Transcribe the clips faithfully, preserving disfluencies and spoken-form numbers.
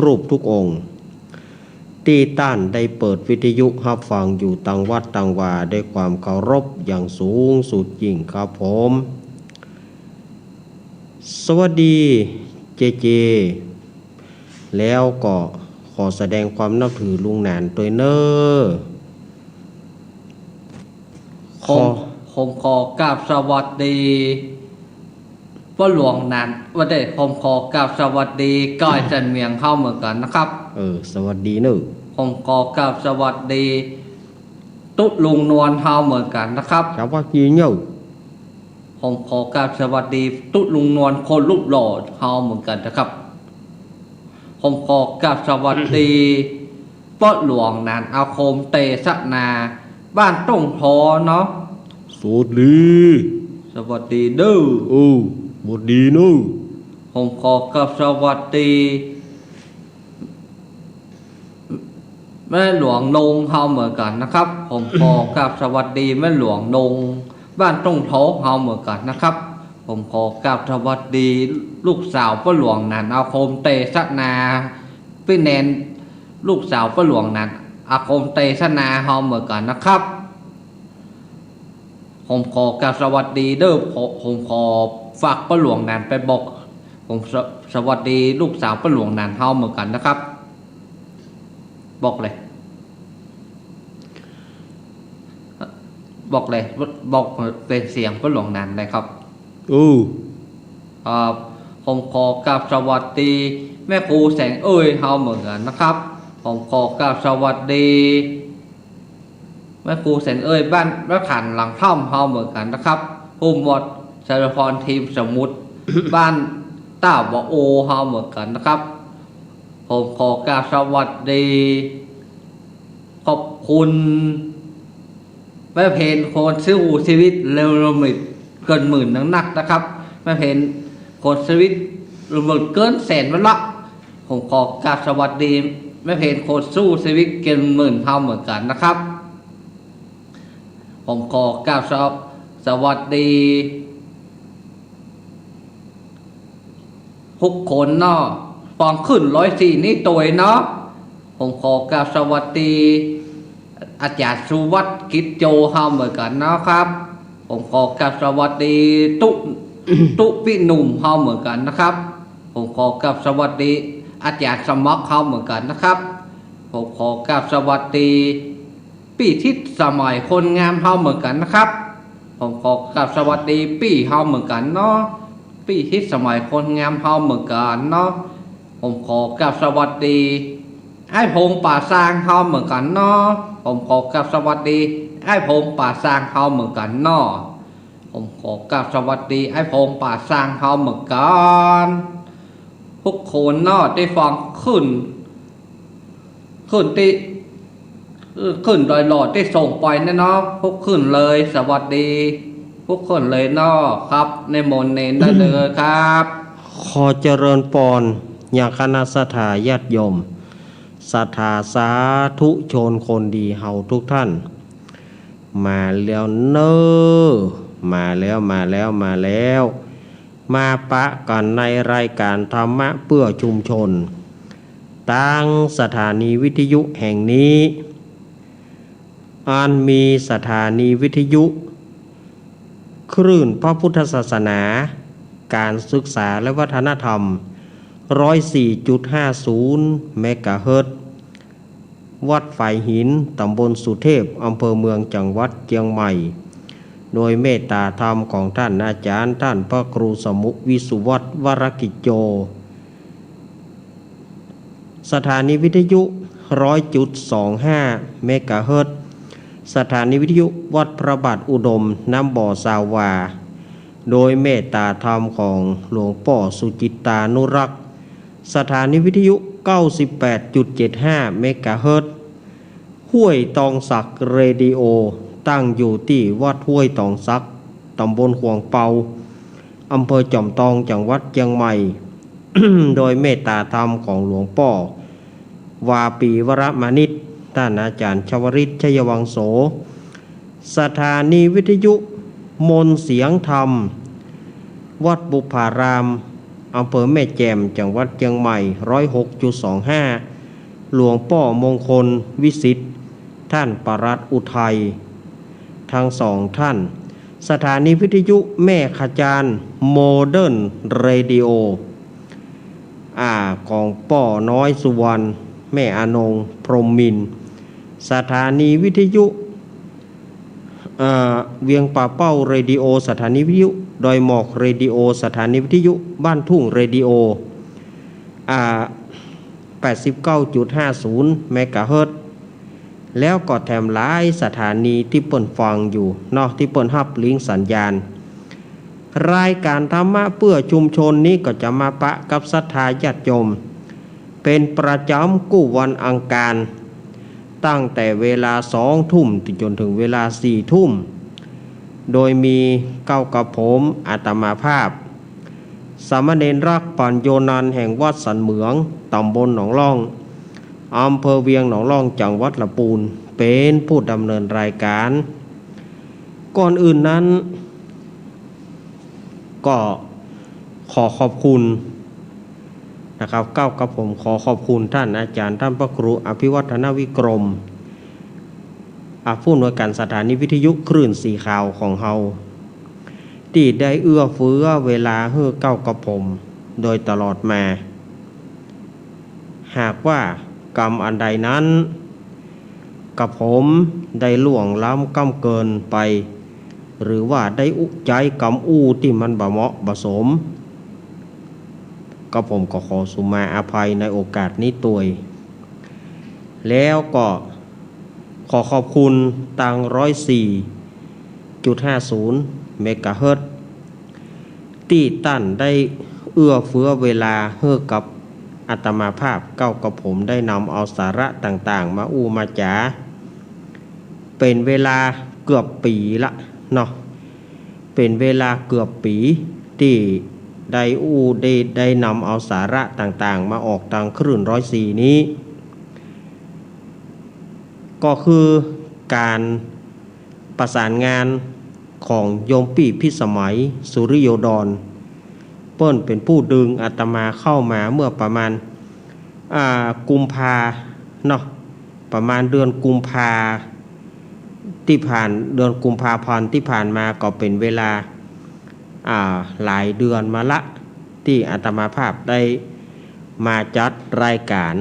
รูปทุกองค์ ตี้ต้านได้เปิดวิทยุฮับฟังอยู่ตังวัดตังวา ด้วยความเคารพอย่างสูงสุดยิ่งครับผม สวัสดีเจเจ แล้วก็ขอแสดงความนับถือลุงหนานตวยเน่อ ผม ขอ ผมขอกราบสวัสดีป้อหลวงหนาน ว่าแต่ผมขอกราบสวัสดีก้อยจันเมียงเฮาเหมือนกั๋นนะครับ เออ สวัสดีเน่อ ผมขอกราบสวัสดีตุ๊ลุงนวลเฮาเหมือนกั๋นนะครับ สวัสดีเน่อ ผมขอกราบสวัสดีตุ๊ลุงนวลคนรูปหล่อเฮาเหมือนกั๋นนะครับ ผมขอกราบสวัสดีป้อหลวงหนานอาคมเตสนา บ้านต้งทอเนาะ สวัสดี สวัสดีเน่อ เออ สวัสดีเน่อ ผมขอกราบสวัสดี แม่หลวงนงเฮาเหมือนกั๋นนะครับ ผมขอกราบสวัสดีแม่หลวงนง บ้านต้งทอเฮาเหมือนกั๋นนะครับ ผมขอกราบสวัสดีลูกสาวป้อหลวงหนานอาคมเตสนา ปี้แนน ลูกสาวป้อหลวงหนานอาคมเตสนาเฮาเหมือนกั๋นนะครับ ผมขอกราบสวัสดีเน่อ ผม ผมขอฝากป้อหลวงหนานไปบอก ผมส- สวัสดีลูกสาวป้อหลวงหนานเฮาเหมือนกั๋นนะครับ บอกเลย บอกเลย บอกเป๋นเสียงป้อหลวงหนานเลยครับ อู้ ครับ ผมขอกราบสวัสดีแม่ครูแสงเอ้ยเฮาเหมือนกั๋นนะครับ ผมขอกราบสวัสดี แม่ครูแสงเอ้ย บ้านบ้านขันหลังถ้ำเฮาเหมือนกั๋นนะครับ ผู้หมวดชัยพร ทีมสมุทร บ้านต้าบ่อโอเฮาเหมือนกั๋นนะครับ ผมขอกราบสวัสดี ขอบคุณแม่เพนคนสู้ชีวิตเร็วระมิดเกินหมื่นนักๆ นะครับ แม่เพนคนชีวิตระมิดเกินแสนวันละ ผมขอกราบสวัสดีแม่เพนคนสู้ชีวิตเกินหมื่นเฮาเหมือนกั๋นนะครับ ผมขอกราบสว- สวัสดีทุกคนเนาะ ฟังขึ้นร้อยสี่นี่ตวยเนาะ ผมขอกราบสวัสดีอาจ๋ารย์สุวัสดิ์กิจโจเฮาเหมือนกั๋นนะครับ ผมขอกราบสวัสดีตุ๊ ตุ๊ปี้หนุ่มเฮาเหมือนกั๋นนะครับ ผมขอกราบสวัสดีอาจ๋ารย์สมัครเฮาเหมือนกั๋นนะครับ ผมขอกราบสวัสดีปี้ทิศสมัยคนงามเฮาเหมือนกั๋นนะครับ ผมขอกราบสวัสดีปี้เฮาเหมือนกั๋นเนาะ ปี้ทิศสมัยคนงามเฮาเหมือนกั๋นเนาะ ผมขอกราบสวัสดีอ้ายพงษ์ป่าซางเฮาเหมือนกั๋นเนาะ ผมขอกราบสวัสดีอ้ายพงษ์ป่าซางเฮาเหมือนกั๋นเนาะ ผมขอกราบสวัสดีอ้ายพงษ์ป่าซางเฮาเหมือนกั๋น ทุกคนเนาะ ตี้ฟังขึ้น ขึ้นตี้ ขึ้นดอยหลอดตี้ส่งไปเนี่ยเนาะ ทุกขึ้นเลย สวัสดีทุกขึ้นเลยเนาะครับ นิมนต์เณรได้เลยครับ ขอเจริญปอน ยังคณะศรัทธาญาติโยม ศรัทธาสาธุชนคนดีเฮาทุกท่าน มาแล้วเน่อ มาแล้ว มาแล้ว มาแล้ว มาปะกั๋นในรายก๋านธรรมะเพื่อชุมชน ตางสถานีวิทยุแห่งนี้ อันมีสถานีวิทยุคลื่นพระพุทธศาสนา ก๋านศึกษาและวัฒนธรรม ร้อยสี่จุดห้าศูนย์ เมกะเฮิรตซ์ วัดฝายหิน ต๋ำบลสุเทพ อำเภอเมือง จังหวัดเจียงใหม่ โดยเมตต๋าธรรมของต้านอาจ๋ารย์ ต้านพระครูสมุห์ วิสุวัฒน์ วรกิจโจ สถานีวิทยุ ร้อยจุดสองห้า เมกะเฮิรตซ์ สถานีวิทยุวัดพระบาทอุดม น้ำบ่อ ซาวา โดยเมตต๋าธรรมของหลวงป้อสุจิตตานุรักษ์ สถานีวิทยุ เก้าสิบแปดจุดเจ็ดห้า เมกะเฮิรตซ์ ห้วยตองสักเรดิโอ ตั้งอยู่ตี้วัดห้วยตองสัก ต๋ำบลขวางเปา อำเภอจอมตอง จังหวัดเจียงใหม่ โดยเมตต๋าธรรมของหลวงป้อ วาปีวรมานิช ต้านอาจ๋ารย์ชวริต ชัยวังโส สถานีวิทยุมนต์เสียงธรรม วัดบุพพาราม อำเภอแม่แจ่ม จังหวัดเจียงใหม่ ร้อยหกจุดสองห้า หลวงป้อมงคลวิสิทธิ์ ต้านปลัดอุทัย ตึงสองต้าน สถานีวิทยุแม่ขะจาน โมเดิร์นเรดิโอ อ่า ของป้อน้อยสุวรรณ แม่อนง พรหมมินทร์ สถานีวิทยุ เอ่อ เวียงป่าเป้าเรดิโอ สถานีวิทยุดอยหมอกเรดิโอ สถานีวิทยุบ้านทุ่งเรดิโอ อ่า แปดสิบเก้าจุดห้าศูนย์ เมกะเฮิรตซ์ แล้วก็แถมหลายสถานีตี้เปิ้นฟังอยู่เนาะ ตี้เปิ้นฮับลิงก์สัญญาณ รายก๋านธรรมะเปื้อชุมชนนี้ก็จะมาปะกับศรัทธาญาติโยม เป๋นประจ๋ำกู้วันอังคาร ตั้งแต่เวลาสองทุ่มจนเถิงเวลาสี่ทุ่ม โดยมีเก้ากระผมอาตมาภาพ สามเณรรักษ์ ปัญโญนันท์ แห่งวัดสันเหมือง ต๋ำบลหนองล่อง อำเภอเวียงหนองล่อง จังหวัดลำปูน เป๋นผู้ดำเนินรายก๋าน ก่อนอื่นนั้น ก็ขอขอบคุณนะครับ เก้ากระผมขอขอบคุณต้านอาจ๋ารย์ ต้านพระครูอภิวัฒนวิกรม อ่า ผู้อำนวยก๋านสถานีวิทยุคลื่นสีขาวของเฮา ตี้ได้เอื้อเฟื้อเวลาหื้อเก้ากระผมโดยตลอดมา หากว่ากำอันใดนั้น กระผมได้ล่วงล้ำก้ำเกินไป หรือว่าได้อู้ ใจ๊กำอู้ตี้มันบ่เหมาะบ่สม กระผมก็ขอสุมาอภัยในโอกาสนี้ตวย แล้วก็ขอขอบคุณตางร้อยสี่จุดห้าศูนย์ เมกะเฮิรตซ์ ตี้ต้านได้เอื้อเฟื้อเวลาหื้อกับอาตมาภาพ เก้ากระผมได้นำเอาสาระต่างๆ มาอู้มาจ๋า เป๋นเวลาเกือบปี๋ละเนาะ เป๋นเวลาเกือบปี๋ตี้ได้อู้ ได้ ได้นำเอาสาระต่างๆ มาออกตางคลื่นร้อยสี่นี้ ก็คือก๋านประสานงานของโยมปี้พิสมัย สุริโยดร เปิ้นเป๋นผู้ดึงอาตมาเข้ามาเมื่อประมาณ อ่า กุมภาเนาะ ประมาณเดือนกุมภาตี้ผ่าน เดือนกุมภาพันธ์ตี้ผ่านมา ก็เป๋นเวลา อ่า หลายเดือนมาละ ตี้อาตมาภาพได้มาจัดรายก๋าน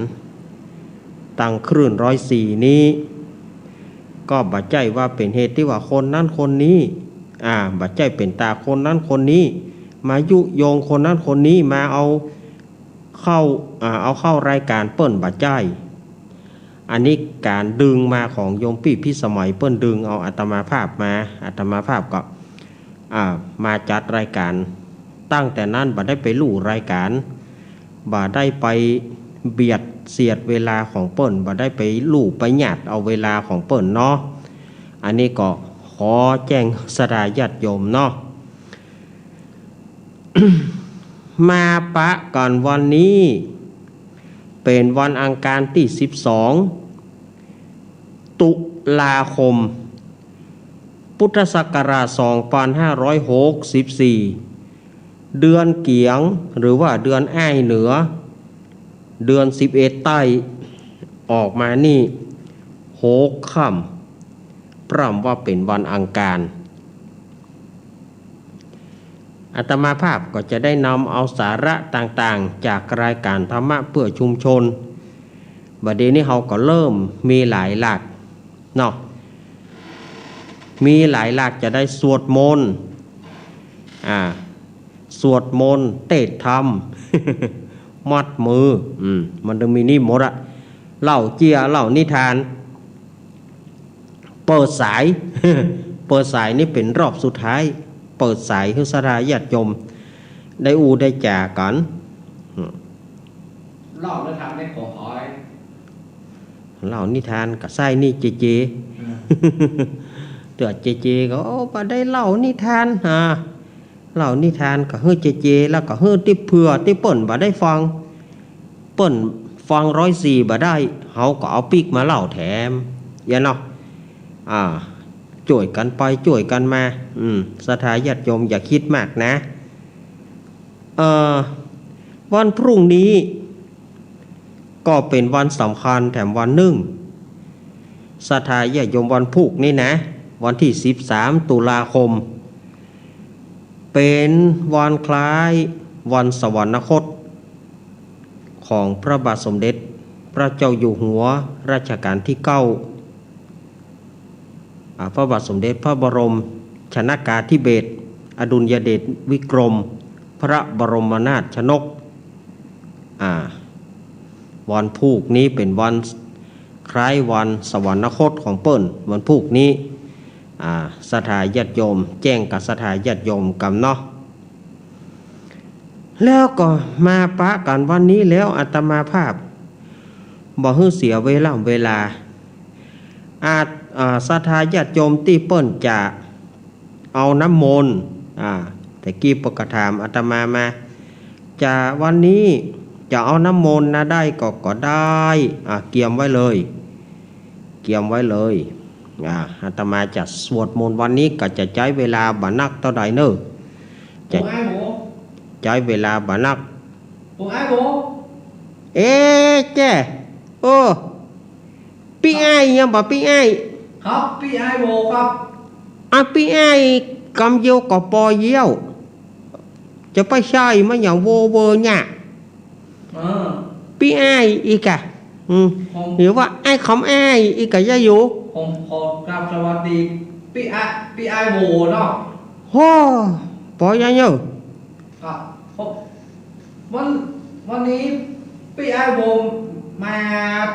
ตางคลื่นร้อยสี่นี้ ก็บ่ใจ้ว่าเป๋นเหตุตี้ว่าคนนั้นคนนี้ อ่า บ่ใจ้เป๋นตาคนนั้นคนนี้ มายุยงคนนั้นคนนี้ มาเอาเข้า อ่า เอาเข้ารายก๋านเปิ้น บ่ใจ้ อันนี้ก๋านดึงมาของโยมปี้พิสมัย เปิ้นดึงเอาอาตมาภาพมา อาตมาภาพก็ อ่า มาจัดรายก๋าน ตั้งแต่นั้นบ่ได้ไปลู่รายก๋าน บ่ได้ไปเบียดเสียดเวลาของเปิ้น บ่ได้ไปลู่ไปหยัดเอาเวลาของเปิ้นเนาะ อันนี้ก็ขอแจ้งศรัทธาญาติโยมเนาะ มาปะกั๋นวันนี้ เป๋นวันอังคารตี้สิบสอง ตุลาคม พุทธศักราชสองพันห้าร้อยหกสิบสี่ เดือนเกี๋ยง หรือว่าเดือนอ้ายเหนือ เดือนสิบเอ็ดใต้ ออกมานี่ หกค่ำ ปร่ำว่าเป๋นวันอังคาร อาตมาภาพก็จะได้นำเอาสาระต่างๆ จากรายก๋านธรรมะเปื้อชุมชน บ่าเดี่ยวนี้เฮาก็เริ่มมีหลายหลักเนาะ มีหลายหลักจะได้สวดมนต์ อ่า สวดมนต์ เตศน์ธรรม มัดมือ อืม มันจะมีนี่หมดอะ เล่าเจี้ย เล่านิทาน เปิดสาย เปิดสายนี่เป๋นรอบสุดท้าย เปิดสายหื้อศรัทธาญาติโยมได้อู้ได้จ๋ากั๋น เล่านิทานไม่ขอหอย เล่านิทานก็ใส่นี่เจเจ เออ เตื้อเจเจก็ โอ้ บ่ได้เล่านิทาน อ่า เล่านิทานก็หื้อเจเจ แล้วก็หื้อตี้เผื่อตี้เปิ้นบ่ได้ฟัง เปิ้นฟังร้อยสี่บ่ได้ เฮาก็เอาปิ๊กมาเล่าแถม เยียะเนาะ อ่า จ้วยกั๋นไปจ้วยกั๋นมา อืม ศรัทธาญาติโยมอย่าคิดมากนะ เอ่อ วันพรุ่งนี้ก็เป๋นวันสำคัญแถมวันนึ่ง ศรัทธาญาติโยม วันพูกนี้นะ วันตี้สิบสามตุลาคม เป๋นวันคล้ายวันสวรรคตของพระบาทสมเด็จพระเจ้าอยู่หัวรัชกาลตี้เก้า อ่า พระบาทสมเด็จพระบรมชนกาธิเบศรอดุลยเดชวิกรมพระบรมนาถชนก อ่า วันพูกนี้เป๋นวันคล้ายวันสวรรคตของเปิ้น วันพูกนี้ อ่า ศรัทธาญาติโยม แจ้งกับศรัทธาญาติโยมกำเนาะ แล้วก็มาปะกั๋นวันนี้แล้ว อาตมาภาพบ่หื้อเสียเวลา เวลา อา อ่า ศรัทธาญาติโยมตี้เปิ้นจะเอาน้ำมนต์ อ่า แต่กี้เปิ้นก็ถามอาตมามา จะ วันนี้จะเอาน้ำมนต์นะ ได้ก็ ก็ได้ อ่า เกียมไว้เลย เกียมไว้เลย อ่า อาตมาจะสวดมนต์วันนี้ก็จะใจ๊เวลาบ่นักเต้าใดเน่อ จะใจ๊เวลาบ่นัก เอ๊ะ แจ้ โอ้ ปี้อ้ายยังบ่ ปี้อ้าย ครับ ปี้อ้ายโวครับ อ่ะ ปี้อ้ายกำเยียวก็ปอเยียว จะไปใส่มาหยังโวเวอเนี่ย เออ ปี้อ้ายอีกอะ อืม ผม หรือว่าอ้ายคำอ้ายอีกก็ยังอยู่ ผมขอกราบสวัสดีปี้อ้าย ปี้อ้ายโวเนาะ โฮ้ ปอยังอยู่ ครับ ผม วัน วันนี้ปี้อ้ายโวมา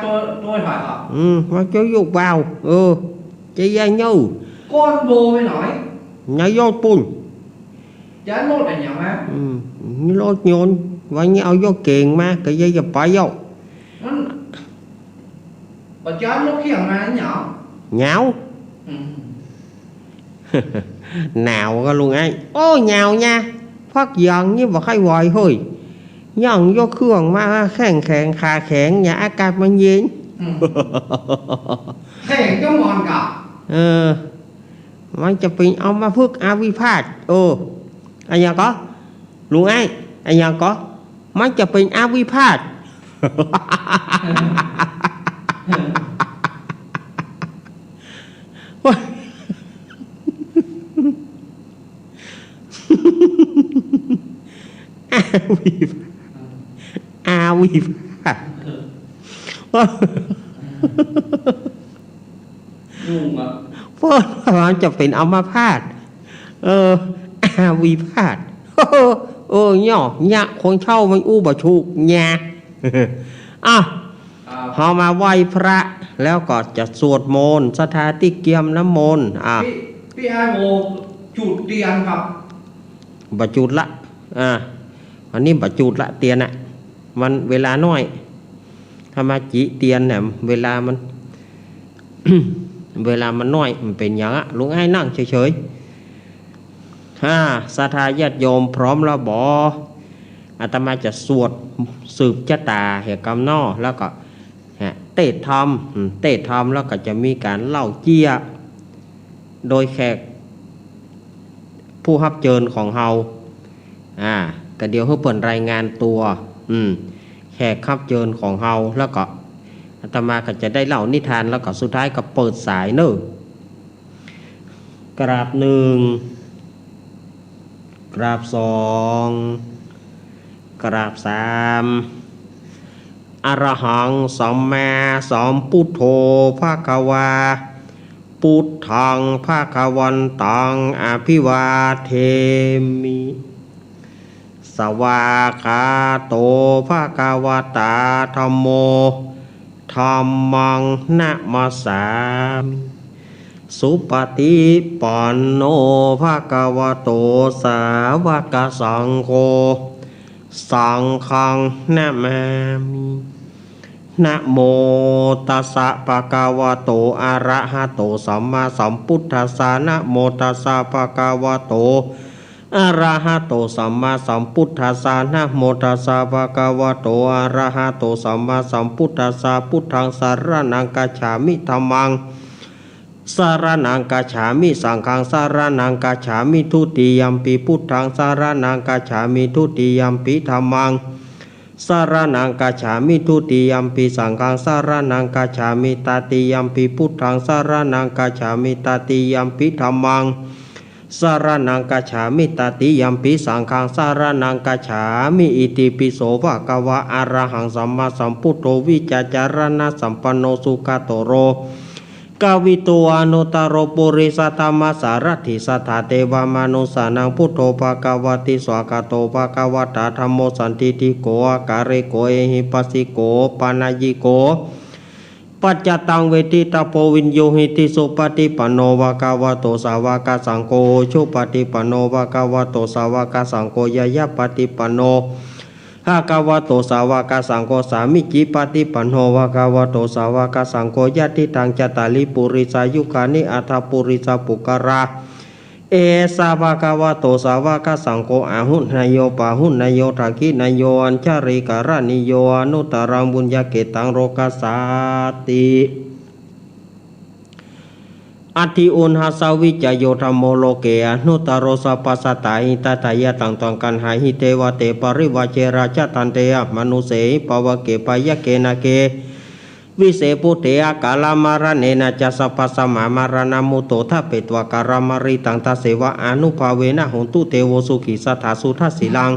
ตวย ตวยใผครับ อืม มาตวยหยูกบ่าว เออ จะยังอยู่ ก้อนโวไปไหน นายกปุ้น จะเอารถอะหยังมา อืม มีรถยนต์ วันนี้เอายกเก๋งมา ก็ยังจะไปเย้า มัน บ่จะเอารถเคี่ยงมาหยัง หนาว อืม หนาวก็ลุงไอ้ โอ้ หนาวเนี่ย พักอย่างนี้บ่ใค่ไหวเฮ้ย ยังยกเครื่องมา แข้งแข็งขาแข็งเนี่ย อากาศมันเย็น อืม แข็งจังหวะกะ เออ มันจะเป๋นอัมพฤกษ์อาวิภาต เออ อะหยังก็ ลุงไอ้ อะหยังก็ มันจะเป๋นอาวิภาต อาวิภาต อาวิภาต ยุ่งอะ เปิ้นว่ามันจะเป๋นอัมพาต เออ อาวิภาต เออ เนาะ เนี่ย คนเฒ่ามันอู้บ่ถูก เนี่ย อ่ะ ครับ เฮามาไหว้พระ แล้วก็จะสวดมนต์ ศรัทธาตี้เกียมน้ำมนต์ อ่ะ ปี้ ปี้อ้ายโวจุดเตียนครับ บ่จุดละ อ่า อันนี้บ่จุดละ เตียนน่ะ มันเวลาน้อย ถ้ามาจิเตียนเนี่ย เวลามัน เวลามันน้อย มันเป๋นหยังอะ ลุงไอ้นั่งเฉยๆ อ่า ศรัทธาญาติโยมพร้อมแล้วบ่ อาตมาจะสวดสืบจะต๋าแหกำเนาะ แล้วก็ ฮะ เตศน์ธรรม อืม เตศน์ธรรม แล้วก็จะมีก๋านเล่าเจี้ย โดยแขกผู้ฮับเจิญของเฮา อ่า ก็เดี๋ยวหื้อเปิ้นรายงานตั๋ว อืม แขกฮับเจิญของเฮา แล้วก็อาตมาก็จะได้เล่านิทาน แล้วก็สุดท้ายก็เปิดสายเน่อ กราบหนึ่ง กราบสอง กราบสาม อะระหังสัมมาสัมพุทโธภะคะวา พุทธังภะคะวันตังอภิวาเทมิ สวากขาโตภะคะวะตาธัมโม ธัมมังนะมัสสามิ สุปะฏิปันโนภะคะวะโต สาวกสังโฆ สังฆังนะมามิ นะโมตัสสะภะคะวะโต อะระหะโต สัมมาสัมพุทธัสสะ นะโมตัสสะภะคะวะโต อะระหะโต สัมมาสัมพุทธัสสะ นะโมตัสสะภะคะวะโต อะระหะโต สัมมาสัมพุทธัสสะ พุทธังสะระณังคัจฉามิ ธัมมังสะระณังคัจฉามิ สังฆังสะระณังคัจฉามิ ทุติยัมปิพุทธังสะระณังคัจฉามิ ทุติยัมปิธัมมัง สรณังคัจฉามิ ทุติยัมปิสังฆัง สรณังคัจฉามิ ตติยัมปิพุทธัง สรณังคัจฉามิ ตติยัมปิธัมมัง สรณังคัจฉามิ ตติยัมปิสังฆัง สรณังคัจฉามิ อิติปิโสภะคะวะ อะระหังสัมมาสัมพุทโธ วิชชาจารณะสัมปันโน สุขะโตโลกวิทู อนุตตโร ปุริสธัมมสารถิ สัทธาเทวามนุสสานัง พุทโธภะคะวะติ สวากขาโตภะคะวะตา ธัมโมสันทิฏฐิโก อะกาลิโก เอหิปัสสิโก โอปะนัยยิโก ปัจจตังเวทิตาโพ วินยูหิติ สุปะฏิปันโนภะคะวะโต สาวะกะสังโฆ อุจุปะฏิปันโนภะคะวะโต สาวะกะสังโฆ ญาญาปะฏิปันโนภะคะวะโต สาวะกะสังโฆ สามีจิปะฏิปันโนภะคะวะโต สาวะกะสังโฆ ญาติตัง จัตตาริ ปุริสายุคานิ อัฏฐะปุริสะปุคคละ เอสะภะคะวะโต สาวะกะสังโฆ อาหุเนโย ปาหุเนโย ทักขิเนโย อัญชลีกะระณีโย อนุตตรัง ปุญญะเขตตัง โลกัสสาติ อัตถิอุณหัสสะวิจโย ธัมโม โลเก อนุตตโร สัพพะสัตตา หิตาทะยะ ตัง ตัง กัณหาหิ เตวะเต ปริวาเช ราชะ ทันเต อะมานุสเสหิ ปะวะเก ปะยะเก นาเก วิเส ปุเท อะกาละมะระเณนะจะ สัพพะสะมะมะระณะมุตโต ทะเปตวะกะละมะริตัง ตะเสวะอานุภาเวนะ โหนตุ เตโว สุขี สะถา สุทะสีลัง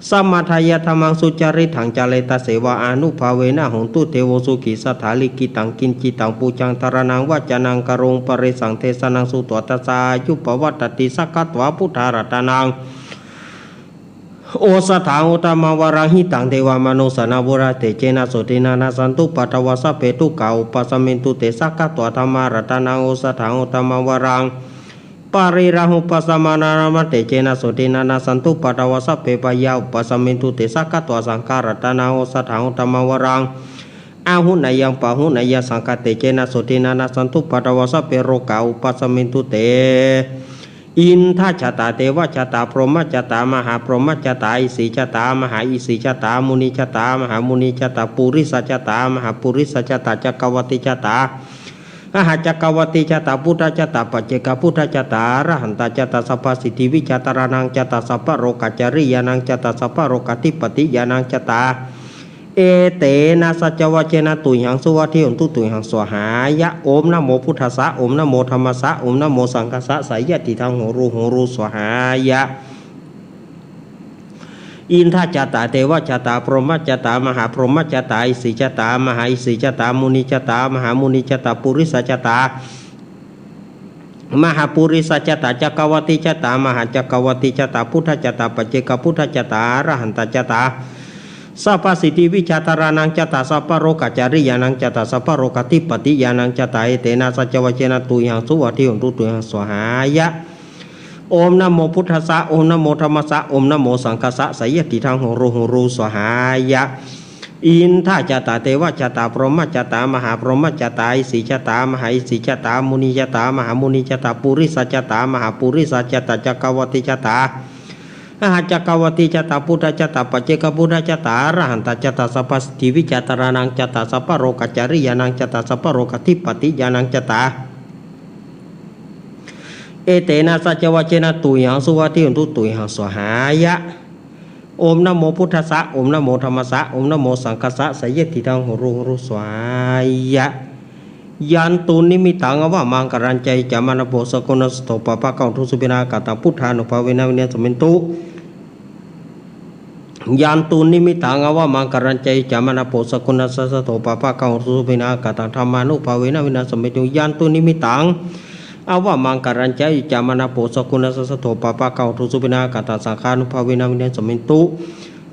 สะมะทะยะ ธัมมัง สุจาริตัง จาเร ตะเสวะอานุภาเวนะ โหนตุ เตโว สุขี สะถา ลิขิตัง กิจจิตัง ปูจัง ทะระณัง วะจานัง กะโรง ปะเรสัง เทสะนัง สุตวา ตะสา อายุ ปะวัตติ สักขะตวา พุทธารัตตะนัง โอสะถัง อุตตะมัง วะรัง หิตัง เทวะมะนุสสานัง พุทธะ เตเจนะ โสตินะ นะสันตุ ปะทะวะ สัพเพ ทุกขา อุปะสะมินตุ เต สักขะตวา ธัมมารัตตะนัง โอสะถัง อุตตะมัง วะรัง ปะริรัง อุปะสะมะนะนะ มะ เตเจนะ โสตินะ นะสันตุ ปะทะวะ สัพเพ พะยา อุปะสะมินตุ เต สักขะตวา สังฆารัตตะนัง โอสะถัง อุตตะมัง วะรัง อาหุเนยัง ปาหุเนยัง สังฆะ เตเจนะ โสตินะ นะสันตุ ปะทะวะ สัพเพ โรคา อุปะสะมินตุ เต อินทะจะตา เตวะจะตา พรหมะจะตา มหาพรหมะจะตา อิสสีจะตา มหาอิสสีจะตา มุนีจะตา มหามุนีจะตา ปุริสะจะตา มหาปุริสะจะตา จักกะวัตติจะตา มหาจักกะวัตติจะตา พุทธะจะตา ปัจเจกะพุทธะจะตา อรหันตะจะตา สัพพะสิทธิวิชชาตะระณังจะตา สัพพะโรกะจริยานังจะตา สัพพะโรกะธิปติยานังจะตา เอเตนะ สัจจวะเจนะ ตุยหัง สุวัตถิโหนตุ ตุยหัง สวาหายะ โอมนะโมพุทธัสสะ โอมนะโมธัมมัสสะ โอมนะโมสังฆัสสะ สะยะติทัง โหรู โหรู สวาหายะ อินทะจะตา เตวะจะตา พรหมะจะตา มหาพรหมะจะตา อิสสีจะตา มหาอิสสีจะตา มุนีจะตา มหามุนีจะตา ปุริสะจะตา มหาปุริสะจะตา จักกะวัตติจะตา มหาจักกะวัตติจะตา พุทธะจะตา ปัจเจกะพุทธะจะตา อรหันตะจะตา สัพพะสิทธิวิชชาตะระณังจะตา สัพพะโรกะจริยานังจะตา สัพพะโรกะธิปติยานังจะตา เอเตนะ สัจจวะเจนะ ตุยหัง สุวัตถิโหนตุ ตุยหัง สวาหายะ โอมนะโมพุทธัสสะ โอมนะโมธัมมัสสะ โอมนะโมสังฆัสสะ สะยะติทัง โหรู โหรู สวาหายะ อินทะจะตา เตวะจะตา พรหมะจะตา มหาพรหมะจะตา อิสสีจะตา มหาอิสสีจะตา มุนีจะตา มหามุนีจะตา ปุริสะจะตา มหาปุริสะจะตา จักกะวัตติจะตา มหาจักกะวัตติจะตา พุทธะจะตา ปัจเจกะพุทธะจะตา อรหันตะจะตา สัพพะสิทธิวิชชาตะระณังจะตา สัพพะโรกะจริยานังจะตา สัพพะโรกะธิปติยานังจะตา เอเตนะ สัจจวะเจนะ ตุยหัง สุวัตถิโหนตุ ตุยหัง สวาหายะ โอมนะโมพุทธัสสะ โอมนะโมธัมมัสสะ โอมนะโมสังฆัสสะ สะยะติทัง โหรู โหรู สวาหายะ ยันตุนิมิตตัง อวะมังคะลัญจะ อิจฉามานะโพ สะกุณัสสะโธ ปะปะกะโหนตุ สุขินา กะตัง พุทธานุภาเวนะ วินาสสะเมนตุ ยันตุนิมิตตัง อวะมังคะลัญจะ อิจฉามานะโพ สะกุณัสสะโธ ปะปะกะโหนตุ สุขินา กะตัง ธัมมานุภาเวนะ วินาสสะเมนตุ ยันตุนิมิตตัง อวะมังคะลัญจะ อิจฉามานะโพ สะกุณัสสะโธ ปะปะกะโหนตุ สุขินา กะตัง สังฆานุภาเวนะ วินาสสะเมนตุ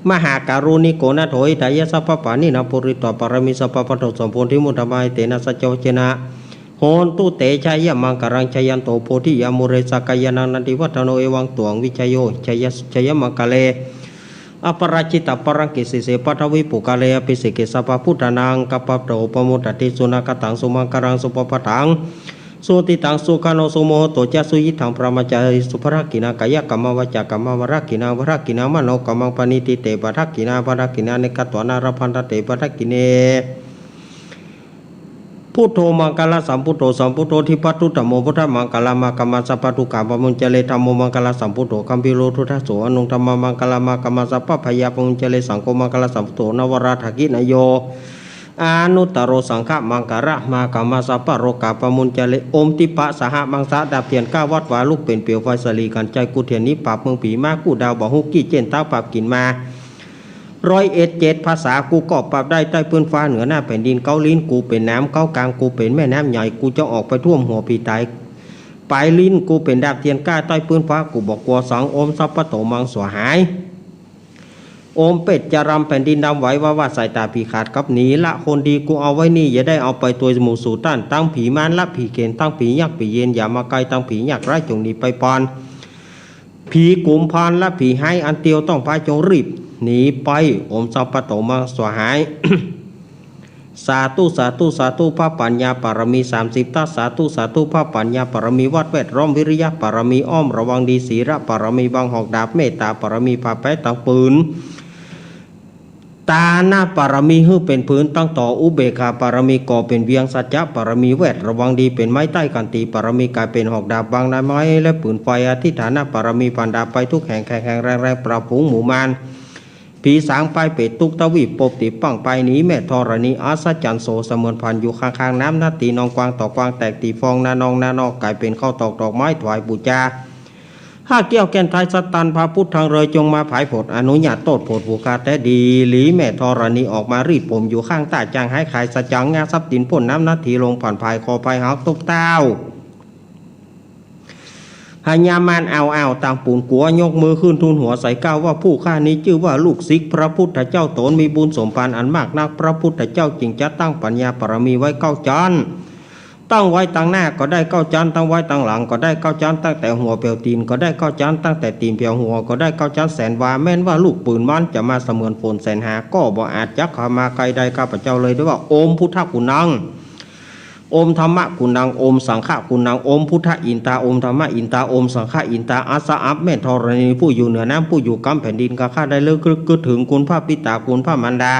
มหาการุณิโก นาโถ หิตายะ สัพพะปาณินะ ปูริตวา ปาระมี สัพพะ พันโท สัมโพธิมุตตะมะ เอเตนะ สัจจวะเจนะ โหนตุ เต ชะยะมังคะลัง ชะยันโต โพธิยา มูเล สะกะยานัง นันติวัดดะโน เอวัง ตวัง วิชโย ชะยะ ชะยะมังคะเล อะปะราจิตะปะรัง กิสสิเส ปะทะวิปุคคะเล อะภิเสเก สัพพะพุทธานัง กะปะโต ปะโมดะติ สุนะกะตัง สุมังคะลัง สุปะปะทัง สุติตัง สุขะโน สุมุตโต จะ สุยิตถัง บะรมะจาริสุ ปะทักขิณัง กายะกะมะ วาจากะมะ ปะทักขิณัง ปะทักขิณัง มะโนกะมะ ปะณิทิเต ปะทักขิณา ปะทักขิณานิ กะตวานะ ละพันทะเต ปะทักขิเณ Buddho maṅgalasambuddo, sambuddo dipvatthudhammo, buddhamaṅgalamāgamma, sabbadukkhā pamuñcare. Dhammo maṅgalasambuddo, gambhīro duddaso, anuṃ dhammamaṅgalamāgamma, sabbabhayāpamuñcare. Saṅgho maṅgalasambuddo, navaratthiṇeyo, anuttaro saṅghamaṅgalamāgamma, sabbarogā pamuñcare. โอม ทิพย์สหมังสะ ดาบเทียนเก้า วัดวาลุกเป๋นเปลวไฟ สะหลีกั๋นไจ้ กู้เตียนหนีปราบเมืองผี มากู้ดาวบ่าฮู้ กี้เจ๊นเต๊าปราบกิ๋นมา ร้อยเอ็ดเจ็ด ภาษากูก็ปรับได้ ใต้พื้นฟ้าเหนือหน้าแผ่นดิน เก๊าลิ้นกูเป๋นหนาม เก๊ากลางกูเป๋นแม่น้ำใหญ่ กูจะออกไปท่วมหัวผีต๋าย ป๋ายลิ้นกูเป๋นดาบเทียนเก้า ใต้พื้นฟ้ากูบ่กั๋วสัง โอม สัพพะโต มัง สวาหาย โอม เปชฌะรำ แผ่นดินดำไหว ว่าว่าสายต๋าผีขาดกลับหนี ละคนดีกูเอาไว้นี่ อย่าได้เอาไปตวยหมู่สูต้าน ตังผีมารและผีเขน ตังผียักษ์ผีเยน อย่ามาใก้ ตังผียากไร้จงหนีไปปอน ผีกุมภารและผีฮ้ายอันเตียวต้องพาจงรีบหนีไป โอม สัพพะโต มัง สวาหาย สาธุ สาธุ สาธุ พระปัญญาบารมีสามสิบทัศน์ สาธุ สาธุ พระปัญญาบารมีวัดแวดล้อม วิริยะบารมีอ้อมระวังดี ศีลบารมีบังหอกดาบ เมตตาบารมีผ่าแป๊ตังปืน ตานะบารมีหื้อเป๋นผืนตังต่อ อุเบกขาบารมีก่อเป๋นเวียง สัจจะบารมีแวดระวังดีเป๋นไม้ใต้ ขันติบารมีก๋ายเป๋นหอกดาบ บังนายไม้และปืนไฟ อธิฏฐานบารมีผ่านดาบไปทุกแห่ง แข็งแข็งแรงแรง ปราบฝูงหมู่มาร ผีสางปายเปรตทุกทวีป ปบติดปังไปหนี แม่ธรณีอัศจรรย์โส เสมือนผ่านอยู่ข้างๆ น้ำนาตีนอง กวางตอกกวางแตก ตี๋ฟองนานองนานอก ก๋ายเป๋นข้าวตอกดอกไม้ถวายบูชา ห้าแก้วแก่นไทยสตัน พระพุทธังเลย จงมาผายโผด อนุญาตโต้ษโผดผู้ข้าแต๊ดีหลี แม่ธรณีออกมารีดผมอยู่ข้างใต้ จางหายขายสะจัง งาทรัพย์สินป้น น้ำนาตีลงผ่านพาย คอพายหักตกเต้า พญามารอ้าวๆ ต่างปู๋นกั๋ว ยกมือขึ้นทูลหัวใส่เกล้าว่า ผู้ข้านี้จื้อว่าลูกศิษย์พระพุทธเจ้า ต๋นมีบุญสมภารอันมากนัก พระพุทธเจ้าจึงจะตั้งปัญญาบารมีไว้เก้าจั๊น ตั้งไว้ตังหน้าก็ได้เก้าจั๊น ตั้งไว้ตังหลังก็ได้เก้าจั๊น ตั้งแต่หัวแผวตี๋นก็ได้เก้าจั๊น ตั้งแต่ตี๋นแผวหัวก็ได้เก้าจั๊น แสนวา แม้นว่าลูกปืนมารจะมาเสมือนฝนแสนหา ก็บ่อาจจะเข้ามาใก้ได้ข้าพเจ้าเลย ได้ว่า โอม พุทธะกุณัง โอม ธัมมะกุณัง โอม สังฆะกุณัง โอม พุทธะอินตา โอม ธัมมะอินตา โอม สังฆะอินตา อัสสะ อัป แม่ธรณีผู้อยู่เหนือน้ำ ผู้อยู่กำแผ่นดิน ข้าข้าได้ระลึกนึกถึงคุณพระบิดา คุณพระมารดา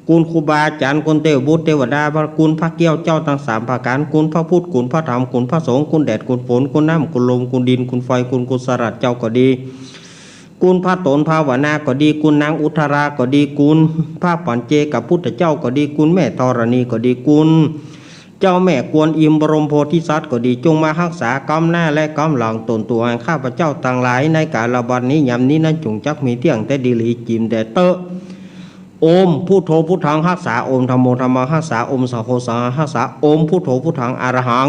คุณครูบาอาจ๋ารย์ คุณเตวบุตรเตวดา พระคุณพระเกี้ยวเจ้าตังสามประก๋าน คุณพระพุทธ คุณพระธรรม คุณพระสงฆ์ คุณแดด คุณฝน คุณน้ำ คุณลม คุณดิน คุณไฟ คุณกุศลเจ้าก็ดี คุณพระต๋นภาวนาก็ดี คุณนางอุทราก็ดี คุณพระปัจเจกพุทธเจ้าก็ดี คุณแม่ธรณีก็ดี คุณเจ้าแม่กวนอิม บรมโพธิสัตว์ก็ดี จงมาฮักษากำหน้าและกำหลังต๋นตั๋วแห่งข้าพเจ้าตังหลาย ในก๋าลบัดนี้ยามนี้นั้น จุ่งจักมีเตี้ยงแต๊ดีหลี จิ่มแด่เต๊อะ โอม พุทโธ พุทธัง ฮักษา โอม ธัมโม ธัมมัง ฮักษา โอม สังโฆ สังฆัง ฮักษา โอม พุทโธ พุทธัง อะระหัง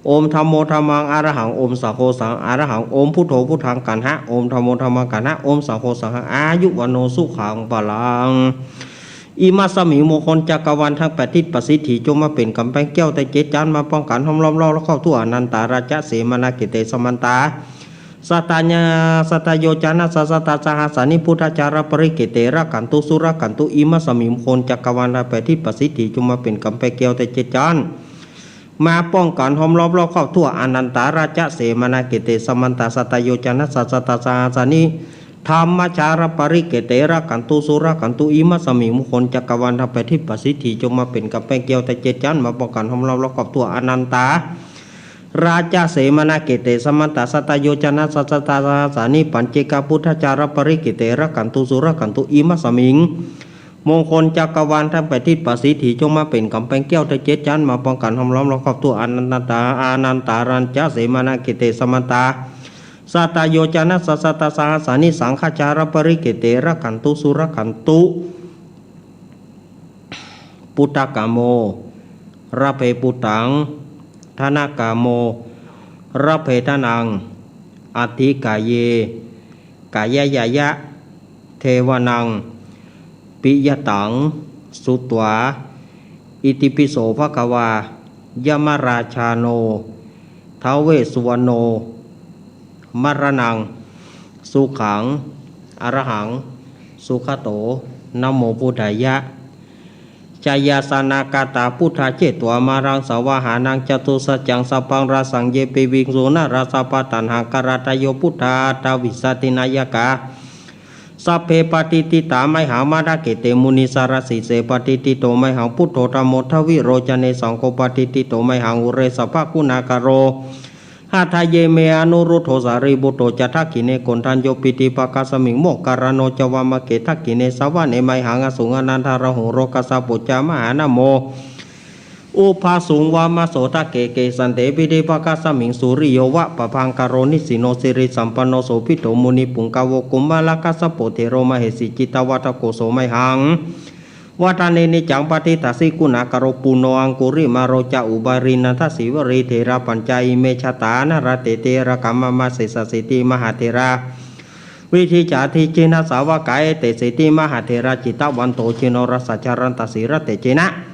โอม ธัมโม ธัมมัง อะระหัง โอม สังโฆ สังฆัง อะระหัง โอม พุทโธ พุทธัง กัณหะ โอม ธัมโม ธัมมัง กัณหะ โอม สังโฆ สังฆัง อายุ วัณโณ สุขัง พลัง อิมัสสมิง มงคลจักรวาลตังแปดทิศ ประสิทธิ จงมาเป๋นก๋ำแปงแก้วแต๊เจ็ดจั๊น มาป้องกั๋นห้อมล้อมรอบเข้าทั่ว อนันตา ราชเสมานาเขเต สมันตา สัตตาญา สัตตโยจนะ สะสัตตา สหัสสานิ พุทธาจาระปริเขเต รักขันตุ สุรักขันตุ อิมัสสมิง มงคลจักรวาลตังแปดทิศ ประสิทธิ จงมาเป๋นก๋ำแปงแก้วแต๊เจ็ดจั๊น มาป้องกั๋นห้อมล้อมรอบเข้าทั่ว อนันตา ราชเสมานาเขเต สมันตา สัตตโยจนะ สะสัตตา สหัสสานิ ธัมมจารปริเขเต รักขันตุ สุรักขันตุ อิมัสสมิง มงคลจักรวาลตังแปดทิศ ประสิทธิ จงมาเป๋นก๋ำแปงแก้วแต๊เจ็ดจั๊น มาป้องกั๋นห้อมล้อมรอบเข้าทั่ว อนันตา ราชเสมานาเขเต สมันตา สัตตโยจนะ สะสัตตา สหัสสานิ ปัจเจกพุทธาจารปริเขเต รักขันตุ สุรักขันตุ อิมัสสมิง มงคลจักรวาลตังแปดทิศ ประสิทธิ จงมาเป๋นก๋ำแปงแก้วแต๊เจ็ดจั๊น มาป้องกั๋นห้อมล้อมรอบเข้าทั่ว อนันตา อนันตา ราชเสมานาเขเต สมันตา สัตตโยจนะ สะสัตตา สหัสสานิ สังฆาจารปริเขเต รักขันตุ สุรักขันตุ ปุตตะกะโม ระเพปุตตัง ทะนะกะโม ระเพทะนัง อัตถิกาเย กายายะ เทวะนัง ปิยะตัง สุตวา อิติปิโส ภะคะวา ยะมะราชาโน ท้าวเวสสุวรรณโณ มะระนัง สุขัง อะระหัง สุขะโต นะโมพุทธายะ ชายาสนากาตา พุทธาเจตวามะรัง สาวาหานัง จตุสัจจัง สัพพัง ราสัง เย ปิวิงสุ นารา สัพพะตัณหัง กะรัตโต พุทธา ทวิสสะติ นายกา Sabbe patiṭṭhitā mayhaṃ matthake te munissarā. Sīse patiṭṭhito mayhaṃ buddho dhammo dvilocane, saṅgho patiṭṭhito mayhaṃ ure sabbaguṇākaro. Hadaye me anuruddho sārīputto ca dakkhiṇe, koṇḍañño piṭṭhibhāgasmiṃ moggallāno ca vāmake. Dakkhiṇe savane mayhaṃ āsuṃ ānandarāhulo, kassapo ca mahānāmo ubhāsuṃ vāmasotake. Kesante piṭṭhibhāgasmiṃ suriyo va pabhaṅkaro, nisinno sirisampanno sobhito munipuṅgavo. Kumārakassapo thero mahesī cittavādako, so mayhaṃ vadane niccaṃ patiṭṭhāsi guṇākaro. Puṇṇo aṅgulimālo ca upālī nandasīvalī, therā pañca ime jātā nalāṭe tilakā mama. Sesāsīti mahātherā vijitā jinosāvakā, etesīti mahātherā jitavanto jinorasā, jalantā sīlatejena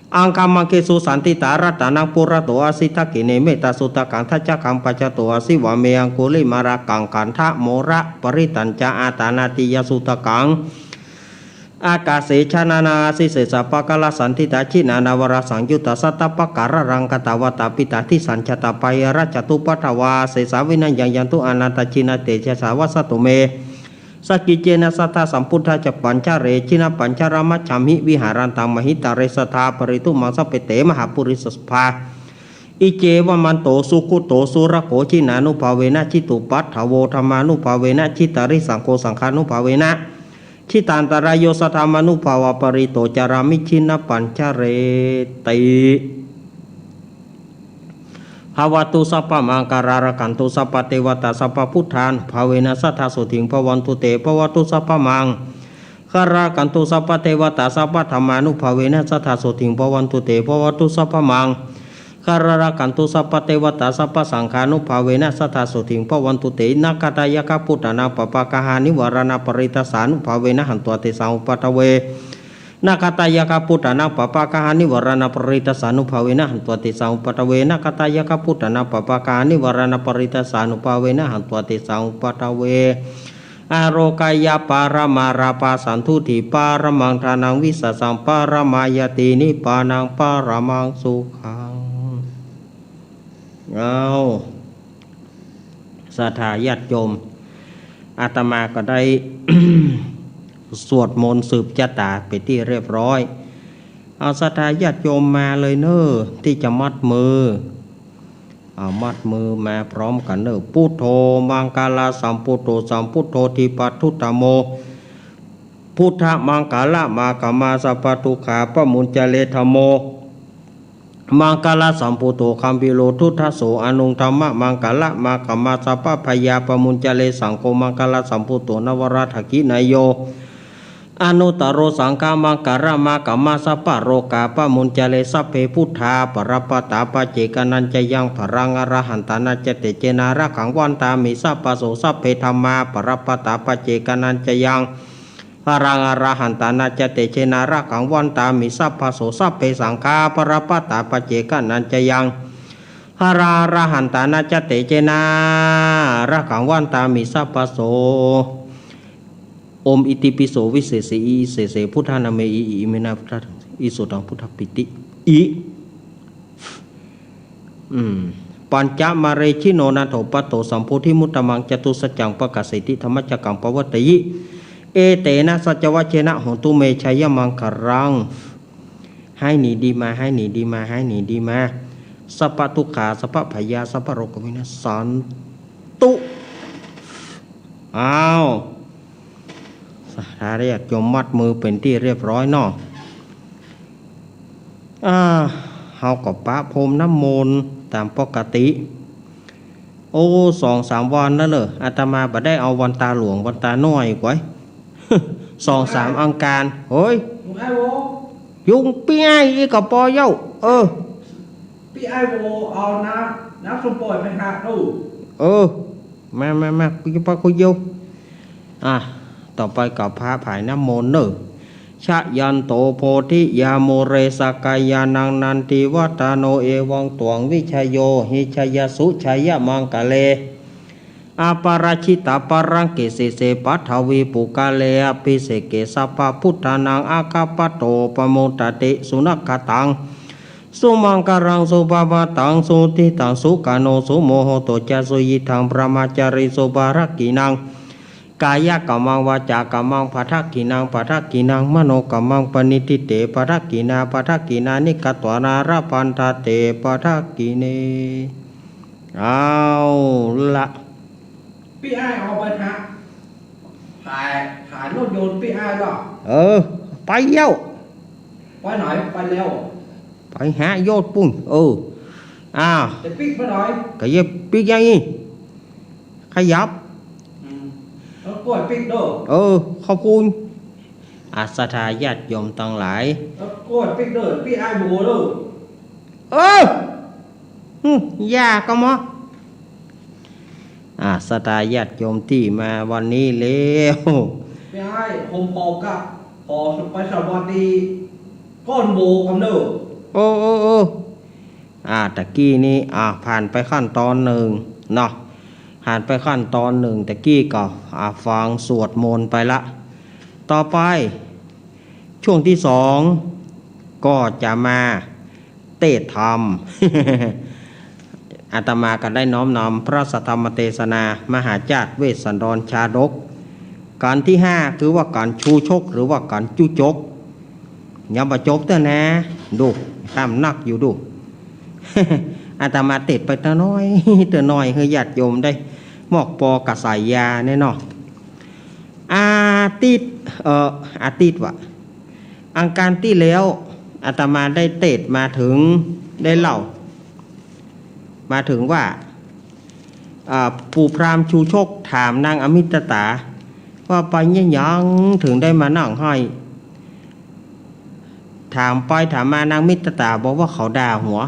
aṅgamaṅgesu saṇṭhitā. Ratanaṃ purato āsi dakkhiṇe mettasuttakaṃ, dhajaggaṃ pacchato āsi vāme aṅgulimālakaṃ. Khandhamoraparittañca āṭānāṭiyasuttakaṃ, ākāse chadanaṃ āsi sesā pākārasaṇṭhitā. Jinā nānāvarasaṃyuttā sattappākāralaṅkatā, vātapittādisañjātā bāhirajjhattupaddavā, asesā vinayaṃ yantu anantajinatejasā. Vasato me sakiccena sadā sambuddhajāpañjare, jinapañjaramajjhamhi viharantaṃ mahītale, sadā parittaṃ maṃ sabbe te mahāpurisāsabhā. Iccevamanto sugutto surakkho, jinānubhāvena jitupaddavo, dhammānubhāvena jitārisaṅgho, saṅghānubhāvena jitantarāyo, saddhammānubhāvapālito carāmi jinapañjareti. Bhavatu sabbamaṅgalaṃ rakkhantu sabbadevatā, sabbabuddhānubhāvena sadā sotthī bhavantu te. Bhavatu sabbamaṅgalaṃ rakkhantu sabbadevatā, sabbadhammānubhāvena sadā sotthī bhavantu te. Bhavatu sabbamaṅgalaṃ rakkhantu sabbadevatā, sabbasaṅghānubhāvena sadā sotthī bhavantu te. Nakkhattayakkhabhūtānaṃ pāpaggahanivāraṇaparitassānubhāvena hantvā tesaṃ upaddave. Nakkhattayakkhabhūtānaṃ pāpaggahanivāraṇaparitassānubhāvena hantvā tesaṃ upaddave. Nakkhattayakkhabhūtānaṃ pāpaggahanivāraṇaparitassānubhāvena hantvā tesaṃ upaddave. Ārogyaparamā lābhā, santuṭṭhipāramaṃ dhanaṃ, vissāsaṃ paramāyati, nibbānaṃ paramaṃ sukhaṃ. เอา ศรัทธาญาติโยม อาตมาก็ได้ สวดมนต์สืบชะตาไปนที่เรียบร้อย เอาศรัทธาญาติโยมมาเลยเน่อ ตี้จะมัดมือ เอามัดมือมาพร้อมกั๋นเน่อ Buddho maṅgalasambhūto sambuddho dīpavardhamo, buddhamaṅgalamāgamma sabbadukkhapamuñcare. Dhammo maṅgalasambhūto gambhīro duddaso aṇuṃ, dhammamaṅgalamāgamma sabbabhayā pamuñcare. Saṅgho maṅgalasambhūto navaratthayiṇeyo anuttaro saṅghamaṅgalamāgamma sabbarogā pamuñcare. Sabbe buddhā balappattā paccekānañca yaṃ balaṃ arahantānañca tejena rakkhaṃ vandāmi sabbaso. Sabbe dhammā balappattā paccekānañca yaṃ balaṃ arahantānañca tejena rakkhaṃ vandāmi sabbaso. Sabbe saṅghā balappattā paccekānañca yaṃ balaṃ arahantānañca tejena rakkhaṃ vandāmi sabbaso. Om itipi so visese i isese buddhanāme i i iminā buddha isudaṃ buddhapitti i. อืม Pañcamārejino nātho patto sambodhimuttamaṃ, catusaccānaṃ pakkāseti dhammacakkaṃ pavattayi. Etena saccavajjena hontu me jayamaṅgalaṃ. ให้หนีดีมา ให้หนีดีมา ให้หนีดีมา Sabbadukkhā sabbabhayā sabbarogo vinassantu. อ้าว ศรัทธาญาติโยมมัดมือเป๋นตี้เรียบร้อยเนาะ อ่า เฮาก็ประพรมน้ำมนต์ต๋ามปกติ โอ้ สองสามวันแล้วเน่อ อาตมาบ่ได้เอาวันตาหลวงวันตาน้อยก๋วย สองสามอังคาร เฮ้ย ยุงปี้ไอ้อีกก็ปอเย้า เออ ปี้ไอ้โวเอาน้ำ น้ำส้มป่อยไปหาดู เออ มา มา มา กูจะปะกูเยี่ยว อ่ะ ต่อไปก็พระผายน้ำมนต์เน่อ Jayanto bodhiyā mūle sakyānaṃ nandivaḍḍhano, evaṃ tvaṃ vijayo hohi jayassu jayamaṅgale. Aparājitapallaṅke sīse paṭhavipokkhare, abhiseke sabbabuddhānaṃ aggappatto pamodati. Sunakkhattaṃ sumaṅgalaṃ supabhātaṃ suhuṭṭhitaṃ sukhaṇo sumuhutto ca suyiṭṭhaṃ brahmacārisu, padakkhiṇaṃ กายกัมมัง วาจากัมมัง ปะทักขิณัง ปะทักขิณัง มโนกัมมัง ปะณิทิเต ปะทักขิณา ปะทักขิณานิ กัตวานา ละพันธะเต ปะทักขิเณ เอาละ ปี้อ้ายเอาไปหา ถ่าย ถ่ายรถยนต์ปี้อ้ายเหรอ เออ ไปแล้ว ไปไหน ไปแล้ว ไปหาโยชน์ปุ้น เออ อ้าว จะปิ๊กไปไหน ก็อย่าปิ๊กอย่างนี้ ขยับ อืม แล้วก้อยปิ๊กเด้อ เออ ขอบคุณ อ่า ศรัทธาญาติโยมตังหลาย แล้วก้อยปิ๊กเด้อ ปี้อ้ายโมโหเด้อ เออ อืม อย่าก็หมอ อ่า ศรัทธาญาติโยมตี้มาวันนี้แล้ว ปี้อ้าย ผมขอกลับ ขอไปสวัสดี ก้อนโมกำเนิด โอ้ โอ้ โอ้ อ่า ตะกี้นี้ อ่า ผ่านไปขั้นตอนหนึ่งเนาะ ผ่านไปขั้นตอนหนึ่ง ตะกี้ก็ อ่า ฟังสวดมนต์ไปละ ต่อไป ช่วงที่สอง ก็จะมาเตสน์ธรรม อาตมาก็ได้น้อมนำพระสัทธรรมเตสนา มหาจาตุเวสสันดรชาดก กัณฑ์ที่ห้า คือว่ากัณฑ์ชูชก หรือว่ากัณฑ์จุจก ยังบ่จบเตื้อนะ ดู ตำหนักอยู่ดู อาตมาเตสน์ไปเตื้อน้อย เตื้อน้อย หื้อญาติโยมได้มอกปอกระสายยาแน่เนาะ อาทิตย์ เอ่อ อาทิตย์วะ อังคารตี้แล้ว อาตมาได้เตสน์มาเถิง ได้เล่า มาเถิงว่า อ่า ปู่พราหมณ์ชูชกถามนางอมิตตา ว่าไปเยียะหยังเถิงได้มานั่งไห้ ถามไปถามมานางมิตตาบอกว่าเขาด่าหัว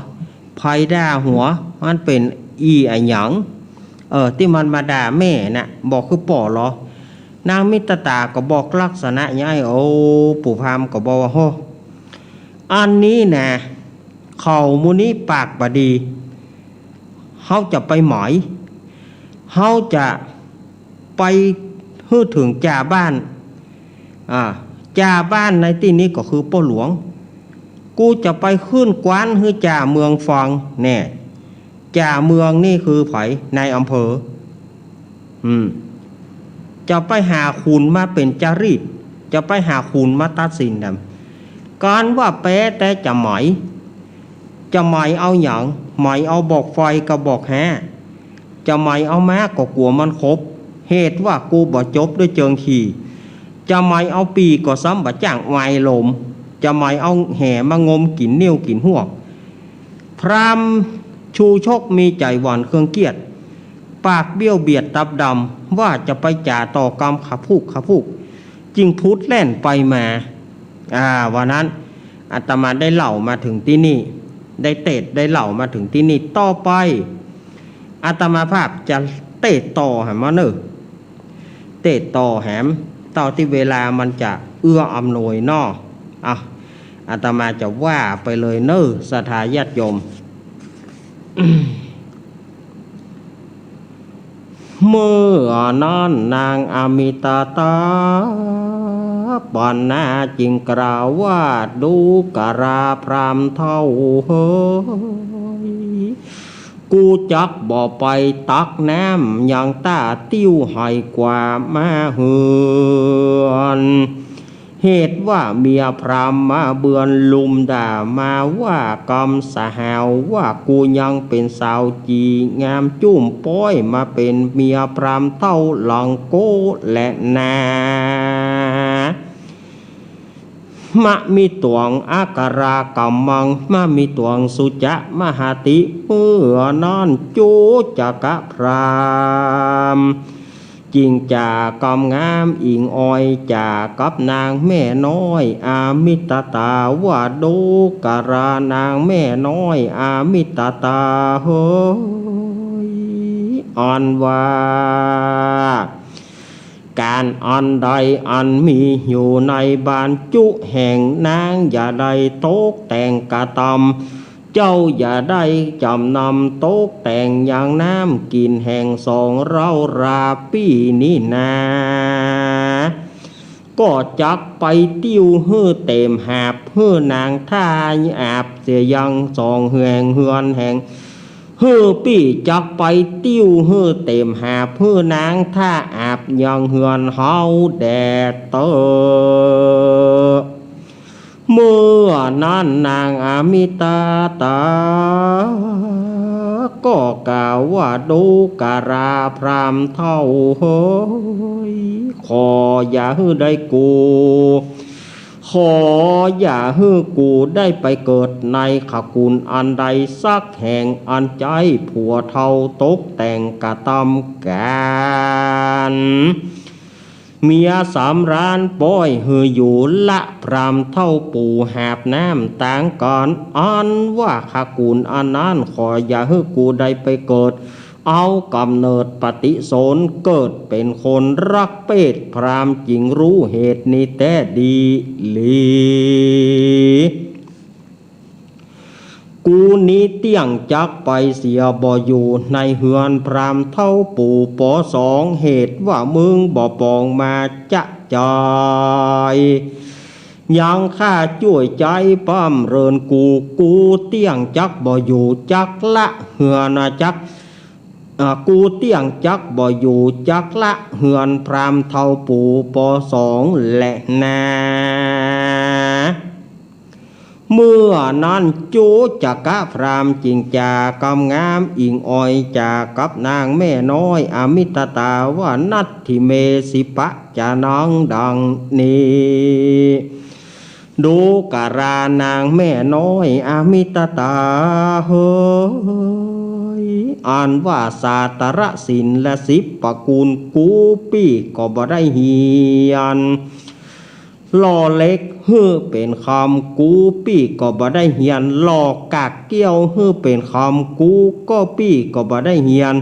ใผด่าหัว มันเป๋นอี่อะหยัง เออ ตี้มันมาด่าแม่น่ะ บ่คือป้อลอ นางมิตตาก็บอกลักษณะอย่างไอ้ โอ้ ปู่พราหมณ์ก็บอกว่า โห อันนี้นะ เขาหมู่นี้ปากบ่ดี เฮาจะไปหมอย เฮาจะไปหื้อเถิงจ่าบ้าน อ่า จ่าบ้านในตี้นี้ก็คือป้อหลวง กูจะไปขึ้นกว้านหื้อจ่าเมืองฟัง แน่ จ่าเมืองนี่คือใผ นายอำเภอ อืม จะไปหาขุนมาเป๋นจารีต จะไปหาขุนมาตัดสินกัน การว่าแป๊แต่จะหมอย จะหมอยเอาหยัง หมอยเอาบอกไฟกับบอกแฮ้ จะหมอยเอาม้าก็กั๋วมันขบ เหตุว่ากูบ่จบด้วยเจิงขี่ จะหมอยเอาปี่ก็ซ้ำบ่จ้างวายลม จะหมอยเอาแหมางมกิ๋นนิ้วกิ๋นฮวก พราหมณ์ชูชกมีใจ๋หวั่นเคืองเคียด ปากเบี้ยวเบียดตับดำ ว่าจะไปจ๋าต่อกำขะพุกขะพุก จึงพุดแล่นไปมา อ่า ว่านั้น อาตมาได้เล่ามาเถิงตี้นี่ ได้เตสน์ได้เล่ามาเถิงตี้นี่ ต่อไป อาตมาภาพจะเตสน์ต่อแหมเนาะ เตสน์ต่อแหม เต้าตี้เวลามันจะเอื้ออำนวยเนาะ อ่ะ อาตมาจะว่าไปเลยเนาะ ศรัทธาญาติโยม เมื่อนั้นนางอมิตตาปัณณาจึงกล่าวว่า ดูกราพราหมณ์เฒ่าเหย กูจักบ่ไปตักน้ำยังต้าติ้วไหกว่ามาเฮือน เหตุว่าเมียพราหมณ์มาเบือนลุมด่ามาว่ากำสหาวว่ากูยังเป๋นสาวจี๋งามจุ้มป๊อยมาเป๋นเมียพราหมณ์เฒ่าหลังโก๊แลนา มะมิตวง อักขรากัมมัง มะมิตวง สุจะมหาติ เมื่อนั้นจุจกพราหมณ์ จึงจ๋ากำงามอิงออยจ๋ากับนางแม่น้อยอมิตตาว่า ดูกรานางแม่น้อยอมิตตาเหย อันว่า ก๋านอันใดอันมีอยู่ในบ้านจุแห่ง นางอย่าได้ตกแต่งกระตำ เจ้าอย่าได้จ๋ำนำตกแต่งยังน้ำกิ๋นแห่งสองเฮาราปี้นี้นา ก็จักไปติ้วหื้อเต๋มหาบ หื้อนางท่าอาบเสียยังสองแห่งเฮือนแห่ง หื้อปี้จักไปติ้วหื้อเต็มหาบ หื้อนางท่าอาบยังเฮือนเฮาแด่เต๊อะ เมื่อนั้นนางอมิตาตา ก็กล่าวว่า ดูกราพราหมณ์เฒ่าเหย ขออย่าหื้อได้กู ขออย่าหื้อกูได้ไปเกิดในขกุลอันใดสักแห่ง อันใจ๊ผัวเฒ่าตกแต่งกระตำก๋าน เมียสำราญป้อยหื้ออยู่ ละพราหมณ์เฒ่าปู่หาบน้ำตางก๋าน อันว่าขกุลอันนั้น ขออย่าหื้อกูได้ไปเกิด เอาก๋ำเนิดปฏิสนธิเกิดเป๋นคนรักเพศ พราหมณ์จึงฮู้เหตุนี้แต๊ดีหลี กูนี้เตี้ยงจักไปเสียบ่อยู่ในเฮือนพราหมณ์เฒ่าปู่ปอสอง เหตุว่ามึงบ่ปองมาจะจอย ยังข้าจ้วยใจ๊ปล้ำเรินกู กูเตี้ยงจักบ่อยู่จักละเฮือนจัก อ่า กูเตี้ยงจักบ่อยู่จักละเฮือนพราหมณ์เฒ่าปู่ปอสองแลนา เมื่อนั้นจุจกะพราหมณ์จึงจ๋ากำงามอิ่งอ่อยจ๋ากับนางแม่น้อยอมิตาตาว่า นัตถิเมสิปะ จะนังดังนี้ ดูกรานางแม่น้อยอมิตาตาเหย อันว่าสาตรสินและสิบประกูล กูปี้ก็บ่ได้เฮียน ล่อเหล็กหื้อเป๋นคำ กูปี้ก็บ่ได้เฮียน ล่อกากเกี้ยวหื้อเป๋นคำ กูก็ปี้ก็บ่ได้เฮียน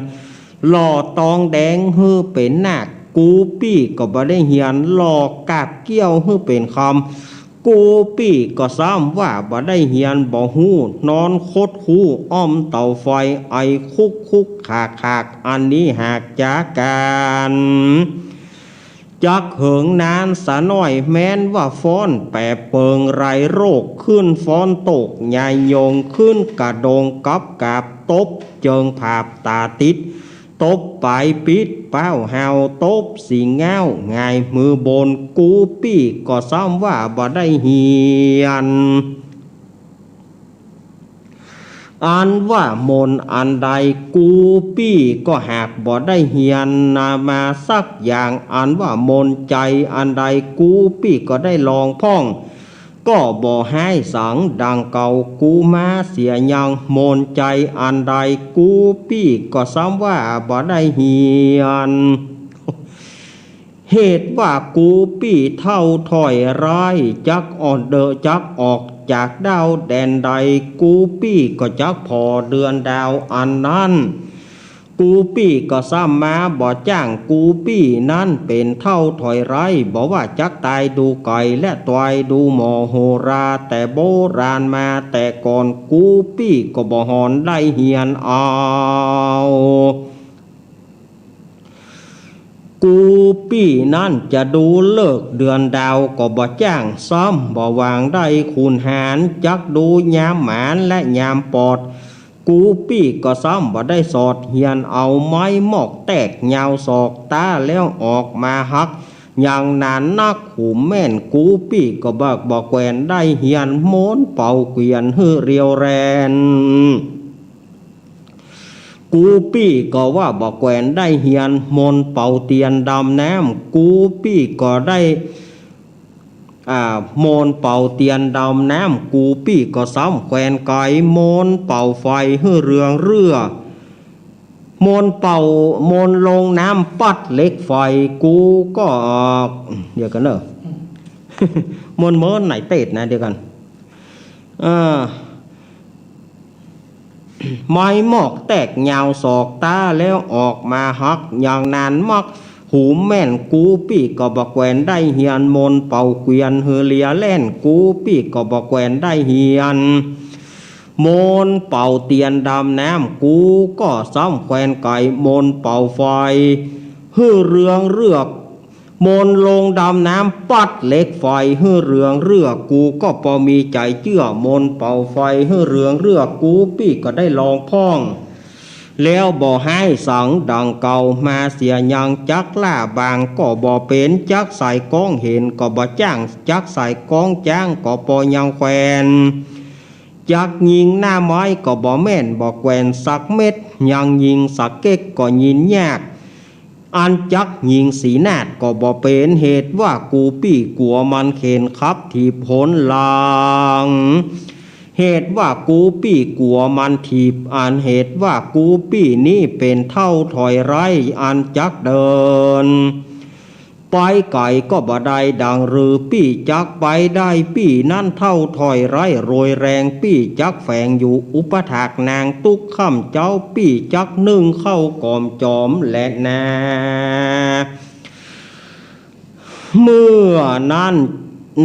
ล่อตองแดงหื้อเป๋นนาค กูปี้ก็บ่ได้เฮียน ล่อกากเกี้ยวหื้อเป๋นคำ กูปี้ก็ซ้ำว่าบ่ได้เฮียน บ่ฮู้นอนคดคู้อ้อมเตาไฟ ไอคุกคุกขากขาก อันนี้หากจ๋ากั๋น จักเหิงนานสะน้อย แม้นว่าฟ้อนแปบเปิงไรโรค ขึ้นฟ้อนโตกยายยง ขึ้นกระดงกับกาบ ตบเจิงผาบต๋าติ๊ด ตบป๋ายปิ๊ด เป้าฮาว ตบสิงเง้า หงายมือบน กูปี้ก็ซ้ำว่าบ่ได้เฮียน อันว่ามนต์อันใด กูปี้ก็หากบ่ได้เฮียนนามาสักอย่าง อันว่ามนต์ใจ๋อันใด กูปี้ก็ได้ลองพ่อง ก็บ่ฮ้ายสังดังเก่า กูมาเสียยัง มนต์ใจ๋อันใด กูปี้ก็ซ้ำว่าบ่ได้เฮียน เหตุว่ากูปี้เฒ่าถ้อยร้าย จักออกเดิน จักออกจากด้าวแดนใด กูปี้ก็จักผ่อเดือนดาวอันนั้น กูปี้ก็ซ้ำมาบ่จ้าง กูปี้นั้นเป๋นเฒ่าถ้อยร้าย บ่ว่าจักต๋ายดูก๋อยและต๋ายดูหมอโหรา แต่โบราณมาแต่ก่อน กูปี้ก็บ่หอนได้เฮียนเอา กูปี้นั้นจะดูฤกษ์เดือนดาวก็บ่จ้าง ซ้ำบ่วางได้ขุนหาร จักดูยามหมานและยามปอด กูปี้ก็ซ้ำบ่ได้สอดเฮียนเอา ไม้มอกแตกยาวศอก ต๋าแล้วออกมาหัก ยังนานนักหุมแม่น กูปี้ก็บ่ บ่แขวนได้เฮียน มนต์เป่าเกวียนหื้อเรียวแรง กูปี้ก็ว่าบ่แขวนได้เฮียน มนต์เป่าเตียนดำน้ำ กูปี้ก็ได้ อ่า มนต์เป่าเตียนดำน้ำ กูปี้ก็ซ้ำแขวนไก๋ มนต์เป่าไฟหื้อเรืองเรือ มนต์เป่า มนต์ลงน้ำปัดเหล็กไฟ กูก็ เดี๋ยวกั๋นเน่อ มนต์เมินไหนเตศนะ เดี๋ยวกั๋น เออ ไม้มอกแตกยาวศอก ต๋าแล้วออกมาหัก ยังนานมัก หุมแม่น กูปี้ก็บ่แขวนได้เฮียน มนต์เป่าเกวียนหื้อเลียแล่น กูปี้ก็บ่แขวนได้เฮียน มนต์เป่าเตียนดำน้ำ กูก็ซ้ำแขวนไก๋ มนต์เป่าไฟหื้อเรืองเรือ มนต์ลงดำน้ำปัดเหล็กไฟหื้อเรืองเรือ กูก็ปอมีใจ๋เจื้อ มนต์เป่าไฟหื้อเรืองเรือ กูปี้ก็ได้ลองพ่อง แล้วบ่ฮ้ายสังดังเก่า มาเสียยังจักล้าบางก็บ่เป๋น จักใส่ก้องเห็นก็บ่จ้าง จักใส่ก้องจ้างก็ปอยังแควน จักยิงหน้าไม้ก็บ่แม่นบ่แควนสักเม็ด ยังยิงสักเก๊กก็ยินยาก อันจักยิงสีนาดก็บ่เป๋น เหตุว่ากูปี้กั๋วมันเข็นขับถีบหนหลัง เหตุว่ากูปี้กั๋วมันถีบ อันเหตุว่ากูปี้นี้เป๋นเฒ่าถอยไร้ อันจักเดินไปไก๋ก็บ่ได้ดังฤๅ ปี้จักไปได้ ปี้นั้นเฒ่าถอยไร้รวยแรง ปี้จักแฝงอยู่อุปถากนางตุ๊กค่ำเจ๊า ปี้จักนึ่งข้าวก๋อมจอมแลนา เมื่อนั้น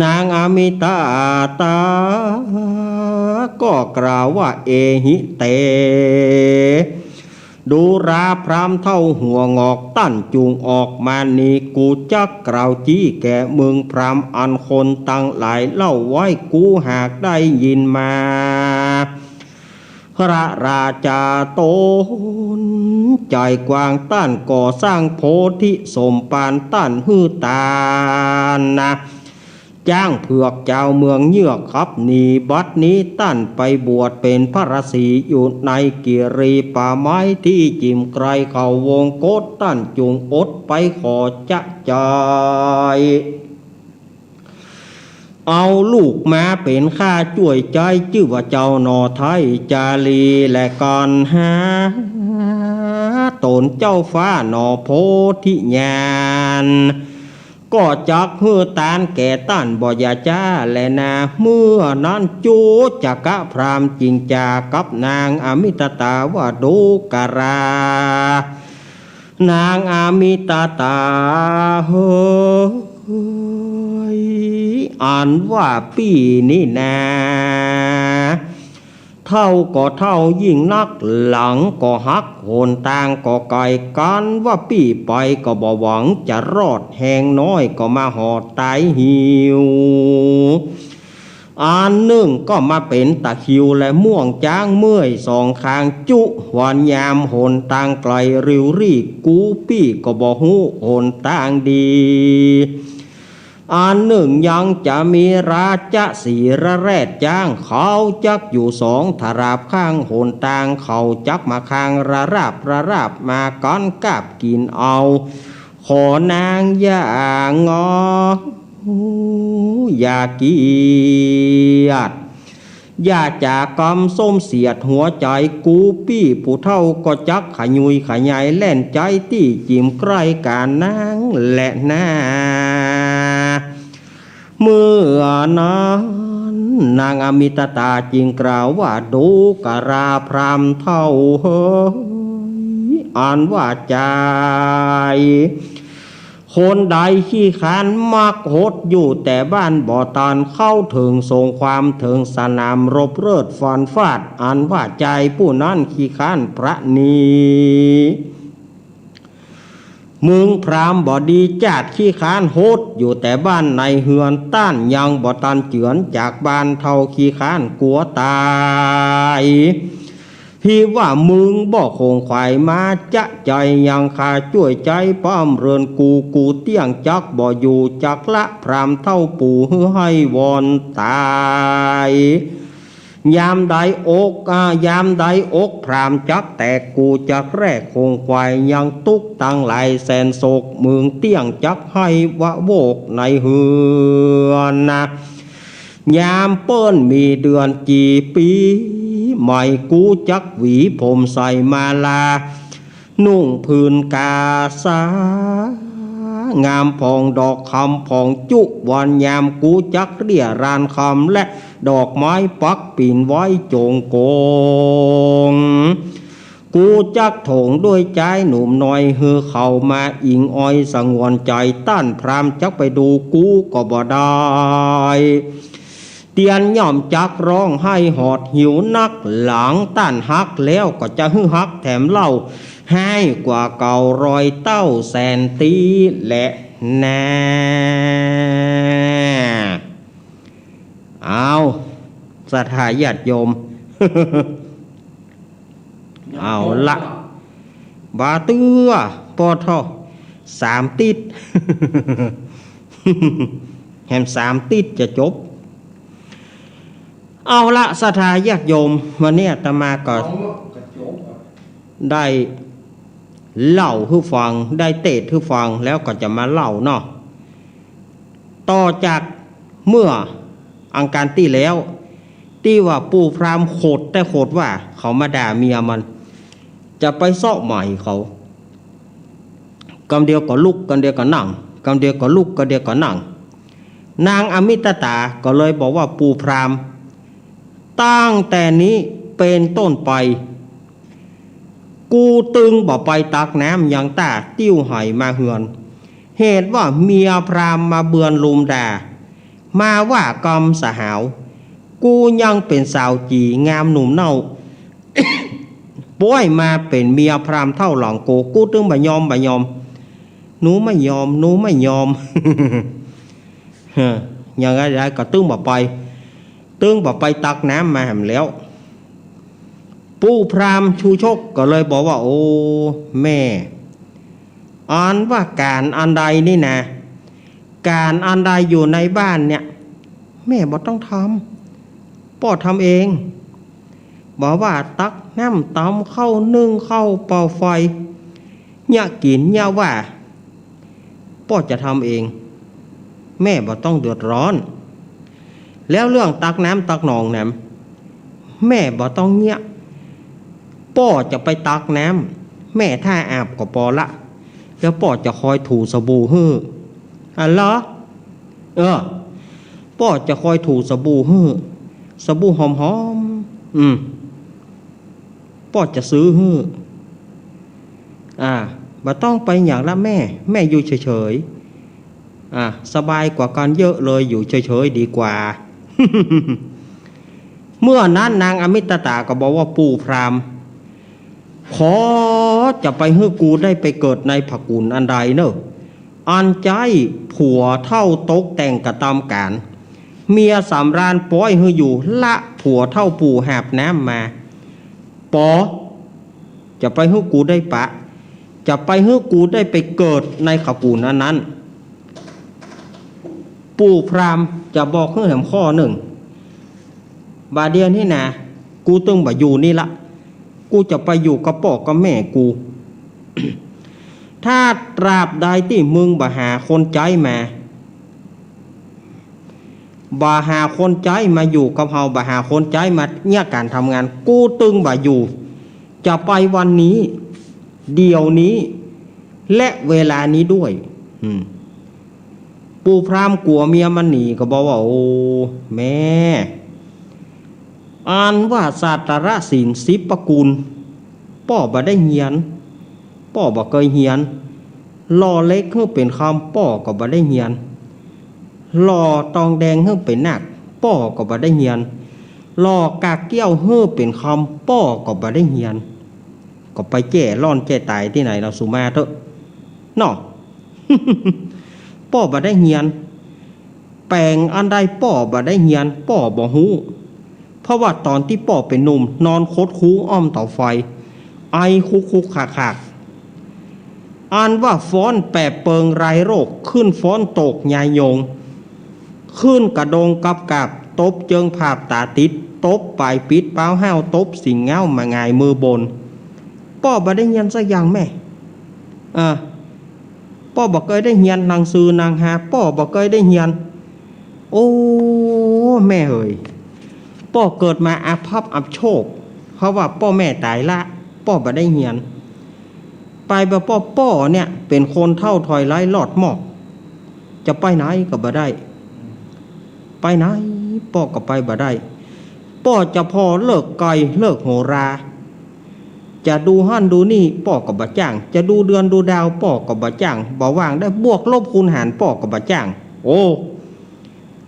นางอมิตตาก็กล่าวว่า เอหิเต ดูราพราหมณ์เฒ่าหัวหงอก ต้านจุ่งออกมานี้ กูจักกล่าวจี้แก่มึงพราหมณ์ อันคนตังหลายเล่าไว้ กูหากได้ยินมา พระราชาต๋นใจ๋กว้าง ต้านก่อสร้างโพธิสมภาร ต้านหื้อตานนะ จ๊างเผือกจาวเมืองเยือกขับหนี บัดนี้ต้านไปบวชเป๋นพระฤๅษีอยู่ในกิริป่าไม้ตี้จิ่มไกลเขาวงคต ต้านจุ่งอดไป ขอจะใจ๋เอาลูกมาเป๋นข้าจ้วยใจ๊ จื้อว่าเจ้าหน่อไทยจารี และกัณหาต๋นเจ้าฟ้าหน่อโพธิญาณ ก็จักหื้อตานแก่ต้านบ่อย่าจ๊าแลนา เมื่อนั้นจุจกะพราหมณ์จึงจ๋ากับนางอมิตตาว่า ดูกรา นางอมิตตาเหย อันว่าปี้นี้นา เฒ่าก็เฒ่ายิ่งนัก หลังก็หัก หนตางก็ไก๋ กั๋นว่าปี้ไปก็บ่หวังจะรอด แฮงน้อยก็มาหอดต๋ายหิว อันนึ่งก็มาเป๋นตะคริว และม่วงจ๊างเมื่อยสองข้าง จุวันยามหนตางไก๋ริวรี่ กูปี้ก็บ่ฮู้หนตางดี อันนึ่งยังจะมีราชสีห์แรดจ๊าง เขาจักอยู่สองถราบข้างหนตาง เขาจักมาคางระราบระราบ มากั๋นกาบกิ๋นเอา ขอนางอย่างอ อย่าเกียจ อย่าจ๋ากำส้มเสียดหัวใจ๋ กูปี้ผู้เฒ่าก็จักขยุยขยายแล่นใจ๊ตี้จิ่มใก้ก๋านนางแลนา เมื่อนั้นนางอมิตตาจึงกล่าวว่า ดูกราพราหมณ์เฒ่าเหย อันว่าใจ๋ คนใดขี้คร้านมักหดอยู่แต่บ้านบ่ตันเข้าเถิงสงครามเถิงสนามรบเลิศฟันฟาด อันว่าใจ๋ผู้นั้นขี้คร้านประณี มึงพราหมณ์บ่ดีจาดขี้คร้านหดอยู่แต่บ้านในเฮือน ต้านยังบ่ตันเจือนจากบ้านเฒ่าขี้คร้านกั๋วต๋าย ตี้ว่ามึงบ่ขงขวายมาจะใจ๋ยังข้าจ้วยใจ๊ป้อมเรือนกู กูเตี้ยงจักบ่อยู่จักละพราหมณ์เฒ่าปู่หื้อไห้วอนต๋าย ยามใดอก อ่า ยามใดอกพราหมณ์จักแตก กูจักแรกขงขวายยังตุ๊กตังหลายแสนโศก มึงเตี้ยงจักไห้วะโวกในเฮือนนะ ยามเปิ้นมีเดือนจี่ปี๋ใหม่ กูจักหวีผมใส่มาลา นุ่งผืนกาสา งามผ่องดอกคำผ่องจุวันยาม กูจักเรี่ยรานคำและดอกไม้ปักปิ่นไว้จงกง กูจักถงด้วยจายหนุ่มน้อย หื้อเขามาอิงออยสงวนใจ๋ ต้านพราหมณ์จักไปดูกูก็บ่ได้ เตียนย่อมจักฮ้องไห้หดหิวนัก หลังต้านฮักแล้วก็จะหื้อฮักแถมเล่า ฮ้ายกว่าเก่าร้อยเต้าแสนตี้แลนา เอา ศรัทธาญาติโยม เอาละ บ่าเตื้อ ปอเถาะ สามติ๊ด แหมสามติ๊ดจะจบ เอาละ ศรัทธาญาติโยม วันนี้อาตมาก็ได้เล่าหื้อฟัง ได้เตสน์หื้อฟัง แล้วก็จะมาเล่าเนาะ ต่อจากเมื่ออังคารตี้แล้ว ตี้ว่าปู่พราหมณ์โขดแต่โขดว่า เขามาด่าเมียมัน จะไปเซาะใหม่เขา กำเดียวก็ลุก กำเดียวก็นั่ง กำเดียวก็ลุก กำเดียวก็นั่ง นางอมิตตาก็เลยบอกว่า ปู่พราหมณ์ ตั้งแต่นี้เป๋นต้นไป กูตึงบ่ไปตักน้ำยังต้า ติ้วไหมาเฮือน เหตุว่าเมียพราหมณ์มาเบือนลุมด่า มาว่ากำสหาว กูยังเป๋นสาวจี๋งามหนุ่มเน่า ป๊วยมาเป๋นเมียพราหมณ์เฒ่าหลังโก กูตึงบ่ยอม บ่ยอม หนูไม่ยอม หนูไม่ยอม เฮ้อ ยังไงได้ก็ตึงบ่ไป ตึงบ่ไปตักน้ำมาแหมแล้ว ปู่พราหมณ์ชูชกก็เลยบอกว่า โอ้ แม่ อันว่าก๋านอันใดนี่นะ ก๋านอันใดอยู่ในบ้านเนี่ย แม่บ่ต้องทำ ป้อทำเอง บ่ว่าตักน้ำ ตำข้าว นึ่งข้าว เป่าไฟ เยียะกิ๋นเยียะว่า ป้อจะทำเอง แม่บ่ต้องเดือดร้อน แล้วเรื่องตักน้ำตักหนองนั้น แม่บ่ต้องเยียะ ป้อจะไปตักน้ำ แม่ถ้าอาบก็ปอละ แล้วป้อจะคอยถูสบู่หื้อ อะเหรอ เออ ป้อจะคอยถูสบู่หื้อ สบู่หอมๆ อืม ป้อจะซื้อหื้อ อ่า บ่ต้องไปหยังละแม่ แม่อยู่เฉยๆ อ่า สบายกว่ากั๋นเยอะเลย อยู่เฉยๆ ดีกว่า เมื่อนั้นนางอมิตตาก็บอกว่า ปู่พราหมณ์ ขอจะไปหื้อกูได้ไปเกิดในผกุลอันใดเน่อ อันใจ๊ผัวเฒ่าตกแต่งกระตำก๋าน เมียสำราญป๊อยหื้ออยู่ ละผัวเฒ่าปู่หาบน้ำมา ปอ จะไปหื้อกูได้ปะ จะไปหื้อกูได้ไปเกิดในผกุลอันนั้น ปู่พราหมณ์จะบอกหื้อแหมข้อนึ่ง บ่าเดี่ยวนี้นะ กูตึงบ่อยู่นี่ละ กูจะไปอยู่กับป้อกับแม่กู ถ้าตราบใดตี้มึงบ่หาคนใจ๊มา บ่หาคนใจ๊มาอยู่กับเฮา บ่หาคนใจ๊มาเยียะก๋านทำงาน กูตึงบ่อยู่ จะไปวันนี้ เดี๋ยวนี้ และเวลานี้ด้วย อืม ปู่พราหมณ์กั๋วเมียมันหนีก็บอกว่า โอ้ แม่ อันว่าสาตรศิลป์สิบประกุล ป้อบ่ได้เฮียน ป้อบ่เกยเฮียน หล่อเหล็กหื้อเป๋นคำ ป้อก็บ่ได้เฮียน หล่อตองแดงหื้อเป๋นนัก ป้อก็บ่ได้เฮียน หล่อกากเกี้ยวหื้อเป๋นคำ ป้อก็บ่ได้เฮียน ก็ไปแจ้ล่อนแจ้ต๋ายตี้ไหนเล่า สุมาเต๊อะ เนาะ ป้อบ่ได้เฮียน แป๋งอันใดป้อบ่ได้เฮียน ป้อบ่ฮู้ เพราะว่าต๋อนตี้ป้อเป๋นหนุ่ม นอนขดคูอ้อมเต๋าไฟ ไอคุกๆ คักๆ อันว่าฟ้อนแปบเปิงรายโรค ขึ้นฟ้อนโตกยายง ขึ้นกระดงกับกาบ ตบเจิงผาบต๋าติ๊ด ตบป๋ายปิ๊ดป๊าวห้าว ตบสิงเหง้ามาหงายมือบน ป้อบ่ได้เฮียนสักอย่างแม่ เออ ป้อบ่เกยได้เฮียนหนังสือหนังหา ป้อบ่เกยได้เฮียน โอ้ แม่เหย ป้อเกิดมาอับภัพอับโชค เพราะว่าป้อแม่ต๋ายละ ป้อบ่ได้เฮียน ไปบ่ป้อ ป้อเนี่ยเป๋นคนเฒ่าถอยไร้ลอดหมอก จะไปไหนก็บ่ได้ ไปไหนป้อก็ไปบ่ได้ ป้อจะผ่อเลิกไก่เลิกโหรา จะดูหั้นดูนี่ป้อก็บ่จ้าง จะดูเดือนดูดาวป้อก็บ่จ้าง บ่ว่างได้ บวกลบคูณหารป้อก็บ่จ้าง โอ้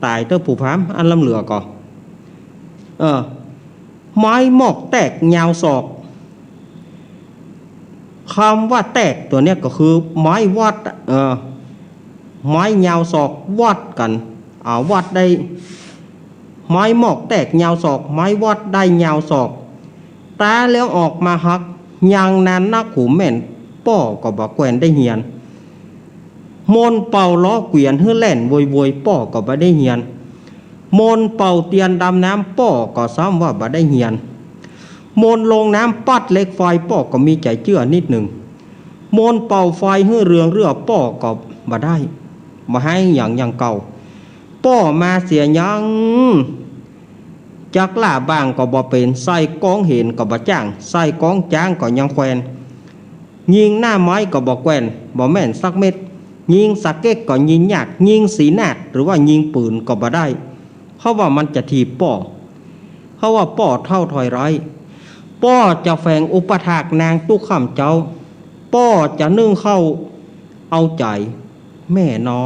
ต๋ายเต๊อะปู่พราหมณ์ อันล้ำเหลือก่อ เออ ไม้หมอกแตกยาวศอก คำว่าแตกตั๋วเนี้ยก็คือไม้วัด เออ ไม้ยาวศอกวัดกั๋น อ่า วัดได้ ไม้หมอกแตกยาวศอก ไม้วัดได้ยาวศอก ต๋าแล้วออกมาหัก ยังนานนักหูแม่น ป้อก็บ่แควนได้เฮียน มนต์เป่าล้อเกวียนหื้อแล่นโวยๆ ป้อก็บ่ได้เฮียน มนต์เป่าเตียนดำน้ำ ป้อก็ซ้ำว่าบ่ได้เฮียน มนต์ลงน้ำปัดเหล็กไฟ ป้อก็มีใจ๋เจื้อนิดนึ่ง มนต์เป่าไฟหื้อเรืองเรื่อ ป้อก็บ่ได้ บ่ฮ้ายหยังอย่างเก่า ป้อมาเสียยัง จักล้าบ้างก็บ่เป๋น ใส่กองเหนก็บ่จ้าง ใส่กองจ๊างก็ยังแควน ยิงหน้าไม้ก็บ่แควน บ่แม่นสักเม็ด ยิงสะเก็กก็ยิงยาก ยิงสีนาดหรือว่ายิงปืนก็บ่ได้ เพราะว่ามันจะถีบป้อ เพราะว่าป้อเฒ่าถอยไร้ ป้อจะแฝงอุปถากนางตุ๊กค่ำเจ๊า ป้อจะนึ่งข้าวเอาใจ๋ แม่หนอ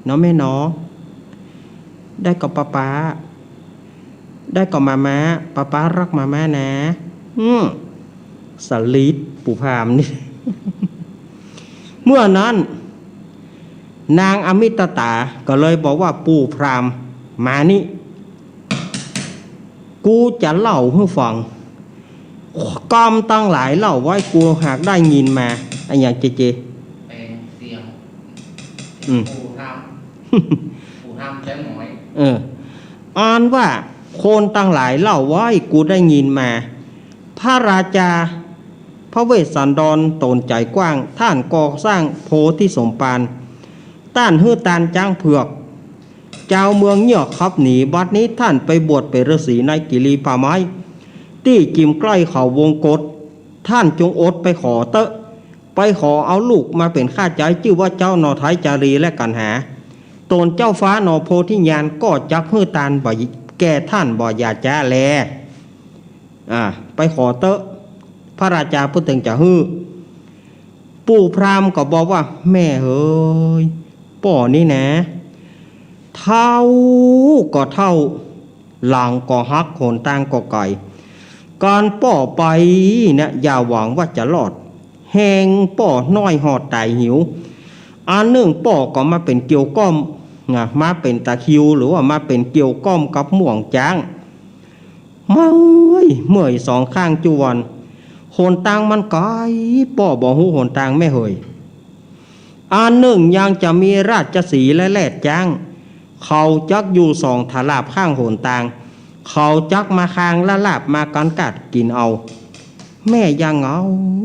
หนอแม่หนอ ได้ก่อป๊าป๊า ได้ก่อม่าม้า ป๊าป๊าฮักม่าม้านะ อืม สลีดปู่พราหมณ์นี่ เมื่อนั้น นางอมิตตาก็เลยบอกว่า ปู่พราหมณ์ มานี่ กูจะเล่าหื้อฟัง กำตังหลายเล่าไว้ กูหากได้ยินมา อะหยังเจเจ แปลงเสียง อืม ปู่พราหมณ์ ปู่พราหมณ์แจ้งหมอย เออ อันว่าคนตังหลายเล่าไว้ กูได้ยินมา พระราจา พระเวสสันดรต๋นใจ๋กว้าง ต้านก่อสร้างโพธิสมภาร ต้านหื้อตานจ๊างเผือก จาวเมืองเยียะขับหนี บัดนี้ต้านไปบวชเป๋นฤๅษีในกิรีผาไม้ ตี้จิ๋มใก้เขาวงกต ต้านจงอดไปขอเต๊อะ ไปขอเอาลูกมาเป๋นข้าใจ๊ จื้อว่าเจ้าหน่อไท้ จารีและกัณหา ต๋นเจ้าฟ้าหน่อโพธิญาณ ก็จักหื้อตานบ่ แก่ต้านบ่อย่าจ๊าแล อ่า ไปขอเต๊อะ พระราจาเปิ้นเถิงจะหื้อ ปู่พราหมณ์ก็บอกว่า แม่เหย ป้อนี่นะ เฒ่าก็เฒ่า หลังก็หัก หนตางก็ไก๋ ก๋านป้อไปเนี่ย อย่าหวังว่าจะรอด แฮงป้อน้อยฮอดต๋ายหิว อันนึ่งป้อก็มาเป๋นเกวียวก้อมนะ มาเป๋นตะคริว หรือว่ามาเป๋นเกวียวก้อมกับม่วงจ๊าง เมื่อย เมื่อยสองข้างจุวัน หนตางมันไก๋ ป้อบ่ฮู้หนตางแม่เหย อันนึ่งยังจะมีราชสีห์และแรดจ๊าง เขาจักอยู่ส่องถลาบข้างหนตาง เขาจักมาคางละลาบมากั๋นกัดกิ๋นเอา แม่อย่าเหงา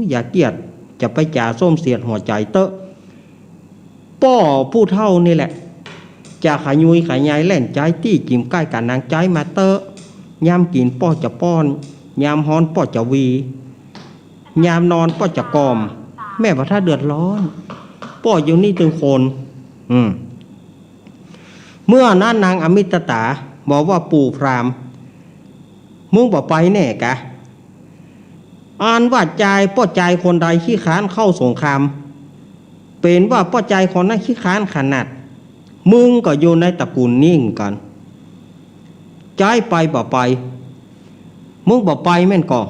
อย่าเกียจ จะไปจ๋าส้มเสียดหัวใจ๋เต๊อะ ป้อผู้เฒ่านี่แหละ จะขยุยขยายแล่นใจ๊ตี้จิ๋มใก้กับนางใจ๊มาเต๊อะ ยามกิ๋นป้อจะป้อน ยามฮ้อนป้อจะวี ยามนอนป้อจะกล่อม แม่บ่ถ้าเดือดร้อน ป้ออยู่นี่ตึงคน อืม เมื่อนั้นนางอมิตตาบอกว่า ปู่พราหมณ์ มึงบ่ไปแน่กะ อันว่าจาย ป้อจายคนใดขี้คร้านเข้าสงคราม เป๋นว่าป้อจายคนนั้นขี้คร้านขนาด มึงก็อยู่ในตระกูลนี้เหมือนกั๋น จายไปบ่ไป มึงบ่ไปแม่นก่อ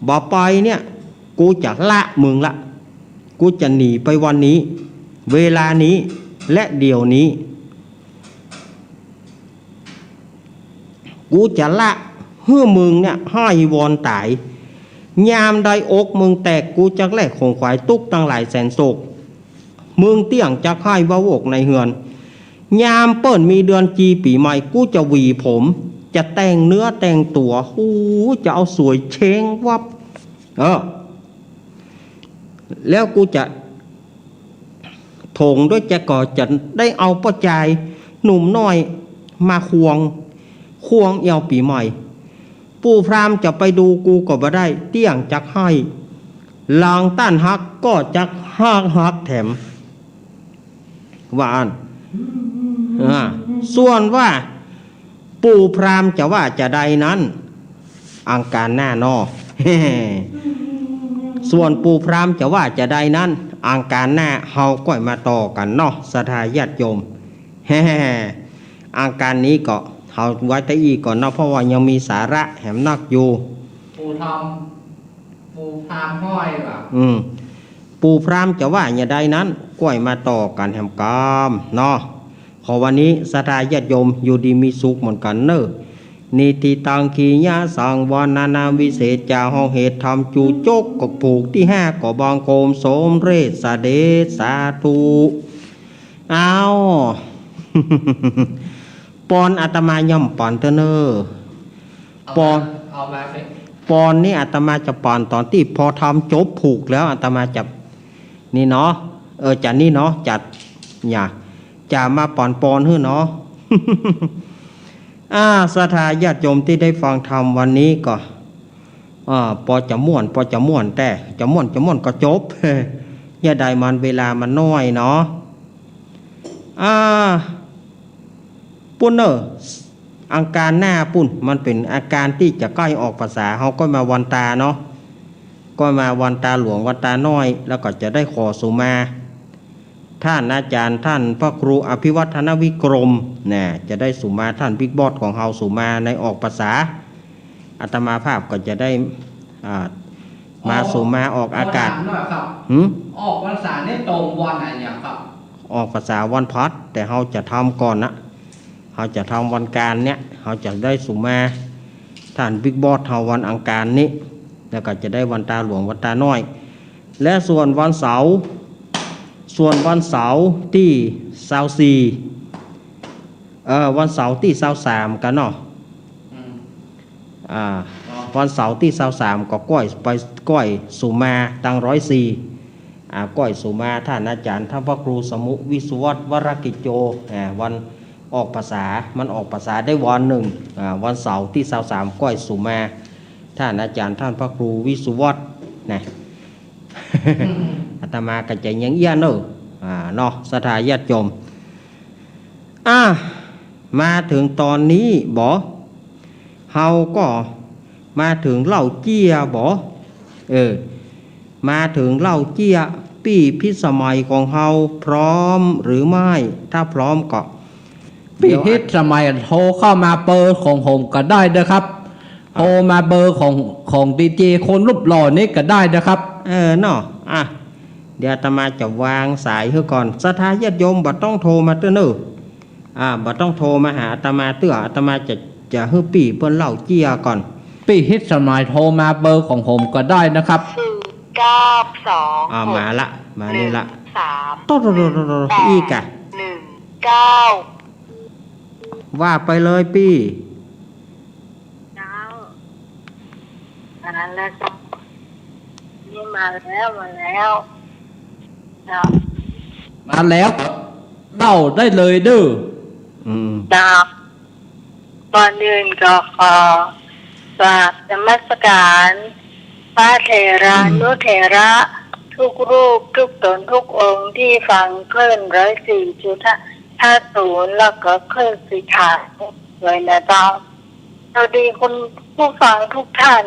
บ่ไปเนี่ย กูจะละมึงละ กูจะหนีไปวันนี้ เวลานี้ และเดี๋ยวนี้ กูจะละหื้อมึงเนี่ยไห้วอนต๋าย ยามใดอกมึงแตก กูจักแลขงขวายตุ๊กตังหลายแสนโศก มึงเตี้ยงจักไห้เว้าโอกในเฮือน ยามเปิ้นมีเดือนจีปี๋ใหม่ กูจะหวีผม จะแต่งเนื้อแต่งตั๋ว อู้ จะเอาสวยเช้งวับ เออ แล้วกูจะถงด้วย จะก่อจะได้เอาป้อจายหนุ่มน้อยมาควง ควงแอ่วปี๋ใหม่ ปู่พราหมณ์จะไปดูกูก็บ่ได้ เตี้ยงจักไห้ หลังต้านฮักก็จักฮักฮักแถม ว่าอั้น อ่า ส่วนว่า ปู่พราหมณ์จะว่าจะใดนั้น อังคารหน้าเนาะ ส่วนปู่พราหมณ์จะว่าจะใดนั้น อังคารหน้าเฮาก้อยมาต่อกั๋นเนาะ ศรัทธาญาติโยม อังคารนี้ก็เฮาไว้เต้าอี้ก่อนเนาะ เพราะว่ายังมีสาระแหมนักอยู่ ปู่ทอง ปู่พราหมณ์ห้อยว่ะ อืม ปู่พราหมณ์จะว่าอย่างใดนั้น ก้อยมาต่อกั๋นแหมกำเนาะ ขอวันนี้ศรัทธาญาติโยมอยู่ดีมีสุขเหมือนกั๋นเน่อ นิฏฐิตัง กิริยาสังวร นานาวิเศษจา ห้องเหตุธรรมจุจก ก็ผูกตี้ห้า ก็บังคมสมเร็จเสด็จ สาธุ อ้าว ปอนอาตมาย่อมปอนเต๊อะเน่อ เอามา ปอน เอามาสิ ปอนนี่อาตมาจะปอนต๋อนตี้พอธรรมจบผูกแล้วอาตมาจะ นี่เนาะ เออ จะนี่เนาะ จะ อย่า จะมาปอนปอนหื้อเนาะ อ่า ศรัทธาญาติโยมตี้ได้ฟังธรรมวันนี้ก็ อ่า ปอจะม่วน ปอจะม่วน แต่จะม่วน จะม่วนก็จบ อย่าได้มัน เวลามันน้อยเนาะ อ่า ปุ้นเน่อ อังคารหน้าปุ้น มันเป๋นอังคารตี้จะใก้ออกพรรษา เฮาก็มาวันตาเนาะ ก็มาวันตาหลวง วันตาน้อย แล้วก็จะได้ขอสุมา ท่านอาจ๋ารย์ ท่านพระครูอภิวัฒนวิกรม นะ จะได้สุมา ท่านบิ๊กบอสของเฮาสุมาในออกพรรษา อาตมาภาพก็จะได้ อ่า มาสุมาออกอากาศ ขอถามหน่อยครับ หืม ออกพรรษานี่ตรงวันไหนเนี่ยครับ ออกพรรษาวันพฤหัส แต่เฮาจะทำก่อนนะ เฮาจะทำวันอังคารเนี่ย เฮาจะได้สุมา ท่านบิ๊กบอสเฮาวันอังคารนี้ แล้วก็จะได้วันตาหลวง วันตาน้อย และส่วนวันเสาร์ ส่วนวันเสาร์ตี้ซาวสี่ เอ่อ วันเสาร์ตี้ซาวสามกั๋นเนาะ อืม อ่า อ๋อ วันเสาร์ตี้ซาวสามก็ก้อยไป ก้อยสุมาตังร้อยสี่ อ่า ก้อยสุมา ท่านอาจ๋ารย์ ท่านพระครูสมุวิศวัตร วรกิจโจ อ่า วันออกพรรษา มันออกพรรษาได้วันนึ่ง อ่า วันเสาร์ตี้ซาวสาม ก้อยสุมา ท่านอาจ๋ารย์ ท่านพระครูวิศวัตร นะ อาตมาก็จะเยียะเอี้ยเน่อ อ่า เนาะ ศรัทธาญาติโยม อ่ะ มาเถิงต๋อนนี้บ่ เฮาก็มาเถิงเล่าเจี้ยบ่ เออ มาเถิงเล่าเจี้ย ปี้พิสมัยของเฮาพร้อมหรือไม่ ถ้าพร้อมก็ ปี้พิสมัยโทรเข้ามาเบอร์ของผมก็ได้นะครับ อ่ะ โทรมาเบอร์ของ ของดีเจคนรูปหล่อนี่ก็ได้นะครับ เออ เนาะ อ่ะ เดี๋ยวอาตมาจะวางสายหื้อก่อน ศรัทธาญาติโยมบ่ต้องโทรมาเตื้อเน่อ อ่า บ่ต้องโทรมาหาอาตมาเตื้อ อาตมาจะ จะหื้อปี้เปิ้นเล่าเจี้ยก่อน ปี้พิสมัยโทรมาเบอร์ของผมก็ได้นะครับ ศูนย์ เก้า สอง อ่า หก มาละ มานี่ละ หนึ่ง สาม โตะโตะโตะโตะโตะ แปด อีกอะ หนึ่ง เก้า ว่าไปเลยปี้ เจ้า มาแล้วเจ้า นี่มาแล้ว มาแล้ว เจ้า มาแล้ว เล่าได้เลยเด้อ อืม เจ้า ก่อนอื่นก็ขอกราบนมัสการพระเถรานุเถระทุกรูปทุกตนทุกองค์ที่ฟังคลื่นร้อยสี่จุดห้าศูนย์ แล้วก็คลื่นสีขาวด้วยนะเจ้า สวัสดีคุณผู้ฟังทุกท่าน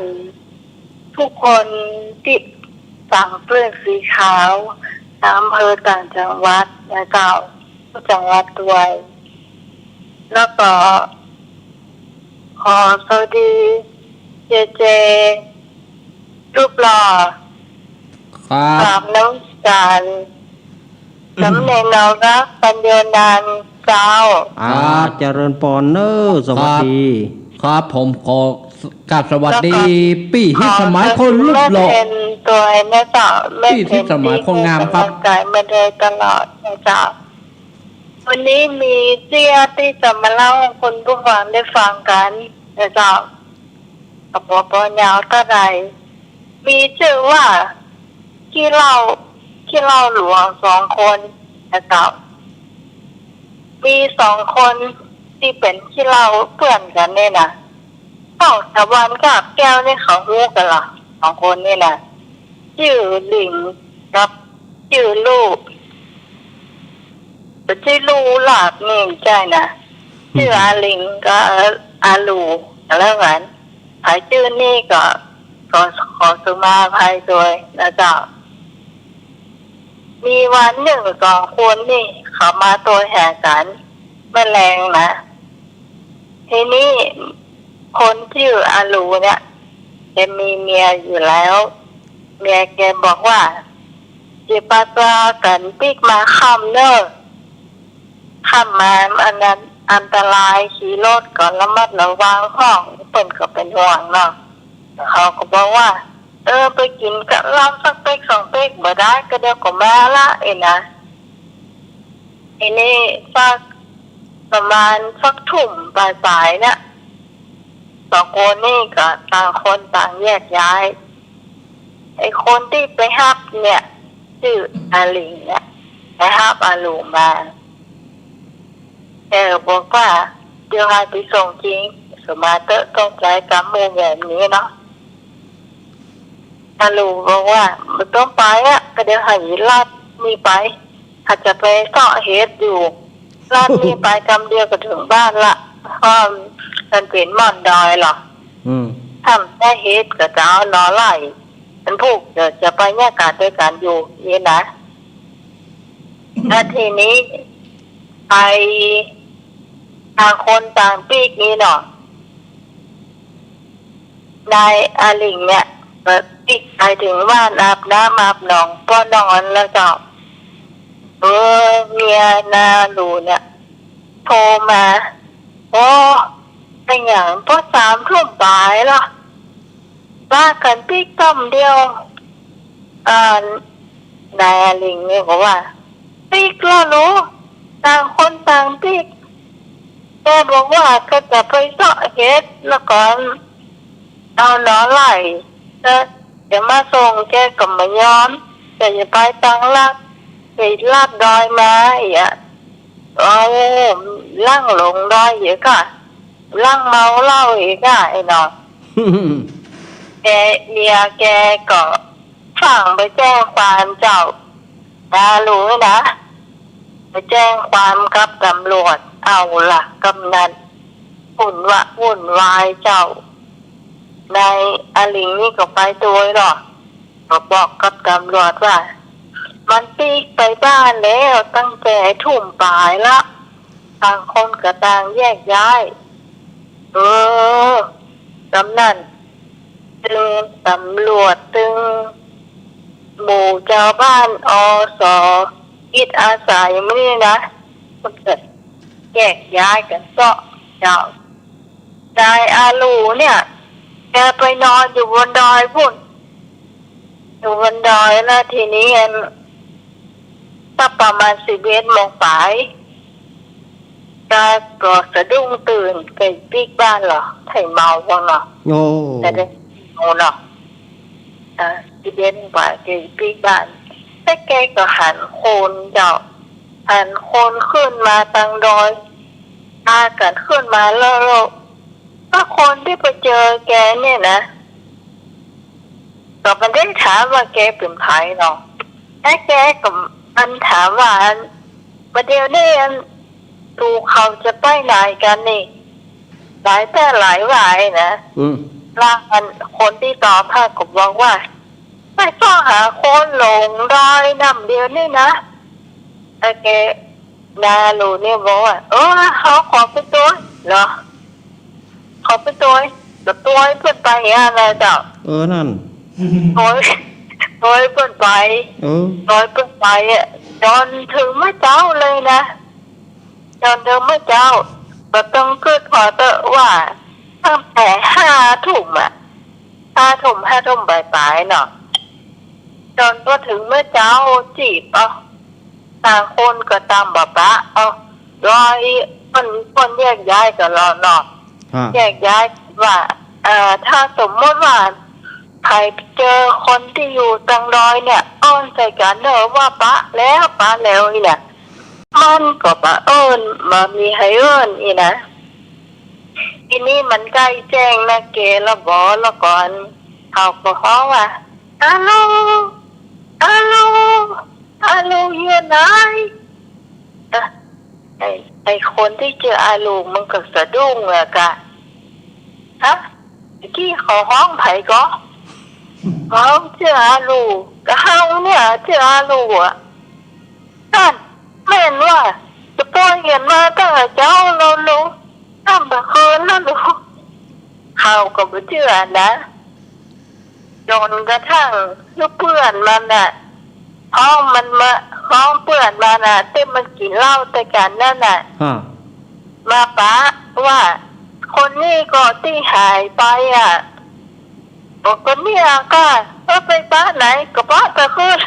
ทุกคนตี้ฟังคลื่นสีขาว ตามอำเภอต่างจังหวัดนะเจ้า ทุกจังหวัดด้วย แล้วก็ขอสวัสดีเจเจ รูปหล่อ ครับ กราบนมัสการ สามเณรนรัก ปัญโญนันท์เจ้า อ่า ครับ เจริญปอนเน่อ สวัสดี ครับ ครับ ผมขอกราบสวัสดี แล้วก็ ปี้พิสมัยคนรูปหล่อ ขอเชิญแม่เพ็ญด้วยนะเจ้า แม่เพ็ญ ปี้พิสมัยคนงามครับ ตี้ออกกำลังกายมาโดยตลอดนะเจ้า วันนี้มีเจี้ยตี้จะมาเล่าให้คุณผู้ฟังได้ฟังกั๋นนะเจ้า ก็บ่ บ่ยาวเต้าใด มีจื้อว่าขี้เหล้า ขี้เหล้าหลวงสองคนนะเจ้า มีสองคนตี้เป๋นขี้เหล้าเปื้อนกั๋นเนี่ยนะ ต้องตะวันกับแก้วนี่เขาฮู้กั๋นละ สองคนนี่นะ จื้อหลิงกับจื้อลู่ จื้อลู่ลาบนี่ใจ้นะ จื้ออาหลิงกับอาลู่ แล้วกั๋น ใผจื้อนี่ก็ขอ ขอสุมาอภัยด้วยนะเจ้า มีวันนึ่งสองคนนี่เขามาโตยหากั๋นเมื่อแลงนะ ทีนี้คนจื้ออาลู่เนี่ย แกมีเมียอยู่แล้ว เมียแกบอกว่า จะปาจากั๋นปิ๊กมาค่ำเน่อ ค่ำมาอันนั้น อันตราย ขี่รถก็ระมัดระวังพ่อง เปิ้นก็เป๋นห่วงเนาะ เขาก็บอกว่า เออ ไปกิ๋นกะเหล้าสักเป๊กสองเป๊กบ่ได้ ก็เดี๋ยวก็มาละ เอ้ยนะ ทีนี้สักประมาณสักทุ่มป๋ายๆ เนี่ย สองคนนี่ก็ต่างคนต่างแยกย้าย ไอ้คนตี้ไปฮับเนี่ย จื้ออาหลิงเนี่ย ไปฮับอาหลูมา แกบอกว่า เดี๋ยวหาไปส่งจริง สมาเตอะ ต้องใจ๊กำหมู่แบบนี้เนาะ อาหลูบอกว่า บ่ต้องไปอะ ก็เดี๋ยวหาลัดนี่ไป หาจะไปเซาะเห็ดอยู่ ลัดนี่ไปกำเดียวก็เถิงบ้านละ เพราะมันเป๋นหม่อนดอยเนาะ อืม ถ้าบ่ได้เห็ดก็จะเอาหน่อไล่ มันพูกเดี๋ยวจะไปแยกกั๋นด้วยกั๋นอยู่นี่นะ แล้วทีนี้ไปต่างคนต่างปิ๊กนี่เนาะ นายอาหลิงเนี่ย ปิ๊กไปเถิงบ้านอาบน้ำอาบหนองป้อนนอนแล้วเจ้า เออ เมียนายอาหลูเนี่ย โทรมา โอ้ เป๋นหยัง ป้อสามทุ่มป๋ายละ ปากั๋นปิ๊กต้ำเดียว อ่า นายอาหลิงนี่ก็ว่า ปิ๊กละลูก ต่างคนต่างปิ๊ก แกบอกว่าแกจะไปเซาะเห็ด แล้วก็เอาหน่อไล่ แล้วจะมาส่ง แกก็บ่ยอม แกจะไปตังหลัก ไปลัดดอยมา เอี้ย เอา ลังลงดอยอีกอะ ลังเมาเหล้าอีกอะ ไอ้เนาะ แก เมียแกก็ฟั่งไปแจ้งความเจ้า นายอาหลูนะ ไปแจ้งความกับตำรวจ เอาละ กำนัน วุ่นวะ วุ่นวายเจ้า นายอาหลิงนี่ก็ไปตวยเนาะ ก็บอกกับตำรวจว่า มันปิ๊กไปบ้านแล้ว ตั้งแต่ทุ่มป๋ายละ ต่างคนก็ต่างแยกย้าย เออ กำนัน ตึงตำรวจ ตึงหมู่จาวบ้าน อ.ส. จิตอาสา อย่างนี้นะ มันก็แยกย้ายกั๋นเซาะ เจ้า นายอาหลูเนี่ย แกไปนอนอยู่บนดอยปู๊น อยู่บนดอย แล้วทีนี้อัน สักประมาณสิบเอ็ดโมงป๋าย แกก็สะดุ้งตื่น แกปิ๊กบ้านเหรอ ไผเมาบ้างเนาะ โอ้ แต่ได้เมาเนาะ อ่า สิบเอ็ดโมงป๋าย แกปิ๊กบ้าน แต่แกก็หันคนเจ้า หันคนขึ้นมาตังดอย ปากั๋นขึ้นมาแล้ว แล้วก็คนตี้ไปเจอแกเนี่ยนะ ก็บ่ได้ถามว่าแกเป๋นใผเนาะ แต่แกก็อันถามว่า อัน บ่าเดี่ยวนี้อัน ตูเขาจะไปไหนกั๋นนี่ หลายแต่หลายว่าไอ้นะ อืม แล้วอันคนตี้ตอบมาก็บอกว่า ไปเซาะหาคนลงดอยน้ำเดียวนี่นะ แต่แก นายอาหลูเนี่ยบอกว่า เออ เขาขอไปตวยเหรอ ขอไปตวย ก็ตวยเปิ้นไปอย่างนั้นแหละเจ้า เออ นั่น ตวย ตวยเปิ้นไป เออ ตวยเปิ้นไปอะ จนเถิงเมื่อเจ๊าเลยนะ จนเถิงเมื่อเจ๊า ก็ต้องกึ๊ดผ่อเต๊อะว่า ตั้งแต่ห้าทุ่มอะ ห้าทุ่ม ห้าทุ่มป๋ายๆ เนาะ จนพอเถิงเมื่อเจ๊าจีบเอา ต่างคนก็ต่างบ่ปะเอา ดอยเปิ้น เปิ้นแยกย้ายกั๋นแล้วเนาะ ฮะ แยกย้ายว่า เอ่อ ถ้าสมมุติว่าใผเจอคนตี้อยู่ตังดอยเนี่ย เอิ้นใส่กั๋นเน่อว่าปะแล้ว ปะแล้วนี่นะ มันก็บ่เอิ้น บ่มีใผเอิ้นนี่นะ ทีนี้มันใก้แจ้งนาเกละบ่ แล้วก่อน เขาก็ฮ้องว่า อาหลู อาหลู อาหลูอยู่ไหน เออ ไอ้ ไอ้คนตี้จื้ออาหลูมันก็สะดุ้งอะกะ ฮะ เมื่อกี้เขาฮ้องใผก่อ ฮ้องจื้ออาหลู ก็เฮาเนี่ยจื้ออาหลูอะ นั่น แม่นว่า จะปล่อยกั๋นมาตั้งแต่เจ๊าแล้วลูก ตั้งแต่คืนแล้วลูก เขาก็บ่เจื้อนะ จนกระทั่งลูกเปื้อนมันน่ะ ฮ้องมันมา ฮ้องเปื้อนมันน่ะ ตี้มันกิ๋นเหล้าตวยกั๋นนั่นน่ะ ฮะ มาปะว่า คนนี้ก็ตี้หายไปอะ บอกคนนี้อะก็ เออ ไปปะไหน ก็ปะแต่คืน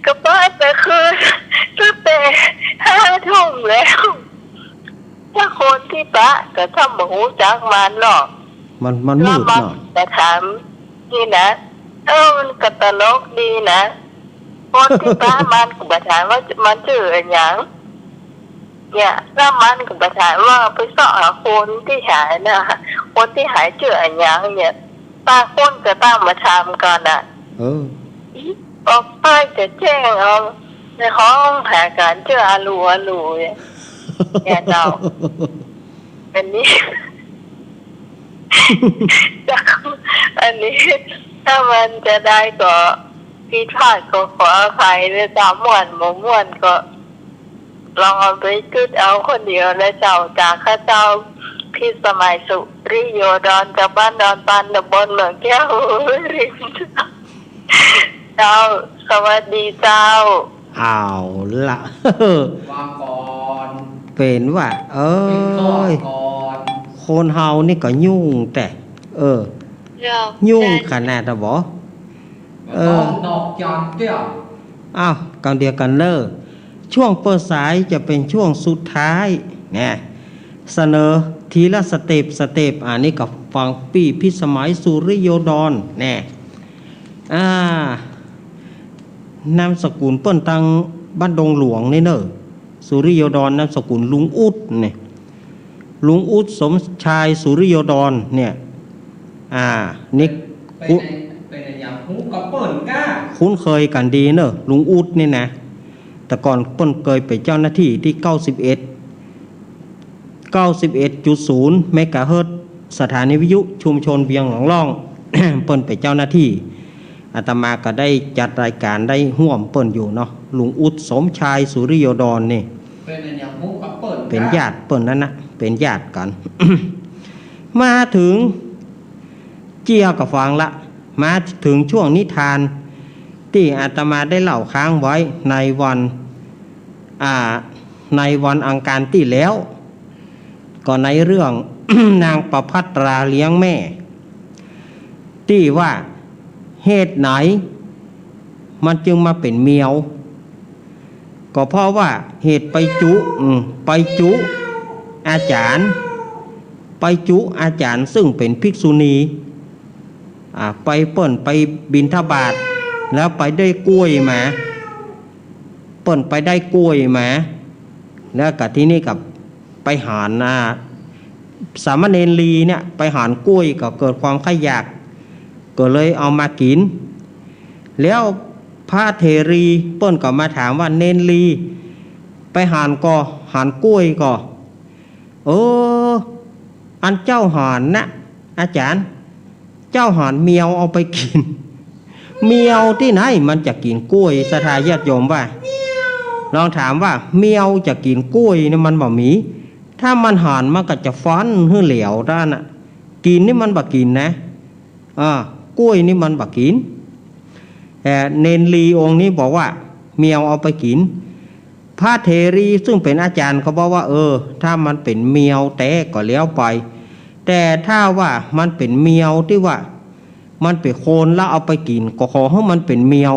ก็ปะแต่คืน ตั้งแต่ห้าทุ่มแล้ว ถ้าคนตี้ปะก็ถ้าบ่ฮู้จักมันเนาะ มัน มันมืดเนาะ แล้วมันก็ถามนี่นะ เออ มันก็ตลกดีนะ คนตี้ปะมันก็บ่ถามว่ามันจื้ออะหยัง เนี่ย แล้วมันก็บ่ถามว่าไปเซาะหาคนตี้หายนะ คนตี้หายจื้ออะหยังเนี่ย ต่างคนก็ต่างมาถามกั๋นน่ะ เออ ออกไปจะแจ้งเอาในห้องหาก๋านจื้ออะหลูอะหลูเนี่ย เนี่ยเจ้า อันนี้ อันนี้ ถ้ามันจะได้ก็ผิดพลาดก็ขออภัยด้วยเจ้า ม่วนบ่ม่วนก็ ลองเอาไปกึ๊ดเอาคนเดียวนะเจ้า จากข้าเจ้า พิสมัย สุริโยดร จากบ้านดอนปาน ตำบลเมืองแก้ว ริม เจ้า สวัสดีเจ้า เอาละ วางก่อน เป๋นว่า เอ้ย เป๋นก่อน คนเฮานี่ก็ยุ่งแต๊ เออ เจ้า ยุ่ง ใช่ ขนาดอะบ่ เออ บ่ต้องดอกจันแก้ว อ้าว กำเดียวกั๋นเน่อ ช่วงเปิดสายจะเป๋นช่วงสุดท้าย แน่ เสนอทีละสเต็ป สเต็ป อันนี้ก็ฟังปี้พิสมัย สุริโยดร แน่ อ่า นามสกุลเปิ้นตังบ้านดงหลวงนี่เน่อ สุริโยดร นามสกุลลุงอุ๊ดนี่ ลุงอุ๊ด สมชาย สุริโยดร เนี่ย อ่า นี่ เป๋น คุ้น เป๋นอะหยังฮู้กับเปิ้นก้า คุ้นเคยกั๋นดีเน่อ ลุงอุ๊ดนี่นะ แต่ก่อนเปิ้นเกยเป๋นเจ้าหน้าตี้ตี้ เก้าสิบเอ็ด เก้าสิบเอ็ดจุดศูนย์ เมกะเฮิรตซ์ สถานีวิทยุชุมชนเวียงหลองล่อง เปิ้นเป๋นเจ้าหน้าตี้ อาตมาก็ได้จัดรายก๋านได้ฮ่วมเปิ้นอยู่เนาะ ลุงอุ๊ด สมชาย สุริโยดร นี่ เป๋นอะหยังฮู้กับเปิ้น เป๋นญาติเปิ้นนั้นนะ เป๋นญาติกั๋น มาเถิง เจียก็ฟังละ มาเถิงช่วงนิทานตี้อาตมาได้เล่าค้างไว้ในวัน อ่า ในวันอังคารตี้แล้ว ก็ในเรื่อง นางประภัสราเลี้ยงแม่ ตี้ว่าเหตุไหนมันจึงมาเป๋นแมว ก็เพราะว่าเหตุไปจุ อืม ไปจุอาจ๋ารย์ ไปจุอาจ๋ารย์ซึ่งเป๋นภิกษุณี อ่า ไปเปิ้นไปบิณฑบาต แล้วไปได้กล้วยมา เปิ้นไปได้กล้วยมา แล้วก็ทีนี้ก็ไปหัน อ่า สามเณรลีเนี่ยไปหันกล้วยก็เกิดความใค่อยาก ก็เลยเอามากิ๋น แล้วพระเถรีเปิ้นก็มาถามว่า เณรลี ไปหันก่อ หันกล้วยก่อ เออ อันเจ้าหันนะ อาจ๋ารย์ เจ้าหันแมวเอาไปกิ๋น แมวตี้ไหนมันจะกิ๋นกล้วย ศรัทธาญาติโยมว่า ลองถามว่า แมวจะกิ๋นกล้วยนี่มันบ่มี ถ้ามันหันมันก็จะฟันหื้อแหลวด้านน่ะ กิ๋นนี่มันบ่กิ๋นนะ อ่า กล้วยนี่มันบ่กิ๋น แต่เณรลีองค์นี้บอกว่า แมวเอาไปกิ๋น พระเถรีซึ่งเป๋นอาจ๋ารย์ก็บอกว่า เออ ถ้ามันเป๋นแมวแต๊ก็แล้วไป แต่ถ้าว่ามันเป๋นแมวตี้ว่ามันเป๋นคนแล้วเอาไปกิ๋น ก็ขอหื้อมันเป๋นแมว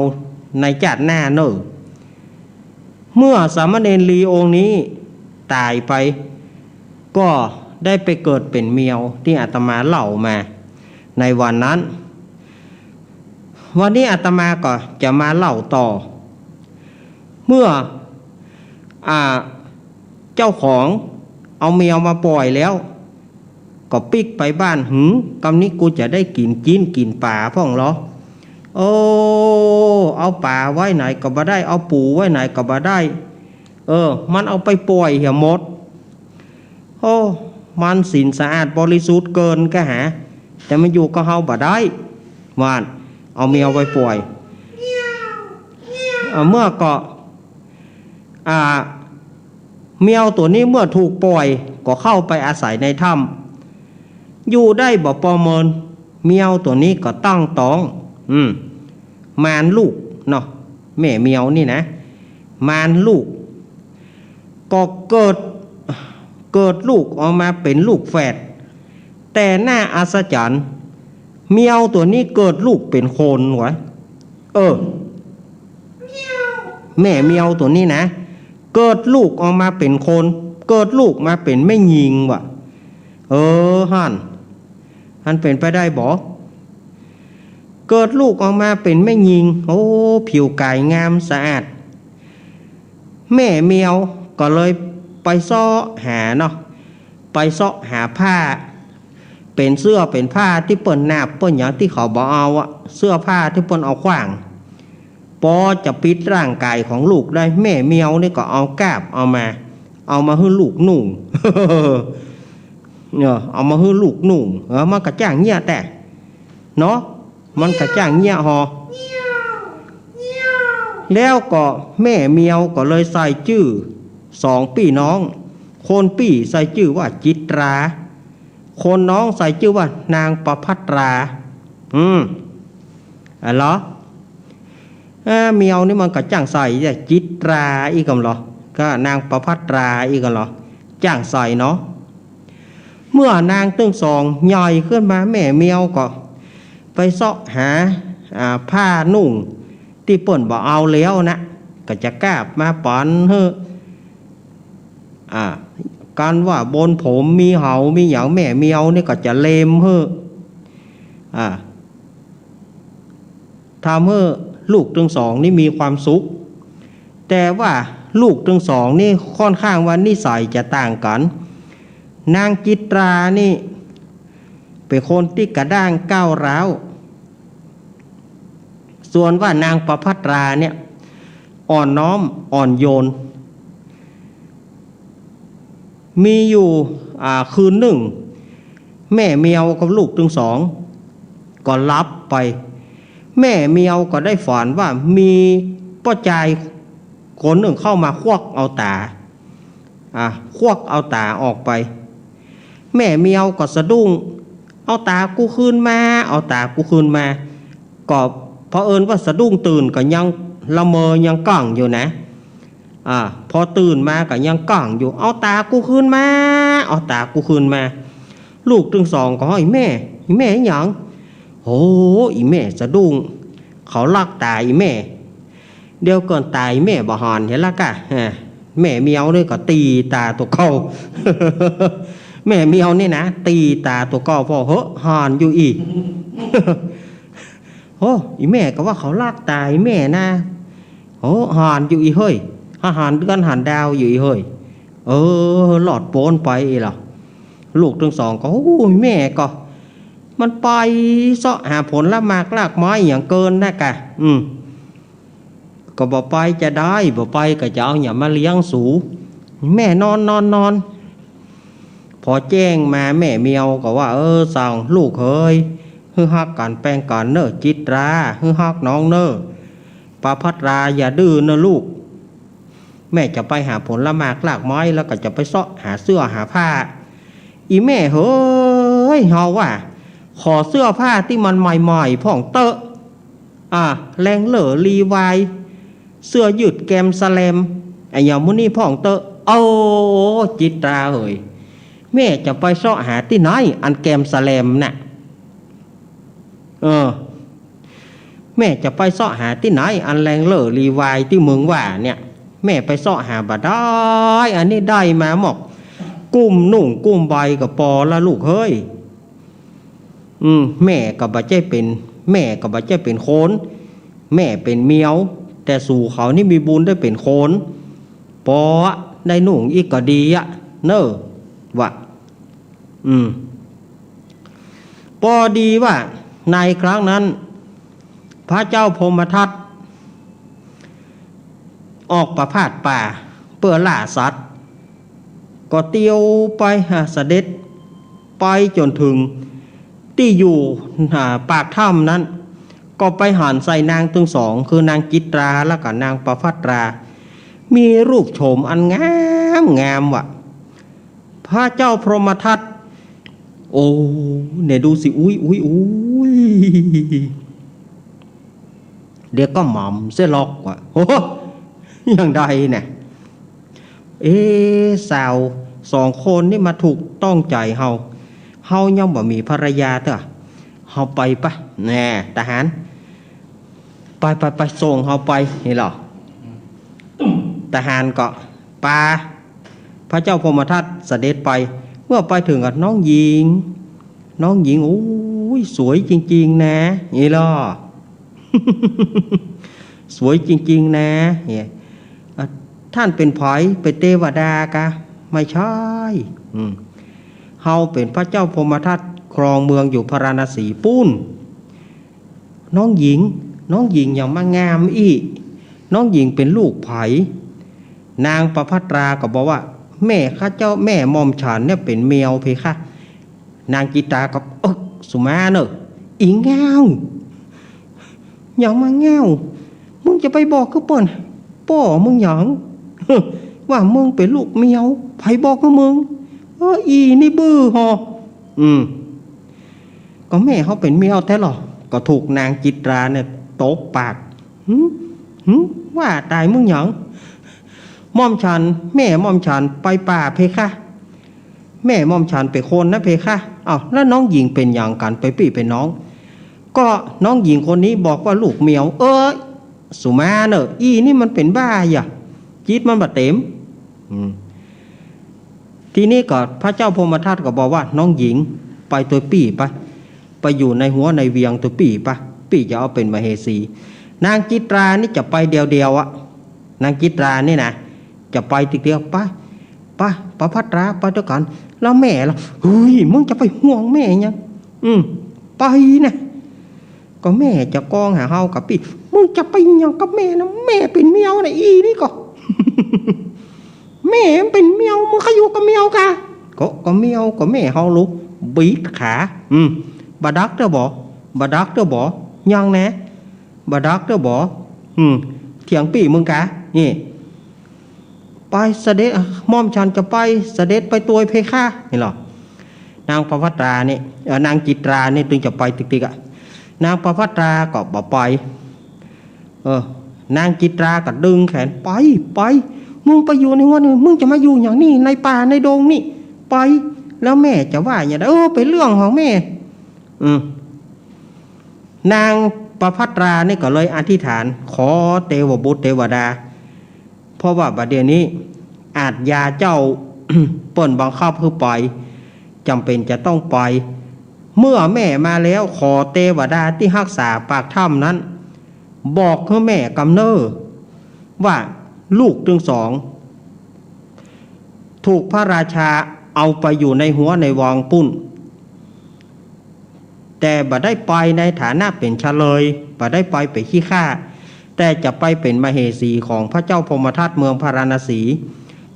ในจาติหน้าเน่อ เมื่อสามเณรลีองค์นี้ต๋ายไป ก็ได้ไปเกิดเป๋นแมวตี้อาตมาเล่ามาในวันนั้น วันนี้อาตมาก็จะมาเล่าต่อ เมื่อ อ่า เจ้าของเอาแมวมาป่อยแล้ว ก็ปิ๊กไปบ้าน หืม กำนี้กูจะได้กิ๋นจิ๊นกิ๋นป๋าพ่องลอ โอ้ เอาป๋าไว้ไหนก็บ่ได้ เอาปูไว้ไหนก็บ่ได้ เออ มันเอาไปป่อยเหียหมด โอ้ มันศีลสะอาดบริสุทธิ์เกินกะหา แต่มันอยู่กับเฮาบ่ได้ ว่า เอาแมวไปป่อย อ่า เมื่อก็ อ่า แมวตั๋วนี้เมื่อถูกป่อยก็เข้าไปอาศัยในถ้ำ อยู่ได้บ่ปอเมิน แมวตั๋วนี้ก็ตั้งต๊อง อืม มานลูกเนาะ แม่แมวนี่นะ มานลูก ก็เกิด เกิดลูกออกมาเป๋นลูกแฝด แต่น่าอัศจรรย์ แมวตั๋วนี้เกิดลูกเป๋นคนวะ เออ แม่แมวตั๋วนี้นะ เกิดลูกออกมาเป๋นคน เกิดลูกมาเป๋นแม่ญิงวะ เออ หั้น หั้นเป๋นไปได้บ่ เกิดลูกออกมาเป๋นแม่ญิง โอ้ ผิวก๋ายงามสะอาด แม่แมวก็เลยไปเซาะหาเนาะ ไปเซาะหาผ้า เป๋นเสื้อเป๋นผ้าตี้เปิ้นนาบเปิ้นหยังตี้เขาบ่เอาอะ เสื้อผ้าตี้เปิ้นเอาขว้าง ปอจะปิดร่างก๋ายของลูกได้ แม่แมวนี่ก็เอากาบเอามา เอามาหื้อลูกนุ่ง เออ เอามาหื้อลูกนุ่ง เออ มันก็จ้างเยียะแต๊ เนาะ มันก็จ้างเยียะฮอ แล้วก็แม่แมวก็เลยใส่จื้อสองปี้น้อง คนปี้ใส่จื้อว่าจิตรา คนน้องใส่จื้อว่านางประภัตรา อืม อะเหรอ เอ้อ แมวนี่มันก็จ้างใส่จิตราอี้ก่ำเหรอ ก็นางประภัตราอี้ก่ำเหรอ จ้างใส่เนาะ เมื่อนางตึงสองใหญ่ขึ้นมา แม่แมวก็ไปเซาะหา อ่า ผ้านุ่งตี้เปิ้นบ่เอาแล้วนะ ก็จะกาบมาป๋อนหื้อ อ่า กันว่าบนผมมีเหามีหยัง แม่แมวนี่ก็จะเล็มหื้อ อ่า ทำหื้อลูกตึงสองนี่มีความสุข แต่ว่าลูกตึงสองนี่ค่อนข้างว่านิสัยจะต่างกั๋น นางจิตรานี่เป๋นคนตี้กระด้างก้าวร้าว ส่วนว่านางประภัตราเนี่ยอ่อนน้อมอ่อนโยน มีอยู่ อ่า คืนนึ่ง แม่แมวกับลูกตึงสองก็หลับไป แม่แมวก็ได้ฝันว่ามีป้อจายคนนึ่งเข้ามาควักเอาต๋า อ่า ควักเอาต๋าออกไป แม่แมวก็สะดุ้ง เอาต๋ากูคืนมา เอาต๋ากูคืนมา ก็เผอิญว่าสะดุ้งตื่นก็ยังละเมอยังก้องอยู่นะ อ่า พอตื่นมาก็ยังก้องอยู่ เอาต๋ากูคืนมา เอาต๋ากูคืนมา ลูกตึงสองก็ฮ้อง แม่ แม่หยัง โห อีแม่สะดุ้ง เขาลักต๋าอีแม่ เดี๋ยวก่อนต๋าอีแม่บ่หันเหียละก้า ฮะ แม่แมวนี่ก็ตี๋ต๋าตั๋วเก่า แม่แมวนี่นะ ตี๋ต๋าตั๋วเก่า ปอเหอะ หันอยู่อี้ โห อีแม่ก็ว่าเขาลักต๋าอีแม่นะ โห หันอยู่อี้เฮ้ย หันเดือนหันดาวอยู่อี้เฮ้ย เออ รอดป๊นไปอี้ละ ลูกตึงสองก็ โอ้ย แม่ก็ มันไปเซาะหาผลหมากรากไม้อย่างเกินนะก้า อืม ก็บ่ไปจะได้ บ่ไปก็จะเอาหยังมาเลี้ยงสู แม่นอนนอนนอน พอแจ้งมาแม่แมวก็ว่า เออ สั่งลูกเฮย หื้อฮักกั๋นแปงกั๋นเน่อจิตรา หื้อฮักน้องเน่อ ประภัตราอย่าดื้อเน่อลูก แม่จะไปหาผลหมากรากไม้แล้วก็จะไปเซาะหาเสื้อหาผ้า อีแม่เฮย เฮาว่า ขอเสื้อผ้าตี้มันใหม่ๆ พ่องเต๊อะ อ่า แรงเลอร์ลีวาย เสื้อยืดแกมสแลม อะหยังหมู่นี้พ่องเต๊อะ โอ้ จิตราเฮย แม่จะไปเซาะหาตี้ไหนอันแกมสแลมน่ะ เออ แม่จะไปเซาะหาตี้ไหนอันแรงเลอร์ลีวายตี้มึงว่าเนี่ย แม่ไปเซาะหาบ่ได้ อันนี้ได้มาหมอก กุ้มนุ่งกุ้มใบก็ปอละลูกเฮย อืม แม่ก็บ่ใจ้เป๋น แม่ก็บ่ใจ้เป๋นคน แม่เป๋นแมว แต่สูเขานี่มีบุญได้เป๋นคน ปอได้นุ่งอี้ก็ดีอะ เน่อ ว่า อืม ปอดีว่าในครั้งนั้น พระเจ้าพรหมทัตออกประพาสป่าเปื้อล่าสัตว์ ก็เตียวไป อ่า เสด็จไปจ๋นเถิงตี้อยู่ อ่า ปากถ้ำนั้น ก็ไปหันใส่นางตึงสอง คือนางจิตราแล้วก็นางประภัตรา มีรูปโฉมอันงามงามว่ะ พระเจ้าพรหมทัต โอ้ เนี่ยดูสิ อุ๊ย อุ๊ย อุ๊ย เดี๋ยวก็หม่ำเสียหรอกว่ะ โอ้ อย่างใดเนี่ย เอ๊ะ สาวสองคนนี่มาถูกต้องใจ๋เฮา เฮายังบ่มีภรรยาเตื้อ เฮาไปปะ แน่ ทหาร ไป ไป ไป ส่งเฮาไป นี่ลอ ทหารก็ปาพระเจ้าพรหมทัตเสด็จไป เมื่อไปเถิงก็ น้องหญิง น้องหญิง โอ้ย สวยจริงๆ นะ นี่ลอ สวยจริงๆ นะ เนี่ย อ่ะ ต้านเป๋นใผ เป๋นเตวดากา ไม่ใช่ อืม เฮาเป๋นพระเจ้าพรหมทัตครองเมืองอยู่พาราณสีปู๊น น้องหญิง น้องหญิงหยังมางามอี้ น้องหญิงเป๋นลูกใผ นางประภัตราก็บอกว่า แม่ข้าเจ้า แม่หม่อมฉันเนี่ยเป๋นแมวเพคะ นางจิตราก็ เอิก สุมาเน่อ อีแงว หยังมาแงว มึงจะไปบอกคือเปิ้น ป้อมึงหยัง ว่ามึงเป๋นลูกแมว ใผบอกคือมึง เออ อีนี่บื้อฮอ อืม ก็แม่เฮาเป๋นแมวแต๊ลอ ก็ถูกนางจิตราเนี่ยตบปาก หึ หึ ว่าต๋ายมึงหยัง หม่อมฉัน แม่หม่อมฉันไปป่าเพคะ แม่หม่อมฉันเป๋นคนนะเพคะ อ้าว แล้วน้องหญิงเป๋นหยังกั๋น เป๋นปี้เป๋นน้อง ก็น้องหญิงคนนี้บอกว่าลูกแมว เอ้ย สุมาเน่อ อีนี่มันเป๋นบ้าหยา จิตมันบ่เต๋ม อืม ทีนี้ก็พระเจ้าพรหมทัตก็บอกว่า น้องหญิง ไปตวยปี้ปะ ไปอยู่ในหัวในเวียงตวยปี้ปะ ปี้จะเอาเป๋นมเหสี นางจิตรานี่จะไปเดียวๆ อะ นางจิตรานี่นะ จะไปติ๊กเดียว ไป ไป ประภัตรา ไปตวยกั๋น แล้วแม่ล่ะ เฮ้ย มึงจะไปห่วงแม่หยัง อืม ไปนะ ก็แม่จะกองหาเฮากับปี้ มึงจะไปหยังกับแม่นะ แม่เป๋นแมวนะ อีนี่ก็ แม่มันเป๋นแมว มึงก็อยู่กับแมวกา ก็ ก็แมว ก็แม่เฮาลูก บิดขา อืม บ่ดักเตื้อบ่ บ่ดักเตื้อบ่ ยังแน่ บ่ดักเตื้อบ่ อืม เถียงปี้มึงกา นี่ ไปเสด็จ หม่อมฉันจะไป เสด็จไปตวยเพคะ นี่ลอ นางประภัตรานี่ เอ่อ นางจิตรานี่ตึงจะไปติ๊กๆ อะ นางประภัตราก็บ่ไป เออ นางจิตราก็ดึงแขน ไป ไป มึงไปอยู่ในหัวนี่ มึงจะมาอยู่หยังนี่ ในป่าในดงนี่ ไป แล้วแม่จะว่าหยังใด เออ เป๋นเรื่องของแม่ อืม นางประภัตรานี่ก็เลยอธิษฐาน ขอเตวบุตรเตวดา เพราะว่าบัดเดี๋ยวนี้อาชญาเจ้า เปิ้นบังคับหื้อไป จ๋ำเป๋นจะต้องไป เมื่อแม่มาแล้ว ขอเตวดาตี้ฮักษาปากถ้ำนั้น บอกหื้อแม่กำเน้อ ว่าลูกตึงสอง ถูกพระราชาเอาไปอยู่ในหัวในวังปู๊น แต่บ่ได้ไปในฐานะเป๋นเฉลย บ่ได้ไปเป๋นขี้ข้า แต่จะไปเป๋นมเหสีของพระเจ้าพรหมทัตเมืองพาราณสี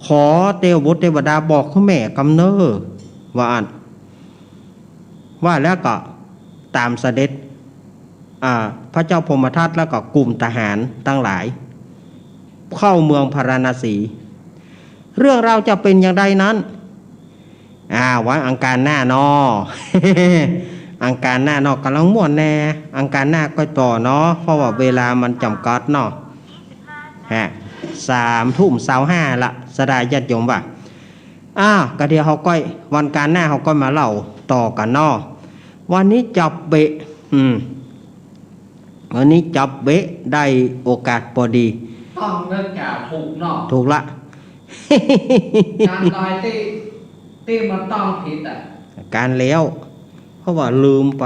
ขอเตวบุตรเตวดาบอกหื้อแม่กำเน้อ ว่าอั้น ว่าแล้วก็ต๋ามเสด็จ อ่า พระเจ้าพรหมทัตแล้วก็กลุ่มทหารตังหลาย เข้าเมืองพาราณสี เรื่องราวจะเป๋นอย่างใดนั้น อ่า ไว้อังคารหน้าเนาะ อังคารหน้าเนาะ ก่ำลังม่วนแน่ อังคารหน้าก้อยต่อเนาะ เพราะว่าเวลามันจ๋ำกัดเนาะ ฮะ สามทุ่มซาวห้าละ ศรัทธาญาติโยมว่า อ้าว ก็เดี๋ยวเฮาก้อย วันอังคารหน้าเฮาก้อยมาเล่าต่อกั๋นเนาะ วันนี้จับเบะ อืม วันนี้จับเบะได้โอกาสปอดี ต้องเลิกกล่าวถูกเนาะ ถูกละ การลอยตี้ ตี้มันต้องผิดอะ การแล้ว เพราะว่าลืมไป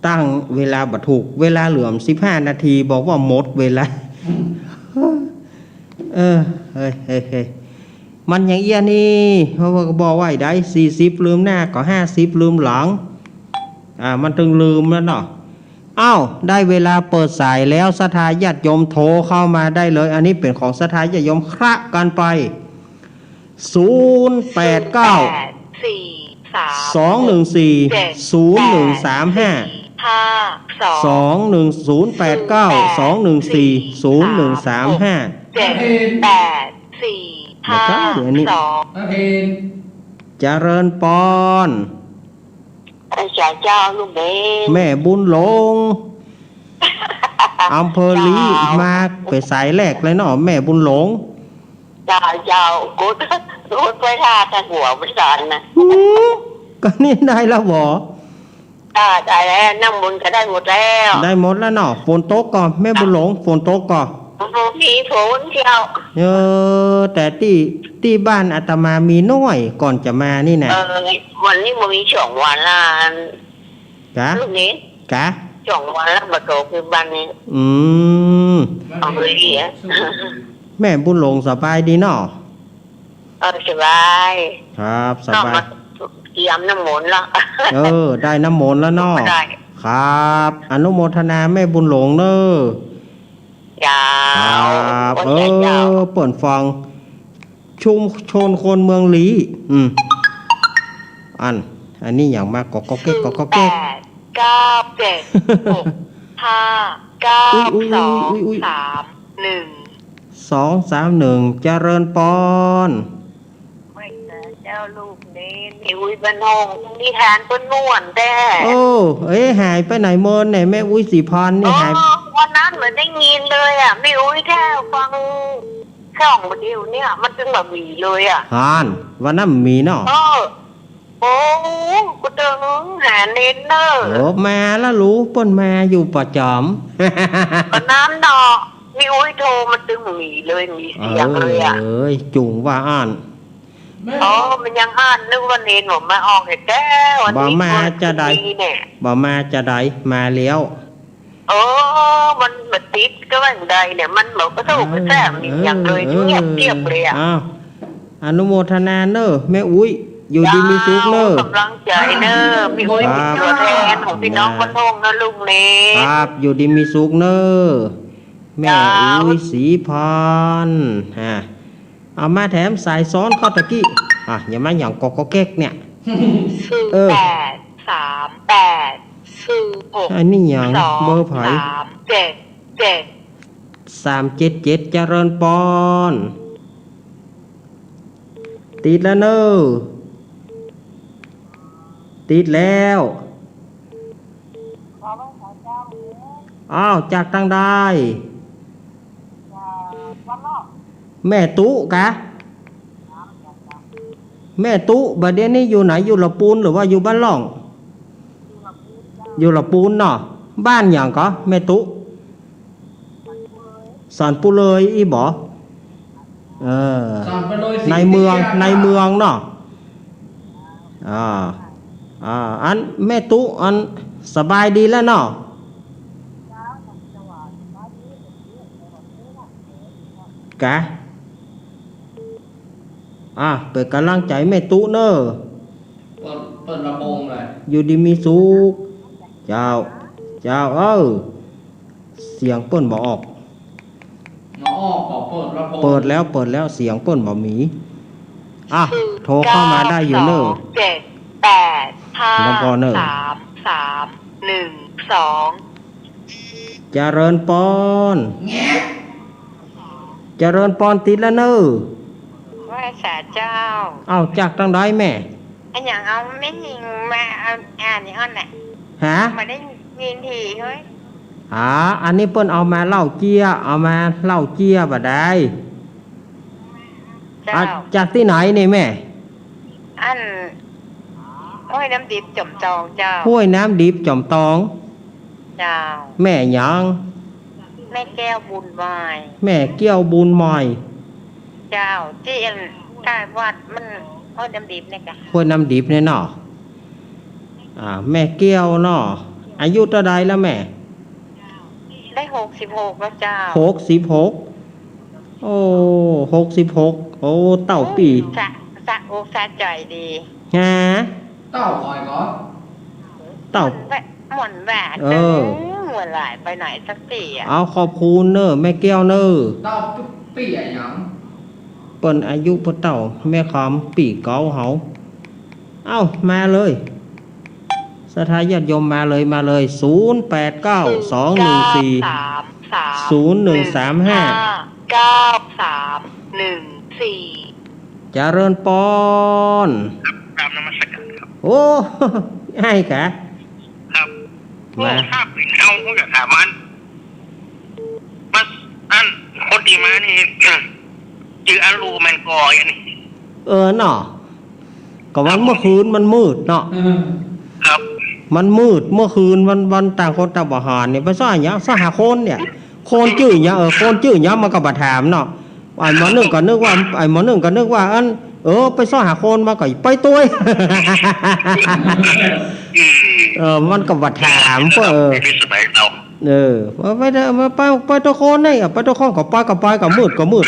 ตั้งเวลาบ่ถูก เวลาเหลือสิบห้านาที บอกว่าหมดเวลา เออ เฮ้ย เฮ้ย เฮ้ย มันอย่างเอี้ยนี่ เพราะว่าก็บอกไว้ได้ สี่สิบลืมหน้าก็ห้าสิบลืมหลัง อ่า มันตึงลืมแล้วเนาะ อ้าว ได้เวลาเปิดสายแล้ว ศรัทธาญาติโยมโทรเข้ามาได้เลย อันนี้เป๋นของศรัทธาญาติโยมคละกั๋นไป ศูนย์แปดเก้า สี่สาม สองหนึ่งสี่ ศูนย์หนึ่งสามห้า ห้าสอง สองหนึ่ง ศูนย์แปดเก้า สองหนึ่งสี่ ศูนย์หนึ่งสามห้า เจ็ดแปดสี่ ห้าสอง เจริญปอน อาจ๋ารย์เจ้า ลูกเบน แม่บุญหลง อำเภอลี เจ้า มาเป๋นสายแรกเลยเนาะ แม่บุญหลง เ จ้า เจ้า กู กูไปทาตะกั๋วไปสานนะ หือ ก็นี่ได้แล้วบ่ จ้า ได้แล้ว น้ำมนต์ก็ได้หมดแล้ว ได้หมดแล้วเนาะ ฝนตกก่อ แม่บุญหลง ฝนตกก่อ บ่มีฝนเจ้า เออ แต่ตี้ ตี้บ้านอาตมามีน้อย ก่อนจะมานี่นะ เออ วันนี้บ่มีสองวันละ กะ ลูกนี้ กะ สองวันแล้ว บ่ตกอยู่บ้านนี้ อืม เอาเลยดีอะ แม่บุญหลงสบายดีเนาะ เออ สบาย ครับ สบาย ก็มาเตรียมน้ำมนต์ละ เออ ได้น้ำมนต์แล้วเนาะ ได้ ครับ อนุโมทนาแม่บุญหลงเน้อ เจ้า ครับ ขอบใจเจ้า เออ เปิ้นฟัง ชุมชนคนเมืองลี้ อืม อัน อันนี้หยังมา กอกกอกแก๊ก กอกกอกแก๊ก ศูนย์แปดเก้าเจ็ดหกห้าเก้า อุ๊ย อุ๊ย สอง อุ๊ย อุ๊ย สามหนึ่ง สองสามหนึ่ง เจริญปอน ไหว้สาเจ้าลูกเณร แม่อุ๊ยบ้านห้อง นิทานเปิ้นม่วนแต๊ โอ้ เอ๊ะ หายไปไหนเมินเนี่ย แม่อุ๊ยศรีพรนี่ อ๋อ หาย วันนั้นเหมือนได้ยินเลยอะ แม่อุ๊ยแค่ฟังช่องวิทยุเนี่ย มันจึงบ่มีเลยอะ ฮาน วันนั้นบ่มีเนาะ เออ โอ้ กูตึงหาเณรเน้อ โอ้ มาแล้วลูก เปิ้นมาอยู่ประจ๋ำ วันนั้นเนาะ แม่อุ๊ยโทรมาจึงบ่มีเลย มีเสียงเลยอะ เอ้ย จุงว่าอั้น อ๋อ มันยังอั้น นึกว่าเณรบ่มาออกแต๊ วันนี้ บ่มาจะใด เนี่ย บ่มาจะใด มาแล้ว โอ้ มันบ่ติดก็ว่าจั่งใดเนี่ย มันบ่กระทบกระทั่ง เออ มีหยังเลย เออ เงียบเกียบเลยอะ อ้าว อนุโมทนาเน้อ แม่อุ๊ย อยู่ดีมีสุขเน้อ เจ้า กำลังใจเน้อ แม่อุ๊ย ครับ เป็นตัวแทนของพี่น้องบ้านห้องเน้อลูกเณร ครับ อยู่ดีมีสุขเน้อ แม่ เจ้า อุ๊ยศรีพร ฮะ เอามาแถมสายซ้อนเข้าตะกี้ อ่ะ อย่ามาหยังกอกกอกแก๊กเนี่ย ศูนย์แปดสามแปด ศูนย์หก อันนี้หยัง สอง เบอร์ไผ สามเจ็ดเจ็ด สามเจ็ดเจ็ด เจริญปอน ติดแล้วเน้อ ติดแล้ว อ้าว จากตางใด แม่ตุ๊กะ แม่ตุ๊ บ่าเดี่ยวนี้อยู่ไหน อยู่ละปูนหรือว่าอยู่บ้านล่อง อยู่ละปูนเนาะ บ้านหยังก่อ แม่ตุ๊ สันปุเลยอี้บ่ เออ สันปุเลย ในเมือง ศรีอยุธยา ในเมืองเนาะ อ่า อ่า อันแม่ตุ๊ อันสบายดีแล้วเนาะ กะ อ่ะ เป๋นก๋ำลังใจ๋แม่ตุ๊เน้อ เปิ้น เปิ้นลำโพงเลย อยู่ดีมีสุข เจ้า เจ้า เออ เสียงเปิ้นบ่ออก บ่ออก บ่เปิดลำโพง เปิดแล้ว เปิดแล้ว เสียงเปิ้นบ่มี อ่ะ โทรเข้ามาได้อยู่เน้อ ศูนย์เก้าสองเจ็ดแปดห้า ลำโพงเน้อ สามสามหนึ่งสอง เจริญปอน เจริญปอนติดแล้วเน้อ ไหว้สาเจ้า เอ้า จากตางใดแม่ อะหยัง เอาแม่ญิงมา เอาอ่านนี่อ่อนน่ะ ฮะ บ่ได้ยินทีเฮ้ย อ๋อ อันนี้เปิ้นเอามาเล่าเจี้ย เอามาเล่าเจี้ยบ่าดาย เจ้า อ่ะ จากตี้ไหนนี่แม่ อัน ห้วยน้ำดิบจอมตองเจ้า ห้วยน้ำดิบจอมตอง เจ้า แม่หยัง แม่แก้วบุญใหม่ แม่แก้วบุญใหม่ เจ้า ตี้อันใก้วัดมัน ห้วยน้ำดิบเนี่ยกะ ห้วยน้ำดิบเนี่ยเนาะ อ่า แม่แก้วเนาะ อายุเต้าใดแล้วแม่ ได้หกสิบหกแล้วเจ้า หกสิบหก โอ้ หกสิบหก โอ้ เต้าปี้ สะ สะอกสะใจ๋ดี ฮะ เต้าใผก่อ เต้า ม่วนแวะ ม่วนแวะ เออ เออ ม่วนหลาย ไปไหนสักตี้อะ เอาขอบคุณเน้อ แม่แก้วเน้อ เต้าปี้อะหยัง เปิ้นอายุเปิ้นเต้า แม่คำปี้เก๋าเฮา เอ้า มาเลย ศรัทธาญาติโยมมาเลย มาเลย ศูนย์แปดเก้า สองหนึ่งสี่ ศูนย์เก้าสามสาม ศูนย์หนึ่งสามห้า เก้าสามหนึ่งสี่ เจริญปอน ครับ กราบนมัสการครับ โอ้ อ้ายกะ ครับ มา โอ้ ครับ เฮาก็ถามมัน มัน อัน คนตี้มานี่ จื้ออันลูแม่นก่ออันนี้ เออเนาะ ก็วันเมื่อคืนมันมืดเนาะ อืม ครับ มันมืดเมื่อคืน วัน วันต่างคนต่างบ่หันเนี่ย ไปซ้อหาหยัง ซ้อหาคนเนี่ย คนจื้อหยัง เออ คนจื้อหยังมันก็บ่ถามเนาะ ไอ้หมอนึ่งก็นึกว่า ไอ้หมอนึ่งก็นึกว่าอัน เออ ไปซ้อหาคน มันก็ไปตวย อืม เออ มันก็บ่ถาม เออ เออ ไปเถอะ ไป ไปตวยคนนี่ ไปตวยคน ก็ไป ก็ไป ก็มืด ก็มืด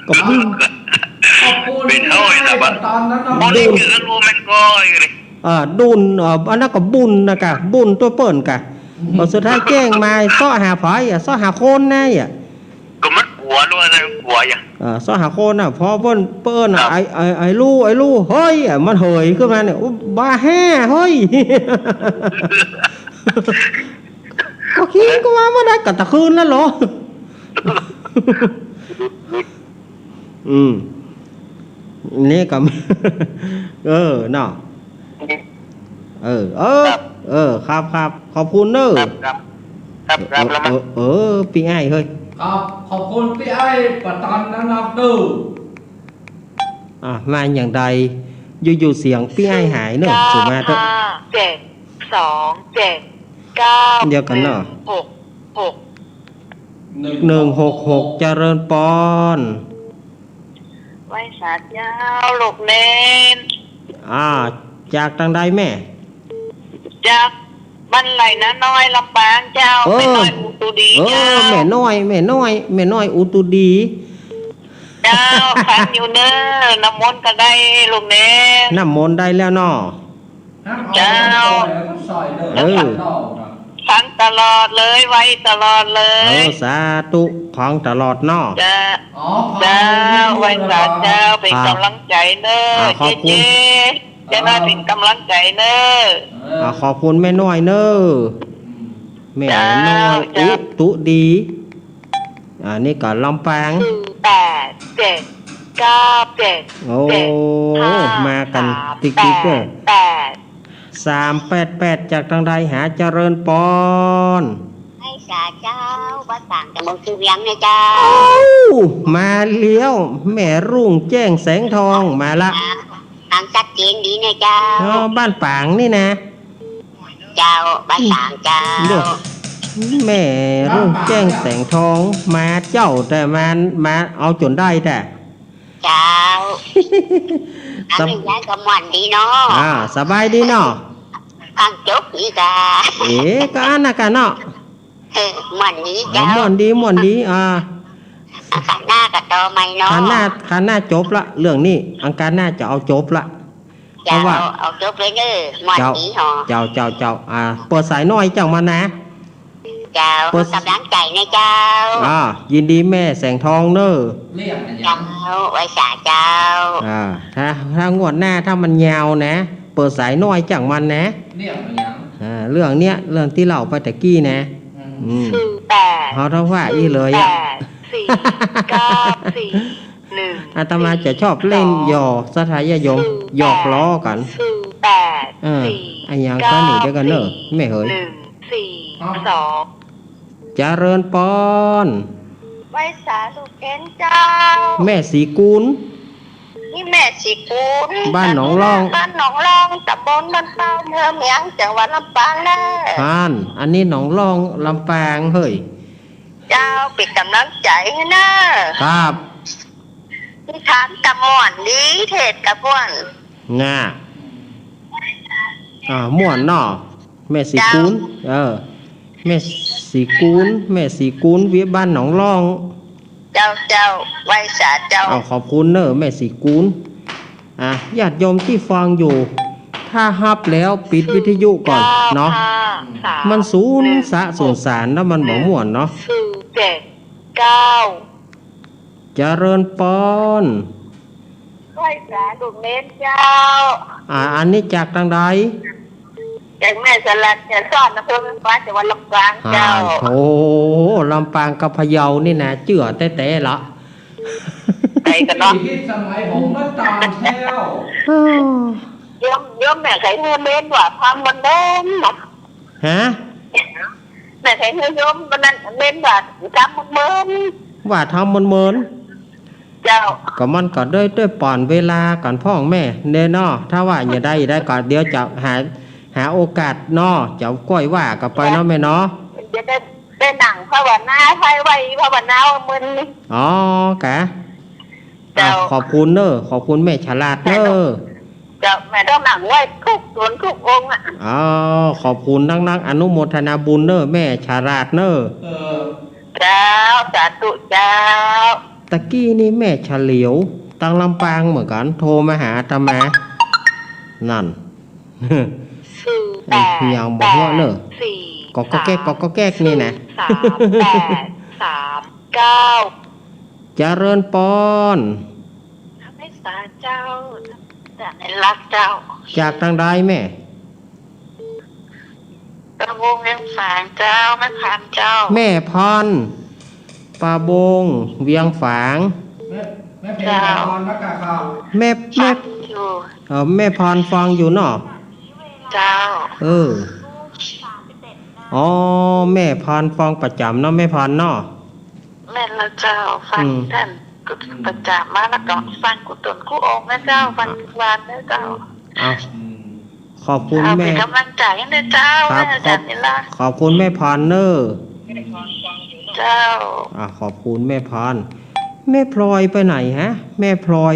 ก็บุญ ขอบคุณ เป็นเท่าไหร่ล่ะ ตอนนั้นเนาะ บ่ได้จื้ออันลูแม่นก่ออันนี้ อ่า ดุล อ่า อันนั้นก็บุญนะกะ บุญตั๋วเปิ้นกะ อืม พอสุดท้ายแจ้งมา ซ้อหาใผอะ ซ้อหาคนนะอะ ก็มันกั๋วด้วยนะ กั๋วอะ อ่า ซ้อหาคนน่ะ พอเปิ้น เปิ้นน่ะ ครับ ไอ้ ไอ้ ไอ้ลู่ ไอ้ลู่ เฮ้ยอะ มันเหยขึ้นมาเนี่ย อุ๊ย บ่าแฮ่ เฮ้ย ก็คิดก็ว่ามันได้กะตะคืนแล้วเหรอ อืม นี่ก็ เออ เนาะ เออ เออ ครับ เออ ครับ ครับ ขอบคุณเน้อ ครับ ครับ ครับ ครับ เออ แล้วมา เออ เออ ปี้อ้ายเฮ้ย ครับ ขอบคุณปี้อ้ายปะตอนนั้นนะเน้อ อ่ะ มาอย่างใด อยู่ๆ เสียงปี้อ้ายหายเน้อ เก้า สูมาเต๊อะ ห้า เจ็ด สอง เจ็ด เก้า เดี๋ยวก่อนเนาะ หนึ่ง หก หก หนึ่งหกหก เจริญปอน ไหว้สาเจ้า ลูกเน้น อ่า จากตางใดแม่ จากบ้านไหล่นาน้อย ลำปางเจ้า เออ แม่น้อยอุตุดี เออ เจ้า แม่น้อย แม่น้อย แม่น้อยอุตุดี เจ้า ฟังอยู่เน้อ น้ำมนต์ก็ได้ ลูกเน้น น้ำมนต์ได้แล้วเนาะ เจ้า เออ ฟังตลอดเลย ไหว้ตลอดเลย เออ สาธุ ฟังตลอดเนาะ เจ้า อ๋อ เจ้า ไหว้สาเจ้า เป๋นก๋ำลังใจ๋เน้อ อ่า ขอบคุณ เจ๊ๆ เจ้าน้อยเป๋นก๋ำลังใจ๋เน้อ อ่า ขอบคุณแม่น้อยเน้อ อืม แม่น้อย เจ้า อุตุดี อันนี้ก็ลำปาง ศูนย์ แปด เจ็ด เก้า เจ็ด โอ้ เจ็ด ห้า มากั๋น สาม ติ๊กติ๊กเน้อ แปด แปด สามแปดแปด จากตางใดหา เจริญปอน ไหว้สาเจ้า บ้านต่างจากเมืองคือเวียงนะเจ้า เอ้า มาแล้ว แม่รุ่งแจ้งแสงทอง มาละ ฟังชัดเจนดีนะเจ้า อ๋อ บ้านปางนี่นะ เจ้า บ้านต่างเจ้า เดี๋ยว แม่รุ่งแจ้งแสงทอง มาเจ้า แต่มา มาเอาจ๋นได้แต๊ เจ้า สบ- อันนี้ยายก็ม่วนดีเนาะ อ่า สบายดีเนาะ ฟังจบดีก่า เอ๋ ก็อันนั้นก่าเนาะ เออ ม่วนดี อ๋อ เจ้า ม่วนดี ม่วนดี อ่า อ่ะ คราวหน้าก็ต่อใหม่เนาะ คราวหน้า คราวหน้าจบละ เรื่องนี้ อังคารหน้าจะเอาจบละ เจ้า เพราะว่า เอาจบเลยเน้อ ม่วนดีหอ เจ้า เจ้า เจ้า เจ้า อ่า เปิดสายน้อยจังมานะ เจ้า เปิด ก๋ำลังใจ๋นะเจ้า อ่า ยินดีแม่แสงทองเน้อ เจ้า ไหว้สาเจ้า อ่า ถ้า ถ้างวดหน้าถ้ามันยาวนะ เปิดสายน้อยจังมันนะ อ่า เรื่องเนี้ย เรื่องตี้เล่าไปตะกี้นะ อืม อืม ศูนย์ แปด เฮาเท่าว่าอี้เลยอะ ศูนย์ แปด สี่ เก้า สี่ หนึ่ง อาตมาจะชอบเล่นหยอกศรัทธาญาติโยม ศูนย์ แปด หยอกล้อกั๋น ศูนย์ แปด เออ สี่ อะหยังก็นี่ เก้า เดี๋ยวก่อนเน้อ สี่ แม่เหย หนึ่ง สี่ สอง เจริญปอน ไหว้สาลูกเน้นเจ้า แม่ศรีกูล นี่แม่ศรีกูล บ้านหนองล่อง บ้านหนองล่อง ตำบลบ้านเป้า อำเภอเมือง จังหวัดลำปางเน้อ ฮั่น อันนี้หนองล่อง ลำปาง เฮ้ย เจ้า เป๋นก๋ำลังใจ๋หื้อเน้อ ครับ นิทานก็ม่วนดี เทศน์ก็ม่วน น่ะ อ่า ม่วนเนาะ แม่ศรีกูล เจ้า เออ แม่ศรีกูล แม่ศรีกูล เวียงบ้านหนองล่อง เจ้า เจ้า ไหว้สาเจ้า เอา ขอบคุณเน้อ แม่ศรีกูล อ่ะ ญาติโยมตี้ฟังอยู่ ถ้าฮับแล้วปิดวิทยุก่อนเนาะ เก้า ห้า สาม มันสูญสะ หนึ่ง สูญสานแล้วมันบ่ม่วนเนาะ ศูนย์ เจ็ด เก้า เจริญปอน ไหว้สาลูกเน้นเจ้า อ่า อันนี้จากตางใด จากแม่สลัด แม่สอด อำเภอแม่ฟ้า จังหวัดลำปางเจ้า อ่า โอ้ ลำปางกับพะเยานี่นะ เจื้อแต๊ๆ ละ ไปกั๋นเนาะ ชีวิตสมัยผมมาต่างแถว โยม โยมแม่ใค่หื้อเม้นว่าทำมันเมินนะ ฮะ แม่ใค่หื้อโยมวันนั้นเม้นว่าทำมันเมิน ว่าทำมันเมิน เจ้า ก็มันก็ด้วย ด้วยป้อนเวลากั๋นพ่องแม่เน่อเนาะ ถ้าว่าจะได้ ได้ก็เดี๋ยวจะหา หาโอกาสเนาะ จะก้อยว่ากั๋นไปเนาะแม่เนาะ จะได้ ได้นั่งภาวนา ใค่ไหว้ภาวนามึน อ๋อ กะ เจ้า อ่ะ ขอบคุณเน่อ ขอบคุณแม่ฉลาดเน่อ เจ้า แม่ต้องนั่งไหว้ทุกต๋นทุกองค์อะ อ๋อ ขอบคุณนักๆ อนุโมทนาบุญเน่อ แม่ฉลาดเน่อ เออ เจ้า สาธุเจ้า ตะกี้นี่แม่เฉลียว ตังลำปางเหมือนกั๋น โทรมาหาอาตมา นั่น ศูนย์แปด เอ้ย ยังบ่หัวเน่อ แปดสี่ กอกแก๊ก สาม กอกแก๊กนี่นะ ศูนย์สามแปดสามเก้า เจริญปอน นมัสก๋านเจ้า จากในรักเจ้า จากตางใดแม่ ประบงเวียงฝางเจ้า แม่พรเจ้า แม่พร ประบงเวียงฝาง แม่ แม่พร เจ้า ฟังอยู่ แม่ แม่ ฟังอยู่ เอ่อ แม่พรฟังอยู่เนาะ เจ้า เออ อ๋อ แม่พรฟังประจ๋ำเนาะ แม่พรเนาะ แม่นแล้วเจ้า ฟัง อืม ต้านประจ๋ำมาแล้วก็ฟังกู้ต๋นกู้องค์นะเจ้า ฟังกู้วันนะเจ้า เอา ขอบคุณแม่ เอ่อ เป๋นก๋ำลังใจ๋นะเจ้า ครับ ขอบ ขอบคุณแม่พรเน่อ เจ้า อ่ะ ขอบคุณแม่พร แม่พลอยไปไหนฮะ แม่พลอย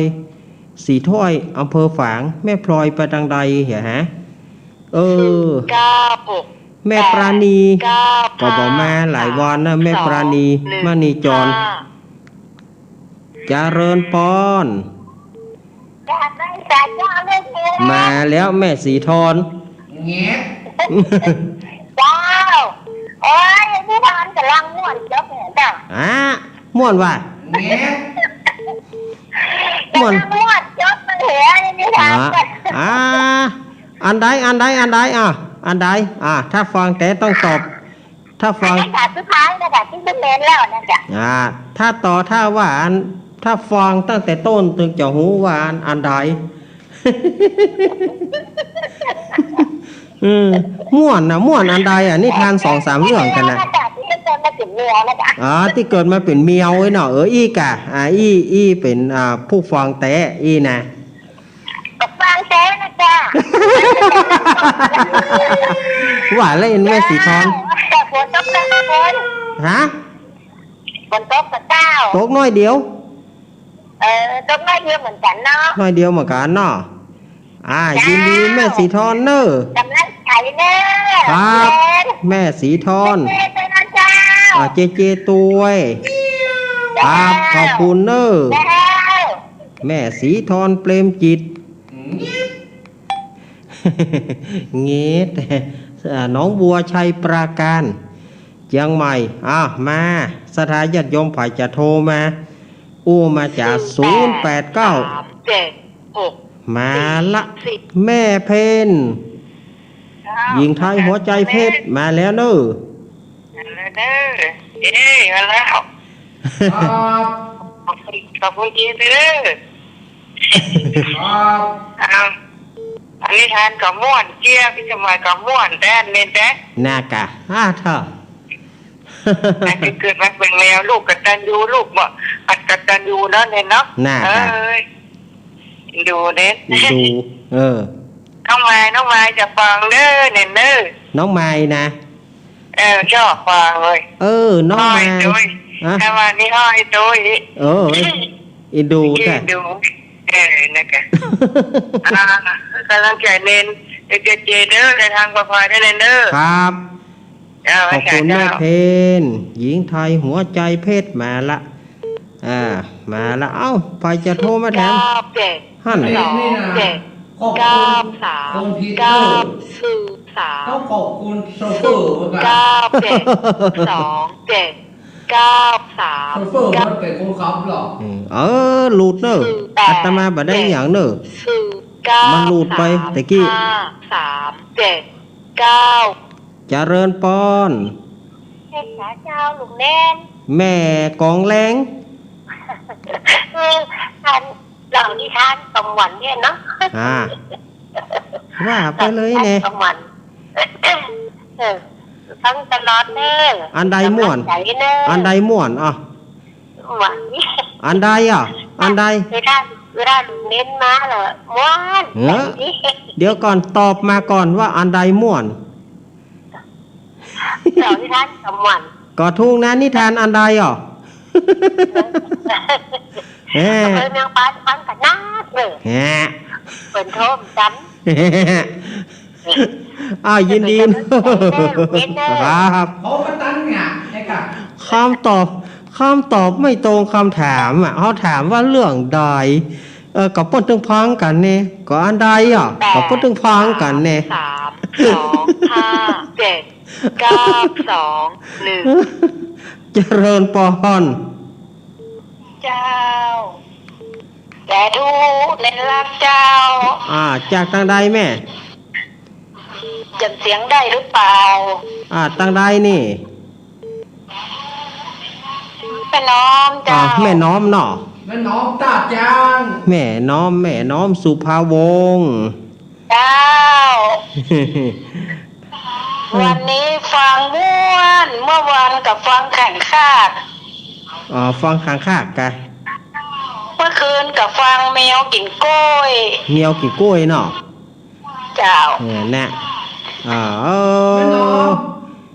สีถ้อย อำเภอฝาง แม่พลอยไปตางใดเหรอฮะ เออ ศูนย์เก้าหก แม่ปราณี แปดเก้า ก็บ่มาหลายวันนะ แม่ปราณี สองหนึ่ง มณีจร ห้า เจริญปอน มาแล้วแม่สีทอน เงี้ย เจ้า โอ้ย นี่ทอนก๋ำลังม่วนจบเนี่ยเจ้า อ่ะ ม่วนว่ะ เงี้ย ม่วน ก๋ำลังม่วนจบมาเหลือนี่ทอน อ่ะ อ่ะ อันใด อันใด อันใด อ่ะ อันใด อ่ะ ถ้าฟังแต่ต้องตอบ ถ้าฟัง อันนี้ถามสุดท้ายนะจ๊ะ ตี้เปิ้นเล่นแล้วนะจ๊ะ อ่า ถ้าต่อ ถ้าว่าอัน ถ้าฟังตั้งแต่ต้นตึงจะฮู้ว่าอัน อันใด อืม ม่วนนะ ม่วนอันใดอ่ะ นิทานสองสามเรื่องกั๋นนะ ตี้เปิ้นมาเป๋นแมวนะจ๊ะ อ๋อ ตี้เปิ้นมาเป๋นแมวไว้เนาะ เออ อี้ก่ะ อ่า อี้ อี้เป๋น อ่า ผู้ฟังแต๊อี้นะ ก็ฟังแต๊นะจ๊ะ ว่าแล้วเอ็นแม่สีทอน แต่ฝนตกนะฝน ฮะ ฝนตกก่อเจ้า ตกน้อยเดียว เออ ตกน้อยเดียวเหมือนกั๋นเนาะ น้อยเดียวเหมือนกั๋นเนาะ อ่า เจ้า ยินดีแม่สีทอนเน่อ ก๋ำลังใจ๋เน่อ ครับ แม่สีทอน เจเจตวยนะเจ้า อ่า เจเจตวย เจ้า ครับ ขอบคุณเน่อ เจ้า แม่สีทอน เปรมจิต เง็ด อ่า หนองบัว ชัยปราการ เจียงใหม่ อ่ะ มา ศรัทธาญาติโยมใผจะโทรมา อู้มาจาก ศูนย์แปดเก้า ศูนย์แปดสามเจ็ดหก มาละ แม่เพ็ญ เจ้า หญิงไทยหัวใจเพชร มาแล้วเน่อ มาแล้วเน่อ เอ้ย มาแล้ว ครับ ขอบคุณ ขอบคุณเจ้าเน่อ ครับ อ้าว อันนี้ทานก็ม่วนเจี๊ยบ พี่สมัยก็ม่วนแต๊เน่นแต๊ น่ากะ อ่า เถาะ อันตี้เกิดมาเป๋นแมว ลูกกตัญญู ลูกบ่ อัดกตัญญูเนาะเน่นเนาะ น่ากะ เอ้ย ดูเน่น ดู เออ น้องมาย น้องมายจะฟังเน่อเน่นเน่อ น้องมายนะ เออ ชอบฟังเลย เออ น้องมาย ห้อยโต้ย ฮะ ถ้าว่านี่ห้อยโต้ย เออ เอ็นดู เอ็นดู แต๊ เออ นะกะ อ่า ก๋ำลังใจ๋เน่น เจเจเน่อ เดินตางปลอดภัยเน่อเน่นเน่อ ครับ เจ้า ขอบคุณ เจ้า แม่เพ็ญ หญิงไทยหัวใจเพชร มาละ อ่า มาละ เอ้า ใผจะโทรมาแถม ศูนย์เก้าเจ็ด หั้น สองเจ็ดเก้าสามเก้าศูนย์สาม ต้องขอบคุณโชเฟอร์เหมือนกั๋น ศูนย์เก้าเจ็ด สองเจ็ดเก้าสาม โชเฟอร์มันเป๋นคนขับเหรอ อืม เออ หลุดเน่อ ศูนย์แปด อาตมาบ่ได้หยังเน่อ ศูนย์เก้า มันหลุดไปตะกี้ ห้าสามเจ็ดเก้า เจริญปอน เจ้า เจ้า ลุงแนน แม่กองแรง คือ อัน เล่านิทานกลางวันเนี่ยเนาะ อ่า ว่าไปเลยเน่ กลางวัน เออ ฟังตลอดเน่อ อันใดม่วน ก๋ำลังใจ๋เน่อ อันใดม่วน อ่ะ ม่วน อันใดอ่ะ อันใด เวลา เวลาเน้นมาแล้วม่วน เออ เดี๋ยวก่อน ตอบมาก่อนว่าอันใดม่วน เจ้านิทานก็ม่วน ก็ถูกนะ นิทานอันใดอ่ะ แหม เออ นางฟ้าฟังกันนักเลย แหม เปิ้นโทรมาจัน อ้าว ยินดี เปิ้นโทรมาจัน ครับ เขาก็ตั้งเนี่ย ไอ้กะ คำตอบ คำตอบไม่ตรงคำถามอ่ะ เขาถามว่าเรื่องใด เออ ก็เปิ้นตึงฟังกันเนี่ย ก็อันใดอ่ะ ก็เปิ้นตึงฟังกันเนี่ย สาม สอง ห้า เจ็ด เก้า สอง หนึ่ง เจริญปอน เจ้า สาธุ เน้นรักเจ้า อ่า จากตางใดแม่ จำเสียงได้หรือเปล่า อ่า ตางใดนี่ แม่น้อมเจ้า อ่า แม่น้อมเนาะ แม่น้อมต้าจาง แม่น้อม แม่น้อมสุภาวงศ์ เจ้า วันนี้ฟังม่วน เมื่อวานก็ฟังขันคาก อ๋อ ฟังขันคากกะ เมื่อคืนก็ฟังแมวกิ๋นก้วย แมวกิ๋นก้วยเนาะ เจ้า เออ นะ อ่า เออ แม่น้อม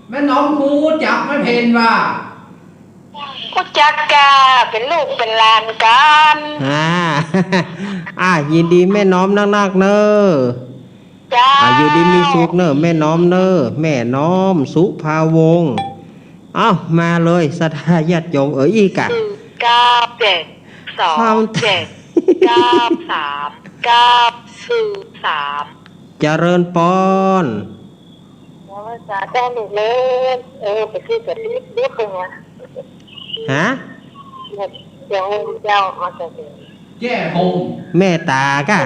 แม่น้อมฮู้จักแม่เพ็ญบ่า ฮู้จักกะ เป๋นลูกเป๋นหลานกั๋น อ่า อ่า ยินดีแม่น้อมนักๆ เน่อ เจ้า อ่า อยู่ดีมีสุขเน่อ แม่น้อมเน่อ แม่น้อมสุภาวงศ์ เอ้า มาเลย ศรัทธาญาติโยม เออ อีกอะ สี่ เก้า เจ็ด สอง เจ็ด เก้า สาม เก้า สี่ สาม เจริญปอน นมัสการเจ้าลูกเอ้ย เออ ไปซื้อกับที่เด็กเป็นไง ฮะ เดี๋ยวเจ้ามาจากไหน แก้โฮม แม่ต๋ากะ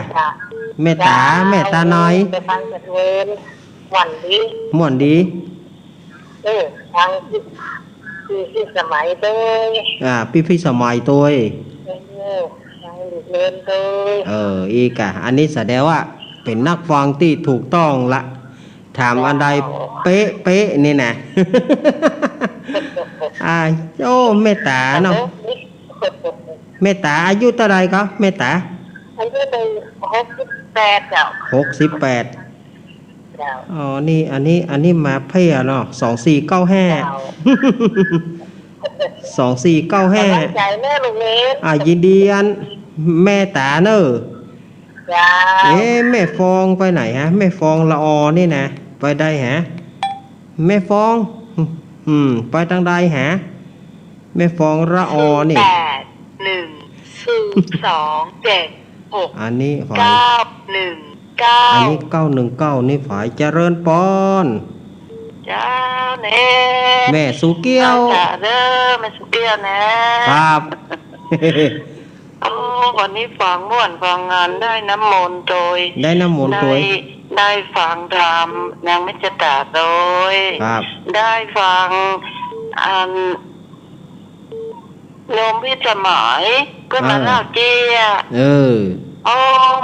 แม่ต๋า แม่ต๋า แม่ต๋าน้อย ไปฟังกับเวรม่วนดี ม่วนดี เออ ฟังพี่ พี่ พี่สมัยด้วย อ่า พี่ พี่สมัยด้วย เออ ฟังลูกเล่นด้วย เออ อีกอะ อันนี้แสดงว่าเป๋นนักฟังตี้ถูกต้องละ ถามอันใดเป๊ะๆ นี่นะ อ่า โอ้ แม่ต๋าเนาะ แม่ต๋าอายุเต้าใดก็ แม่ต๋า อายุได้หกสิบแปดเจ้า หกสิบแปด เจ้า อ๋อ นี่ อันนี้ อันนี้มาเพี้ยเนาะ สองสี่เก้าห้า เจ้า สองสี่เก้าห้า กำลังใจแม่ลูกเล่น อ่า ยินดีอันแม่ต๋าเน่อ เจ้า เอ๊ะ แม่ฟองไปไหนฮะ แม่ฟองละออนี่นะ ไปใดฮะ แม่ฟอง อืม ไปตางใดฮะ แม่ฟองละออนี่ แปด หนึ่ง ศูนย์ สอง เจ็ด หก อันนี้ฝ่าย เก้า หนึ่ง เก้า อันนี้ เก้าหนึ่งเก้า นี่ฝ่าย เจริญปอน เจ้าเน้น แม่สุเกี้ยว เจ้าเด้อ แม่สุเกี้ยวนะ ครับ โอ้ วันนี้ฟังม่วนฟังมัน ได้น้ำมนต์โตย ได้น้ำมนต์โตย ได้ ได้ฟังธรรมนางเมตตาโตย ครับ ได้ฟัง อัน โยมพิสมัย เปิ้นมา อ่า เล่าเจี้ย เออ โอ้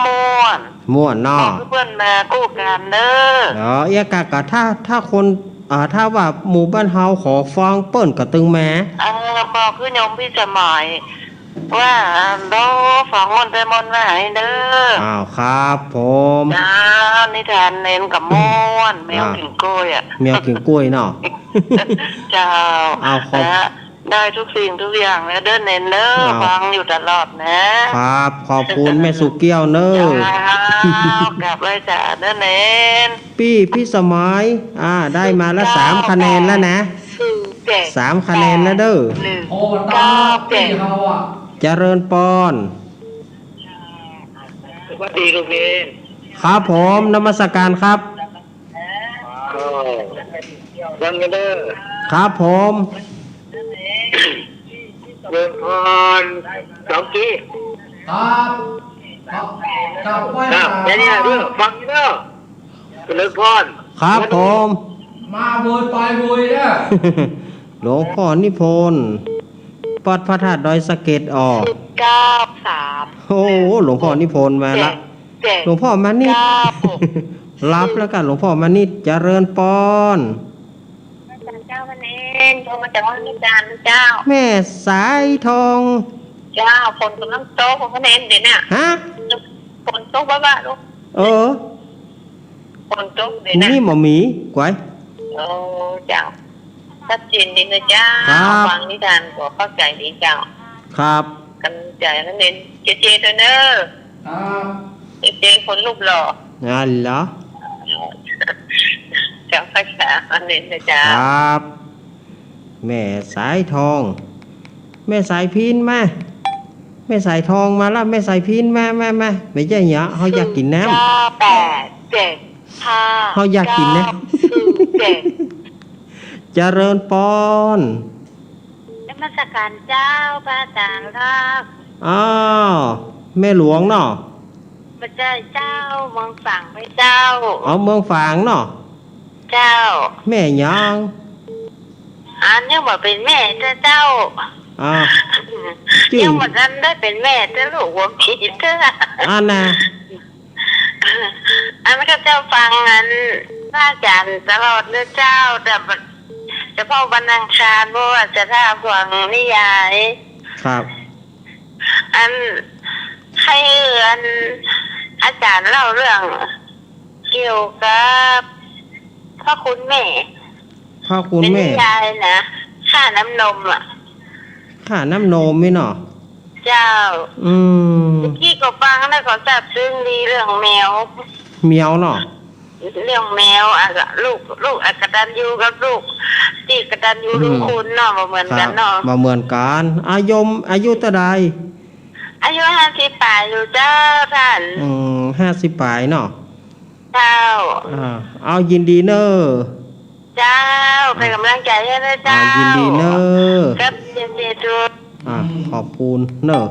ม่วน ม่วนเนาะ ขอหื้อเปิ้นมากู้กั๋นเน้อ อ๋อ เอี้ยกะ กะ ถ้า ถ้าคน อ่า ถ้าว่าหมู่บ้านเฮาขอฟังเปิ้นกะตึงมา เออ บอกหื้อโยมพิสมัย ว่า อ่า รอฟังม่วนไปม่วนมาหื้อเน้อ อ้าว ครับผม เจ้า นิทานเน้นกะม่วน แมว อ่า กิ๋นก้วยอะ แมวกิ๋นก้วยเนาะ เจ้า อ้าว ขอบ นะ ได้ทุกสิ่งทุกอย่างแล้วเด้อเน้นเน้อ อ้าว ฟังอยู่ตลอดนะ ครับ ขอบคุณแม่สุเกี้ยวเน้อ เจ้า กราบไหว้สาเด้อเน้น ปี้พิสมัย อ่า ได้มาละสามคะแนนแล้วนะ ศูนย์เจ็ด สามคะแนนแล้วเด้อ หนึ่ง โอ้ เก้าเจ็ด เฮาอะ เจริญปอน สวัสดีลูกเน้น ครับผม นมัสการครับ เออ ยังไงเด้อ ครับผม เจริญพร สองจี ครับ ครับ ครับ แค่นี้เด้อ ฟังเด้อ เจริญพร ครับผม มาโวยไปโวยเด้อ หลวงพ่อนิพนธ์ วัดพระธาตุดอยสะเก็ด อ้อ เก้าสาม โอ้โห หลวงพ่อนิพนธ์มาละ เจ็ด หลวงพ่อมานิด เก้าหก รับแล้วกัน หลวงพ่อมานิด เจริญปอน อาจารย์เจ้า วันนี้โทรมาจากวัดอาจารย์เจ้า แม่สายทอง เจ้า ฝนก่ำลังตก ผมก็เน้นเดี๋ยวนี้ ฮะ ฝนตกบ้าๆ ลูก เออ ฝนตกเดี๋ยวนี้ นี่บ่มี กวย โอ้ เจ้า ชัดเจนดีนะเจ้า ครับ ฟังนิทานก็เข้าใจดีเจ้า ครับ กำลังใจ๋ก็เน้นเจเจด้วยเนอะ ครับ เจเจคนรูปหล่อ นั่นเหรอ เจ้า ภาษาอันนี้นะเจ้า ครับ แม่สายทอง แม่สายพิณมา แม่สายทองมาละ แม่สายพิณมา มา มา ไม่ใจ้เหรอ เฮาอยากกิ๋นน้ำ ศูนย์ เก้า แปด เจ็ด ห้า เฮาอยากกิ๋นน้ำ เก้า ศูนย์ เจ็ด เจริญปอน นมัสการเจ้า พระอาจ๋ารย์ครับ อ้าว แม่หลวงเนาะ บ่ใจ้เจ้า เมืองฝางไปเจ้า อ๋อ เมืองฝางเนาะ เจ้า แม่หยัง อันยังบ่เป๋นแม่เตื้อเจ้า อ่า จื้อ ยังบ่ทันได้เป๋นแม่เตื้อลูก หัวผีเตื้อ อันน่ะ อันข้าเจ้าฟังอันพระอาจ๋ารย์ตลอดเนอะเจ้า แต่บ่ เฉพาะวันอังคาร เพราะว่าจะถ้าฟังนิยาย ครับ อัน ใค่อัน อาจ๋ารย์เล่าเรื่อง เกี่ยวกับพระคุณแม่ พระคุณแม่ เป๋นนิยายนะ ค่าน้ำนมอะ ค่าน้ำนมนี่เนาะ เจ้า อืม เมื่อกี้ก็ฟังแล้วก็ซาบซึ้งดี เรื่องแมว แมวเนาะ เรื่องแมวอะ ลูก ลูกอกตัญญูกับลูกตี้กตัญญู อืม รู้คุณเนาะ บ่เหมือนกั๋นเนาะ ครับ บ่เหมือนกั๋น อายุ อายุเต้าใด อายุห้าสิบป๋ายอยู่เจ้าต้าน อืม ห้าสิบป๋ายเนาะ เจ้า อ่า เอายินดีเน่อ เจ้า เป๋นก๋ำลังใจ๋หื้อเน่อเจ้า อ่า ยินดีเน่อ ครับ ยินดีทุก อ่า ขอบคุณเน่อ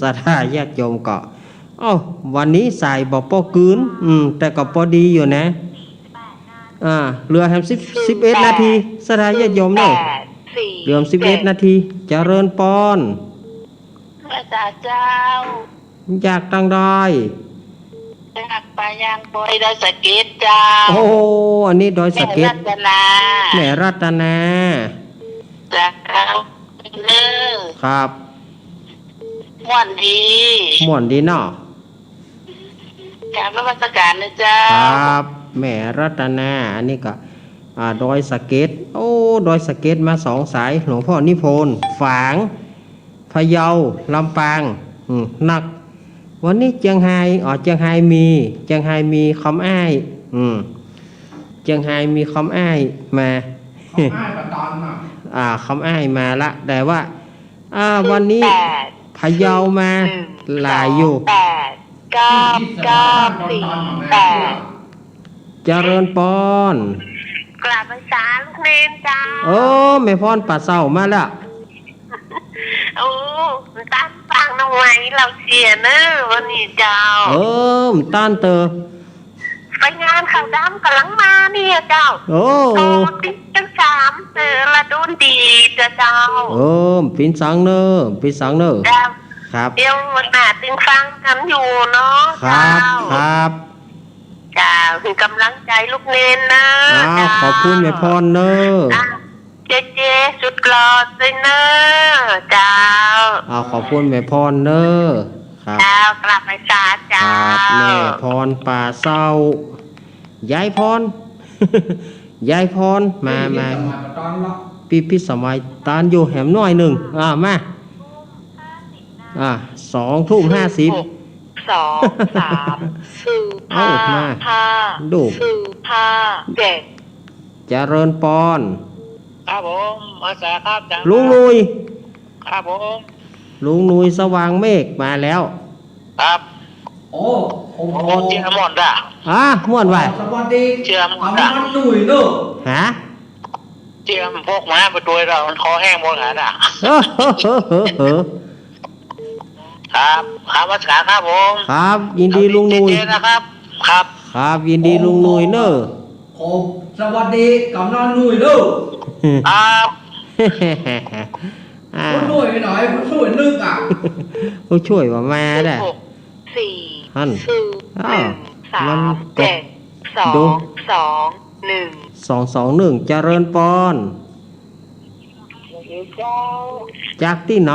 ศรัทธาญาติโยมก็ เอ้า วันนี้สายบ่ปอกืน อืม แต่ก็ปอดีอยู่นะ อ่า เหลือแหมสิบ สิบเอ็ดนาที ศรัทธาญาติโยมเน่อ แปด สี่ เหลือสิบเอ็ดนาที เจริญปอน พระอาจ๋ารย์เจ้า จากตังใด จากป่ายางปอยดอยสะเก็ดเจ้า โอ้ อันนี้ดอยสะเก็ด แม่รัตนา แม่รัตนา จากเน่อ ครับ ม่วนดี ม่วนดีเนาะ กราบนมัสการนะเจ้า ครับ แม่รัตนา อันนี้ก็ อ่า ดอยสะเก็ด โอ้ ดอยสะเก็ดมาสองสาย หลวงพ่อนิพนธ์ ฝาง พะเยา ลำปาง อืม นัก วันนี้เจียงฮาย อ๋อ เจียงฮายมี เจียงฮายมีคำอ้าย อืม เจียงฮายมีคำอ้ายมา คำอ้ายประตอนน่ะ อ่า คำอ้ายมาละ แต่ว่า อ่า วันนี้ แปด พะเยามา หนึ่ง หลายอยู่ สอง แปด เก้า เก้า สี่ แปด เจริญปอน กราบนมัสการลูกเณรเจ้า เออ แม่พรป่าเศร้ามาละ โอ้ ต้านฟังน้องไหมเล่าเสียเนอะวันนี้เจ้า เออ ต้านเตอ ไปงานขาวดำก๋ำลังมาเนี่ยเจ้า โอ้ โอ้ ปิ๊งกันสามเสือละดุนดีเจ้า เจ้า เออ ปิ๊นสังเนอะ ปิ๊นสังเนอะ เจ้า ครับ เดี๋ยววันหน้าตึงฟังกันอยู่เนาะ ครับ เจ้า ครับ เจ้า เป๋นก๋ำลังใจ๋ลูกเณรนะ อ้าว เจ้า ขอบคุณแม่พรเนอะ อ่ะ เจเจสุดหล่อด้วยเนอะ เจ้า อ้าว ขอบคุณแม่พรเนอะ ครับ เจ้า กราบไหว้สาเจ้า ครับ แม่พรป่าเศร้า ยายพร ยายพร มา มา พิพิธสมัยตานอยู่แหมหน้อยนึ่ง อ่า มา อ่า สองทุ่มห้าสิบ หก สอง สาม ศูนย์ เอ้า ห้า มา ห้า ดู ศูนย์ ห้า เจ็ด เจริญปอน ครับผม มาสาครับ อาจ๋ารย์ ลุงหนุ่ย ครับผม ลุงหนุ่ยสว่างเมฆมาแล้ว ครับ โอ้ โอ้โห เจียม่วนด่ะ ฮะ ม่วนว่ะ สวัสดี เจียม่วนด่ะ กำนันหนุ่ยเนอะ ฮะ เจียมพวกหมาไปตวยเรา มันคอแห้งหมดแล้วด่ะ ครับ ครับ นมัสการครับผม ครับ ยินดีลุงหนุ่ย เจเจนะครับ ครับ ครับ ยินดีลุงหนุ่ยเนอะ โอ้ สวัสดีกำนันหนุ่ยเนอะ ครับ อ่า ผู้ช่วยไปไหน ผู้ช่วยนึกอ่ะ ผู้ช่วยว่ามาได้ หก สี่ หั่น ศูนย์ อ้าว หนึ่ง สาม มันก็ เจ็ด สอง ดู สอง หนึ่ง สอง สอง หนึ่ง เจริญปอน เจ้า จากตี้ไหน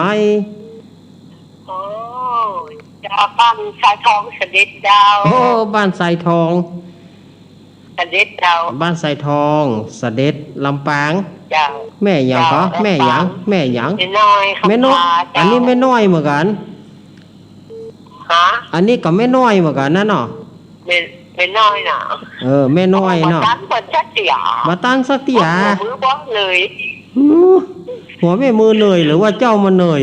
โอ้ จากบ้านทรายทองเสด็จเจ้า โอ้ บ้านทรายทอง เสด็จเจ้า บ้านทรายทองเสด็จ ลำปาง เจ้า แม่หยังก็ เจ้า แม่หยัง ลำปาง แม่หยัง แม่น้อย แม่น้อย คำพา เจ้า อันนี้แม่น้อยเหมือนกั๋น ฮะ อันนี้ก็แม่น้อยเหมือนกั๋นนะเนาะ แม่ แม่น้อยน่ะ เออ แม่น้อยเนาะ บ่ตันเปิ้นสักเตื้อ บ่ตันสักเตื้อ หัวมือบ่เลย หือ หัวแม่มือเหน่อยหรือว่าเจ้ามันเหน่อย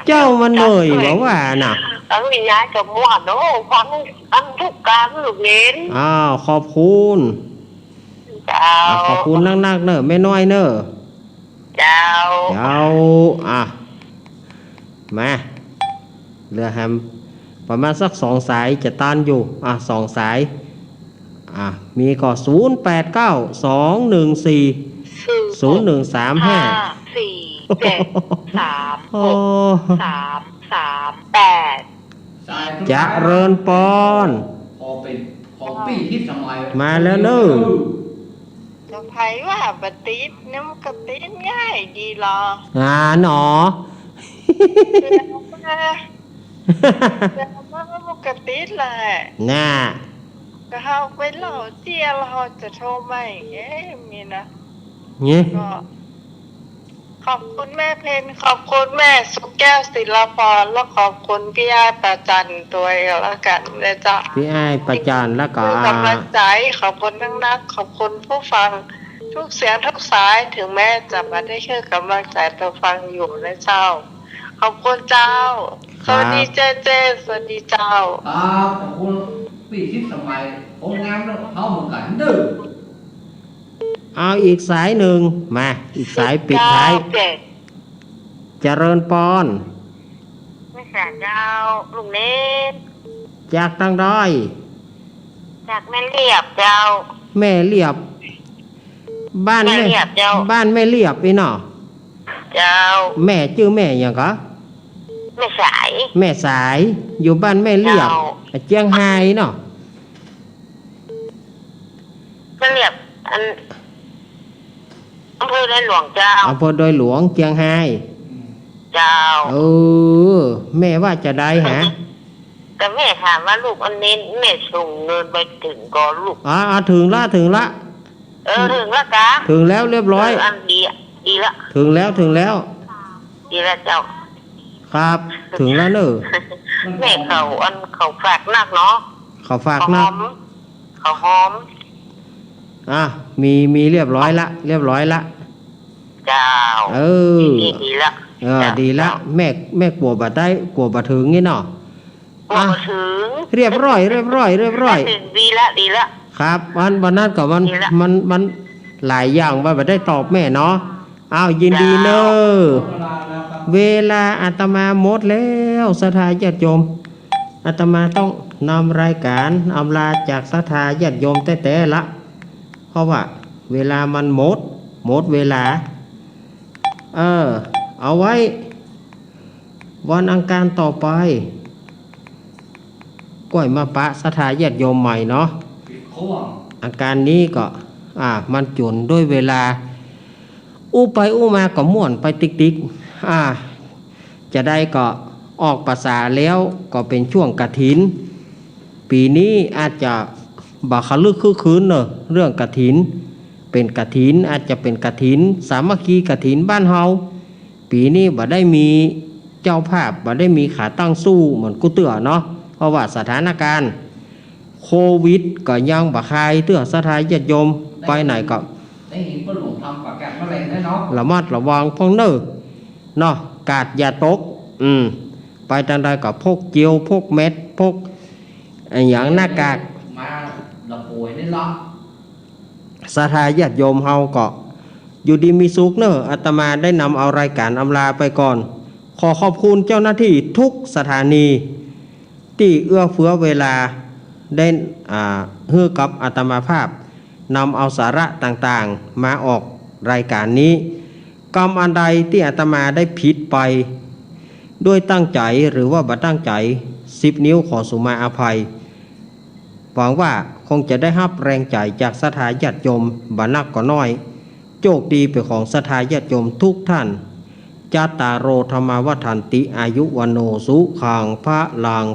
เจ้ามันเหน่อย ว่าว่าน่ะ เออ ยายก็ม่วน โอ้ ฟังอันทุกการลูกเหลน อ้าว ขอบคุณ เจ้า อ่ะ ขอบคุณนักๆ เน่อ แม่น้อยเน่อ เจ้า เจ้า อ่ะ มา เหลือแหมประมาณสักสองสายจะตันอยู่ อ่ะ สองสาย อ่ะ มีก็ ศูนย์แปดเก้า สองหนึ่งสี่ ศูนย์หนึ่งสามห้า สี่เจ็ด สามหก โอ้ สามสามแปด เจริญปอน ขอเป๋น ขอปี้ทิพย์สมัย มาแล้วเน่อ เจ้า ใผว่าบ่ติด นี่มันก็ติดง่ายดีลอ อ่า หนอ แสดงว่า แสดงว่ามันก็ติดแหละ น่ะ ก็เฮาไปเล่าเสี้ยแล้วเฮาจะโทรมาอีก เอ๊ะ มีนะ เนี่ย ก็ ขอบคุณแม่เพ็ญ ขอบคุณแม่สุแก้วศิลาพร และขอบคุณพี่อ้ายประจันด้วยก็แล้วกั๋นนะเจ้า พี่อ้ายประจัน แล้วก็ เปิ้นหื้อกำลังใจ๋ ขอบคุณนักๆ ขอบคุณผู้ฟังทุกเสียงทุกสาย ถึงแม้จะบ่ได้หื้อกำลังใจ๋ แต่ฟังอยู่นะเจ้า ขอบคุณเจ้า ครับ สวัสดีเจ้เจ้ สวัสดีเจ้า ครับ ขอบคุณปี้ทิพย์สมัย คนงามเนาะ เฮาเหมือนกั๋นเน่อ เอาอีกสายหนึ่ง มา อีกสายปิดท้าย เก้าเจ็ด เจริญปอน แม่สาเจ้า ลุงเนตร จากตางใด จากแม่เลียบเจ้า แม่เลียบ บ้านแม่ แม่เลียบเจ้า บ้านแม่เลียบนี่เนาะ เจ้า แม่จื้อแม่หยังก็ แม่สาย แม่สาย อยู่บ้านแม่เลียบ เจ้า เจียงฮายเนาะ แม่เลียบ อัน อำเภอดอยหลวงเจ้า อำเภอดอยหลวง เจียงฮาย เจ้า เออ แม่ว่าจะใดฮะ ก็แม่ถามว่าลูกอันนี้แม่ส่งเงินไปถึงก่อลูก อ่า อ่า ถึงละ ถึงละ เออ ถึงละกะ ถึงแล้วเรียบร้อย เออ อันดีอะ ดีละ ถึงแล้ว ถึงแล้ว ดีละเจ้า ครับ ถึงแล้วเน่อ แม่เขาอันเขาฝากนักเนาะ เขาฝากนัก เขาหอม เขาหอม อ่ะ มี มีเรียบร้อยละ เรียบร้อยละ เจ้า เออ ดี ดีละ เออ เจ้า ดีละ เจ้า แม่ แม่กั๋วบ่ได้ กั๋วบ่ถึงนี่เนาะ กั๋วบ่ถึง อ่ะ เรียบร้อย เรียบร้อย เรียบร้อย ถึง ดีละ ดีละ ครับ วัน วันนั้นก็มัน ดีละ มัน มันหลายอย่างว่าบ่ได้ตอบแม่เนาะ อ้าว ยินดีเน่อ เจ้า เวลาอาตมาหมดแล้ว ศรัทธาญาติโยม อาตมาต้องนำรายการอำลาจากศรัทธาญาติโยมแต๊ๆ ละ เพราะว่าเวลามันหมด หมดเวลา เออ เอาไว้วันอังคารต่อไป ก้อยมาปะศรัทธาญาติโยมใหม่เนาะ อังคารนี้ก็ อ่า มันจ๋วนด้วยเวลา อู้ไปอู้มาก็ม่วนไปติ๊กๆ อ่า จะใดก็ออกพรรษาแล้วก็เป๋นช่วงกฐิน ปี๋นี้อาจจะบ่คะลึกครึกครื้นเน่อ เรื่องกฐิน เป๋นกฐิน อาจจะเป๋นกฐินสามัคคีกฐินบ้านเฮา ปี๋นี้บ่ได้มีเจ้าภาพ บ่ได้มีขาตั้งสู้เหมือนกู้เตื้อเนาะ เพราะว่าสถานการณ์โควิดก็ยังบ่คลายเตื้อ ศรัทธาญาติโยม ไปไหนก็ ได้ยินป้าหลวงทำประกาศเมื่อไหร่แน่เนาะ ระมัดระวังพ่องเน่อ เนาะ กาดอย่าตก อืม ไปตางใดก็พกเจล พกแมส พกอะหยังหน้ากาก มาละป่วยนี่ละ ศรัทธาญาติโยมเฮาก็อยู่ดีมีสุขเน่อ อาตมาได้นำเอารายการอำลาไปก่อน ขอขอบคุณเจ้าหน้าที่ทุกสถานี ตี้เอื้อเฟื้อเวลาได้ อ่า หื้อกับอาตมาภาพ นำเอาสาระต่างๆ มาออกรายการนี้ กำอันใดตี้อาตมาได้ผิดไป ด้วยตั้งใจ๋หรือว่าบ่ตั้งใจ๋ สิบนิ้วขอสุมาอภัย หวังว่าคงจะได้ฮับแรงใจ๋จากศรัทธาญาติโยมบ่นักก็น้อย โจคดีเป๋นของศรัทธาญาติโยมกู้ต้าน จัตตาโร ธัมมา วัฑฒันติ อายุ วัณโณ สุขัง พะลัง